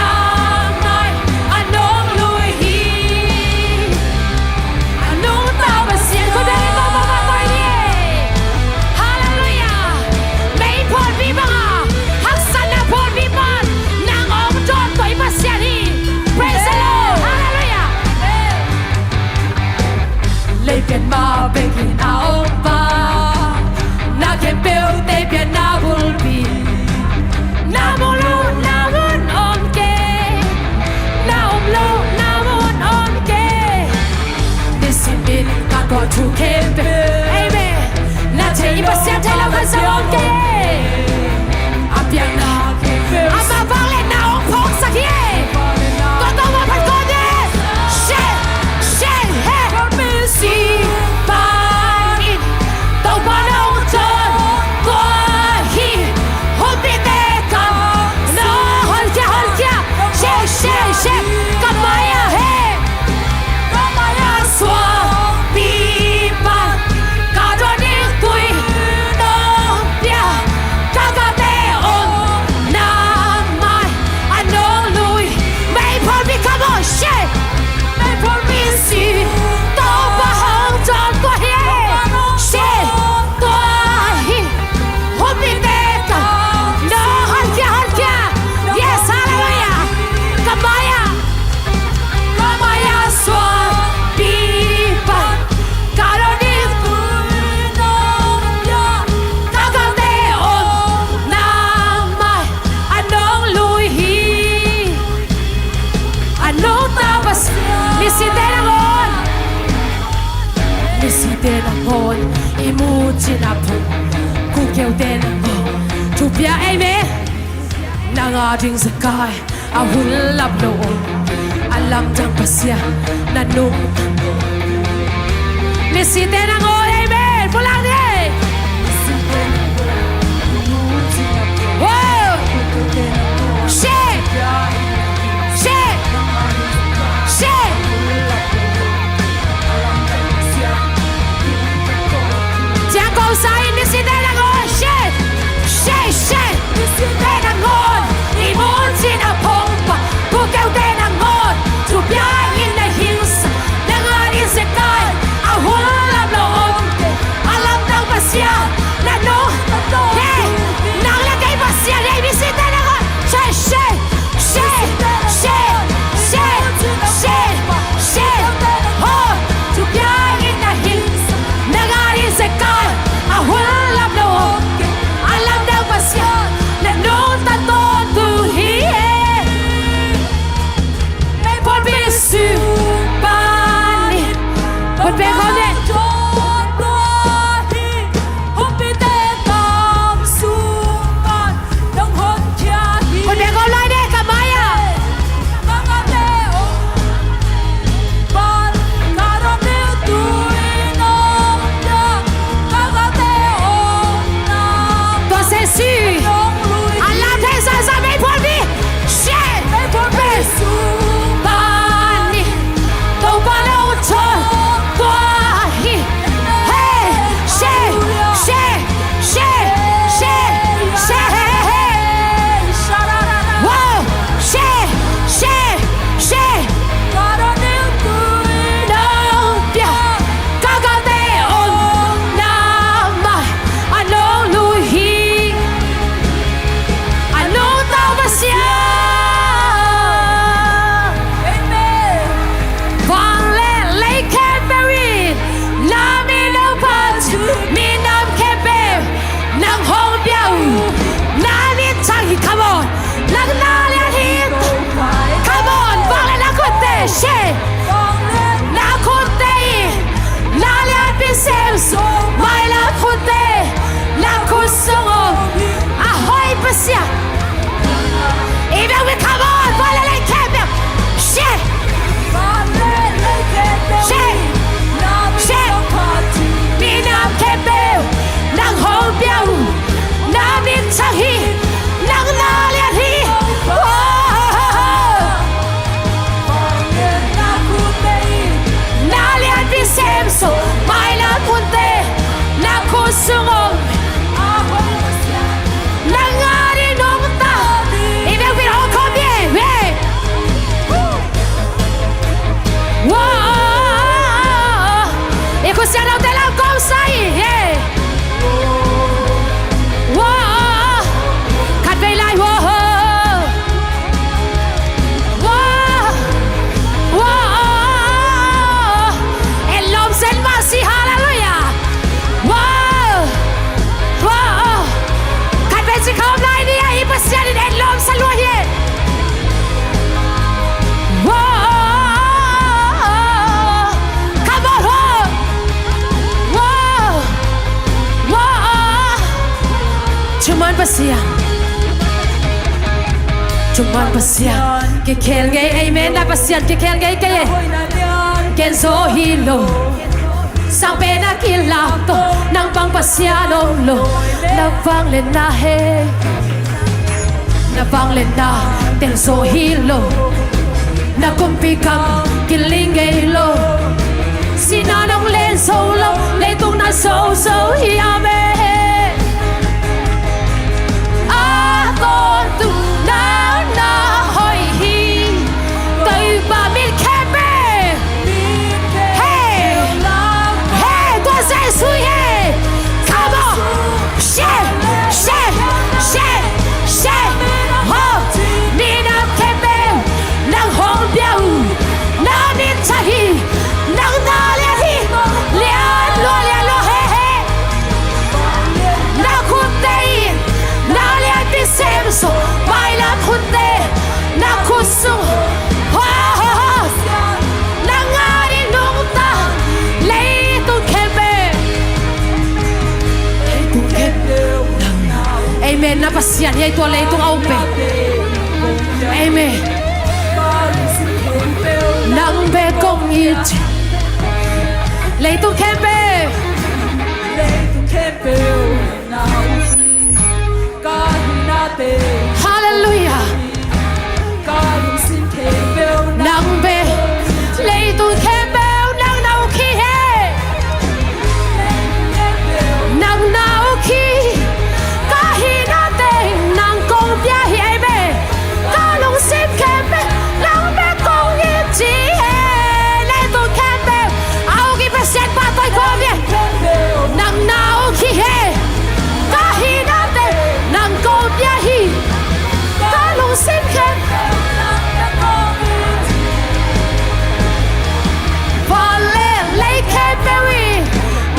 Cina phung, kukeu te na ngawn, thupia ei me. Nang a ding zekai a hun lap lo om, a lamdang Pasian na nung. Misite na ngawn, amen. Pulang ni. Wow. Shake. Shake. Shake. Ciang ko sa in misite na ngawn, shake, shake, shake. Misite na ngawn, i mun cin a phongpa, kukeu te na ngawn, thupia in na hingsa, nang a ding zekai a hun lap lo om, a lamdang Pasian na nung. Hey, nang le kei Pasian, hey, misite na ngawn, shake, shake. Shake, shake, shake, shake, shake. Ho, thupia in na hing, nang a ding zekai a hun lap lo om, a lamdang Pasian na nungta tawntung hi. Pawlpi sung pan in, pawlpi khawng in. Khut beng khawm lai ni, ka mai ah. Tua sesi. A lam thei zahzah, mei pawlpi. Shake. Mei pawlpi. Bani. Topa lo chon. Tua hi. Hey. Shake. Shake. Shake, shake, shake, hey, hey, hey. Wow, shake, shake, shake. Nong pia, ka ka te on na mai, a nong lui hi, a nong tau Pasian. Amen. Vanglian leikhempeuh in na min hong phat, minam khempeuh nang hong pia uh. Na min thang hi, come on. Nang na lian hi. Come on, vanglian na khutte, shake. Na khutte in na lianpi sem sung, mai na khutte, na khut sung om a hoih Pasian. Even we come on, vanglian leikhempeuh. Shake. Shake. Shake. Minam khempeuh nang hong pia uh. Na min thang hi. Nang na lian hi. Oh. Na lianpi sem sung, mai na khutte, na khut sung om. Nang a ding nungta. I vekpi in hong khawm ni, hey. Wow. I khut siangthote lam kawm sa hi, hey. Wow. Khatvei lai, wow. Wow! Wow! Etlawm zen mah si, hallelujah! Wow! Wow! Khatvei ci khawm lai ni a, i Pasian in etlawm sa lua hi. Wow! Come on, ho! Wow! Wow! Thuman Pasian. Thuman Pasian. Kikhel ngei, amen. Na Pasian kikhel ngei kei e. Ken zaw hi lo. Sang pen a kilak tawh. Nang bang Pasian om lo. Na vanglian na he. Na vanglian na teng zaw hi lo. Na kumpi kam kiling ngei lo. Sihna nong len zo lo, leitung na zo zo hi a ve. A tawntung na na hoih hi. Topa min khempeuh. Hey, hey, tua Jesu hi. Come on. Shake, shake, shake, shake. Ho, minam khempeuh nang hong pia uh. Na min thang hi. Nang na lian hi. Lian lua, lian lua, he, he. Sian hi ei, tua leitung a om pen. Amen. Nang bek kong it. Leitung khempeuh. Halleluiah. Nang bek, leitung khempeuh nang na uk hi. Nang na uk hi. Ka hihna teng nang kong pia hi. Amen. Ka lungsim khempeuh nang bek kong it hi. Leitung khempeuh a uk i Pasian pahtawi khawm hi. Nang na uk hi. Ka hihna teng nang kong pia hi. Ka lungsim khempeuh. Van le lei khempeuh in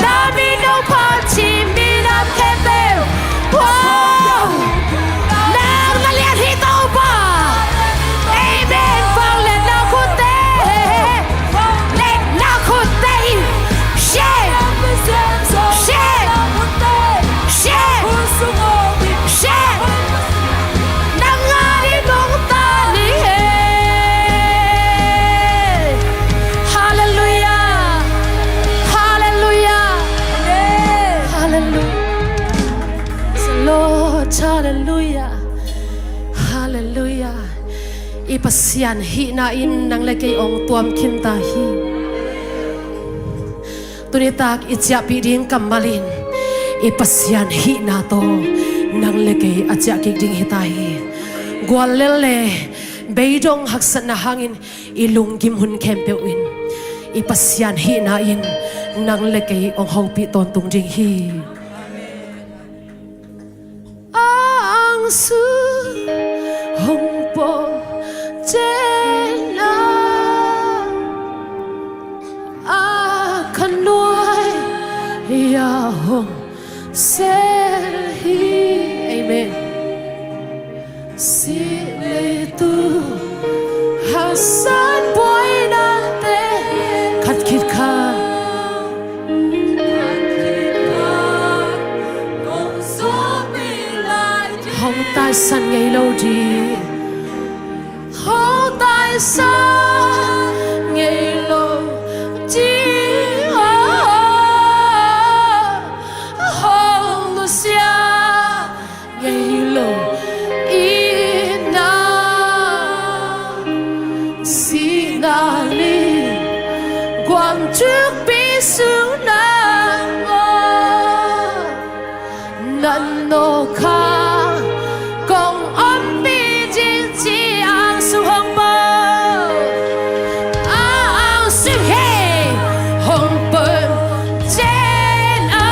na min hong phat hi, minam khempeuh. Wow! Nang na lian hi, Topa. Amen. Van le na khutte. Van le na khutte in. Shake. Shake. Shake. Shake. Nang a ding nong tan hi. Halleluiah. Halleluiah. Halleluiah. Praise the Lord. Halleluiah. Halleluiah. I Pasian hihna in nang le kei hong tuam khin ta hi. Tunitak i ciahpih ding kammal in i Pasian hihna tawh nang le kei a ciah kik ding hi ta hi. Guallel le beidong haksatna hangin i lunggim hun khempeuh in i Pasian hihna in nang le kei hong hopih tawntung ding hi. A angsung hong pawh ciangin a khanuai a hong sel hi. Amen. Sih leitung haksat buainate khat khit khat hong taisan ngei lo ding. Hong taisan ngei lo ding. Hong nusia ngei lo itna, sihna leh guam tukpi sung na ngawh. Nang nawh kha kong ompih ding ci, a angsung hong pawh, a angsung he hong pawh ciangin a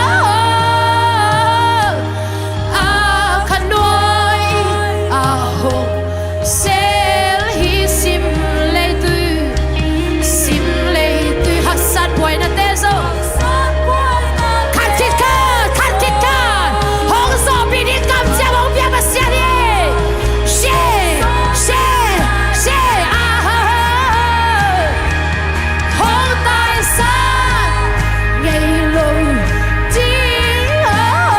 khanuai a hong sel hi. Sim leitung, sim leitung haksat buainate zong khat khit khat, khat khit khat hong zawhpih ding kamciam hong pia Pasian hi. Shake, shake, shake, ah, ha, ha, ha. Hong taisan ngei lo ding, oh,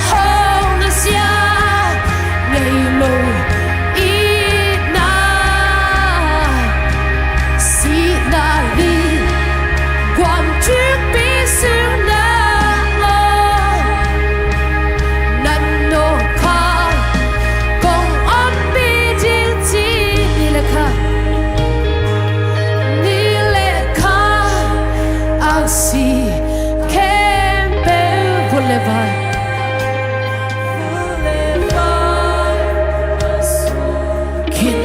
hong nusia ngei lo itna, sihna leh guam tukpi sung na ngawh. Nang nawh kha kong ompih ding ci. Ni le kha, ni le kha, aksi khempeuh, vun le vai. Khin.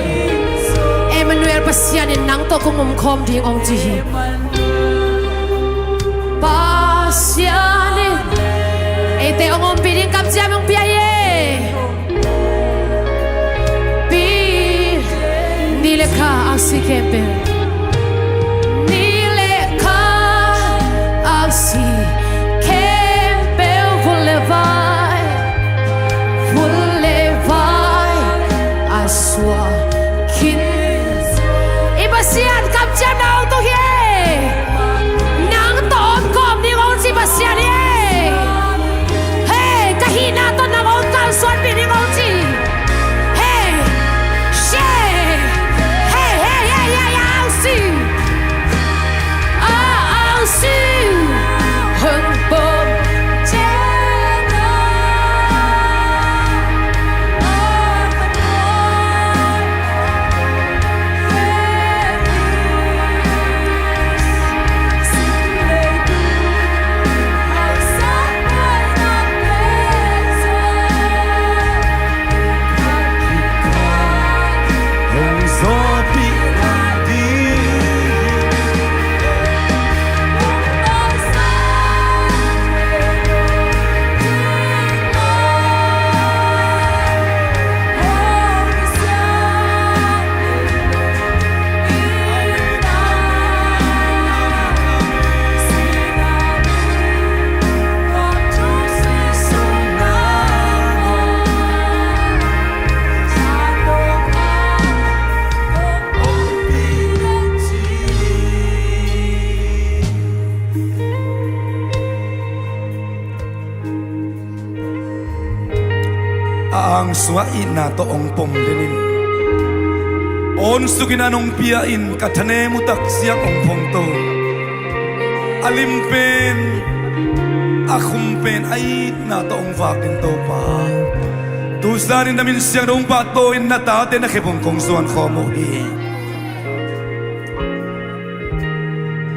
Emmanuel, Pasian in nang tawh kong omkhawm ding hong ci hi. Pasian in eite hong ompih ding kamciam hong pia hi. Pi, ni le kha, aksi khempeuh. Ni le kha, aksi khempeuh, vun le vai, vun le vai a suak khin. I Pasian kamciam na hong tung hi. Nang tawh omkhawm ding hong ci Pasian hi. Hei, ka hihna Ang sungah itna tawh hong pom den in, awn sukin an hong pia in, ka thanem uh tak ciang hong phongto. A lim pen, a khum pen a itna tawh hong vak den Topa, tu zanin na min siangtho hong pahtawi in, na tate na khe bang kong zuan khawm uh hi.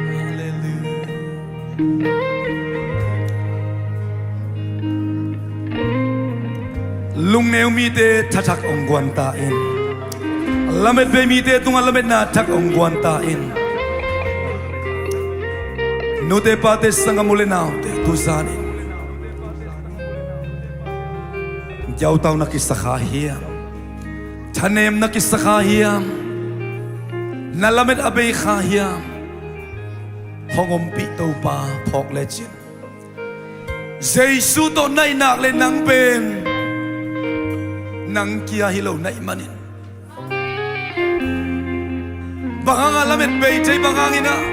Halleluiah. Lungneu mite thathak hong guan ta in. Lamet bei mite tungah lametna thak hong guan ta in. Nute pate, sanggam u le naute, tu zanin kiautau na kisa kha hiam? Thanem na kisa kha hiam? Na lamet a bei kha hiam? Hong ompih Topa phawk lecin, Jesu tawh na hi nak leh nang pen nang kia hi lo na hih manin, bang hangah lamet bei thei, bang hangin ah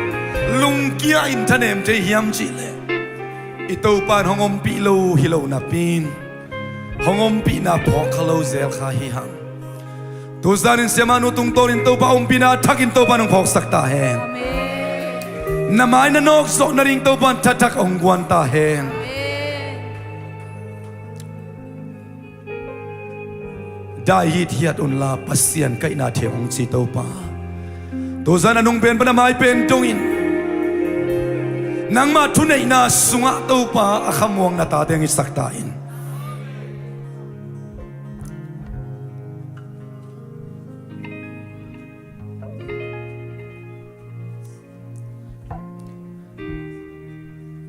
lungkia in thanem thei hiam cih leh, i Topa in hong ompih lo hi lo napi-in, hong ompihna phawk kha lo zel kha hi hang. Tu zanin siamahnu tungtawnin Topa ompihna thakin Topa in hong phawksak ta hen. Amen. Na mai na nawk zawh nading Topa in thathak hong guan ta hen. Amen. Dai hithiat unla Pasian kaihna thei hong ci Topa, tu zan a nung pen pan a mai pen dongin nangmah thuneihna sungah Topa a khamuang na tate hong hisak ta in.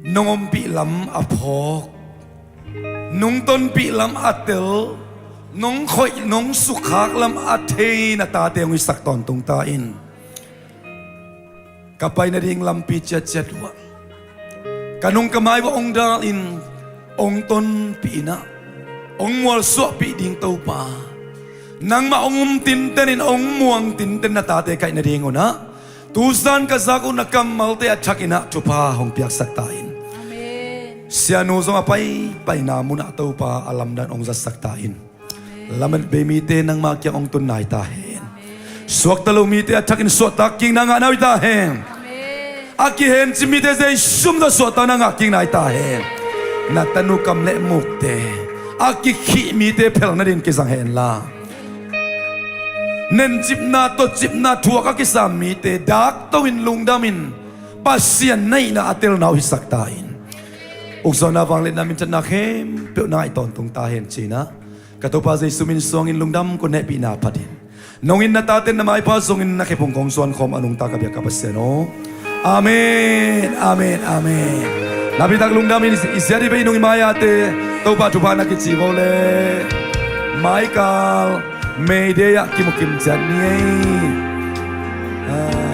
Nong ompih lam a phawk, nong tonpih lam a tel, nong khoih nong sukkhak lam a thei na tate hong hisak tawntung ta in. Ka pai nading lampi ciatciat uh ah ka nung ka mai uh ah hong dal in, hong tonpih in ah, hong mualsuahpih ding Topa, nangmah hong um tinten in, hong muang tinten na tate kaih nading un ah, tu zan ka zak uh na kammalte a thak in ah thupha hong piaksak ta in. Amen. Sianu zong a paipaina munah Topa a lamdang hong zatsak ta in. Lamet bei mite nangmah kiang hong tun nai ta hen. Suakta lo mite a thakin suahtak kikna ngah nai ta hen. A kihencip mite Jesu min tawh suahtakna ngah kik nai ta hen. Na tanu kam le mukte a kikhih mite phel nadin kizang henla, nencipna tawcipna thuak a kisam mite dakto in lungdam in Pasian na hihna a telna uh hisak ta in. Ukzawhna, vangliatna, minthanna khempeuh na ngaih tawntung ta hen ci-in ah ka Topa Jesu min suangin lungdam kong hehpihna phatin, nong in na taten na maipha zongin na khephung kong zuan khawm a nungta ka biak ka Pasian aw. Amen, amen, amen. Napitak lungdam in i siat i bei nung i mai-ate Topa thupha na kici vo le maikal May Day ah kimu kim ciat ni ei. Ah.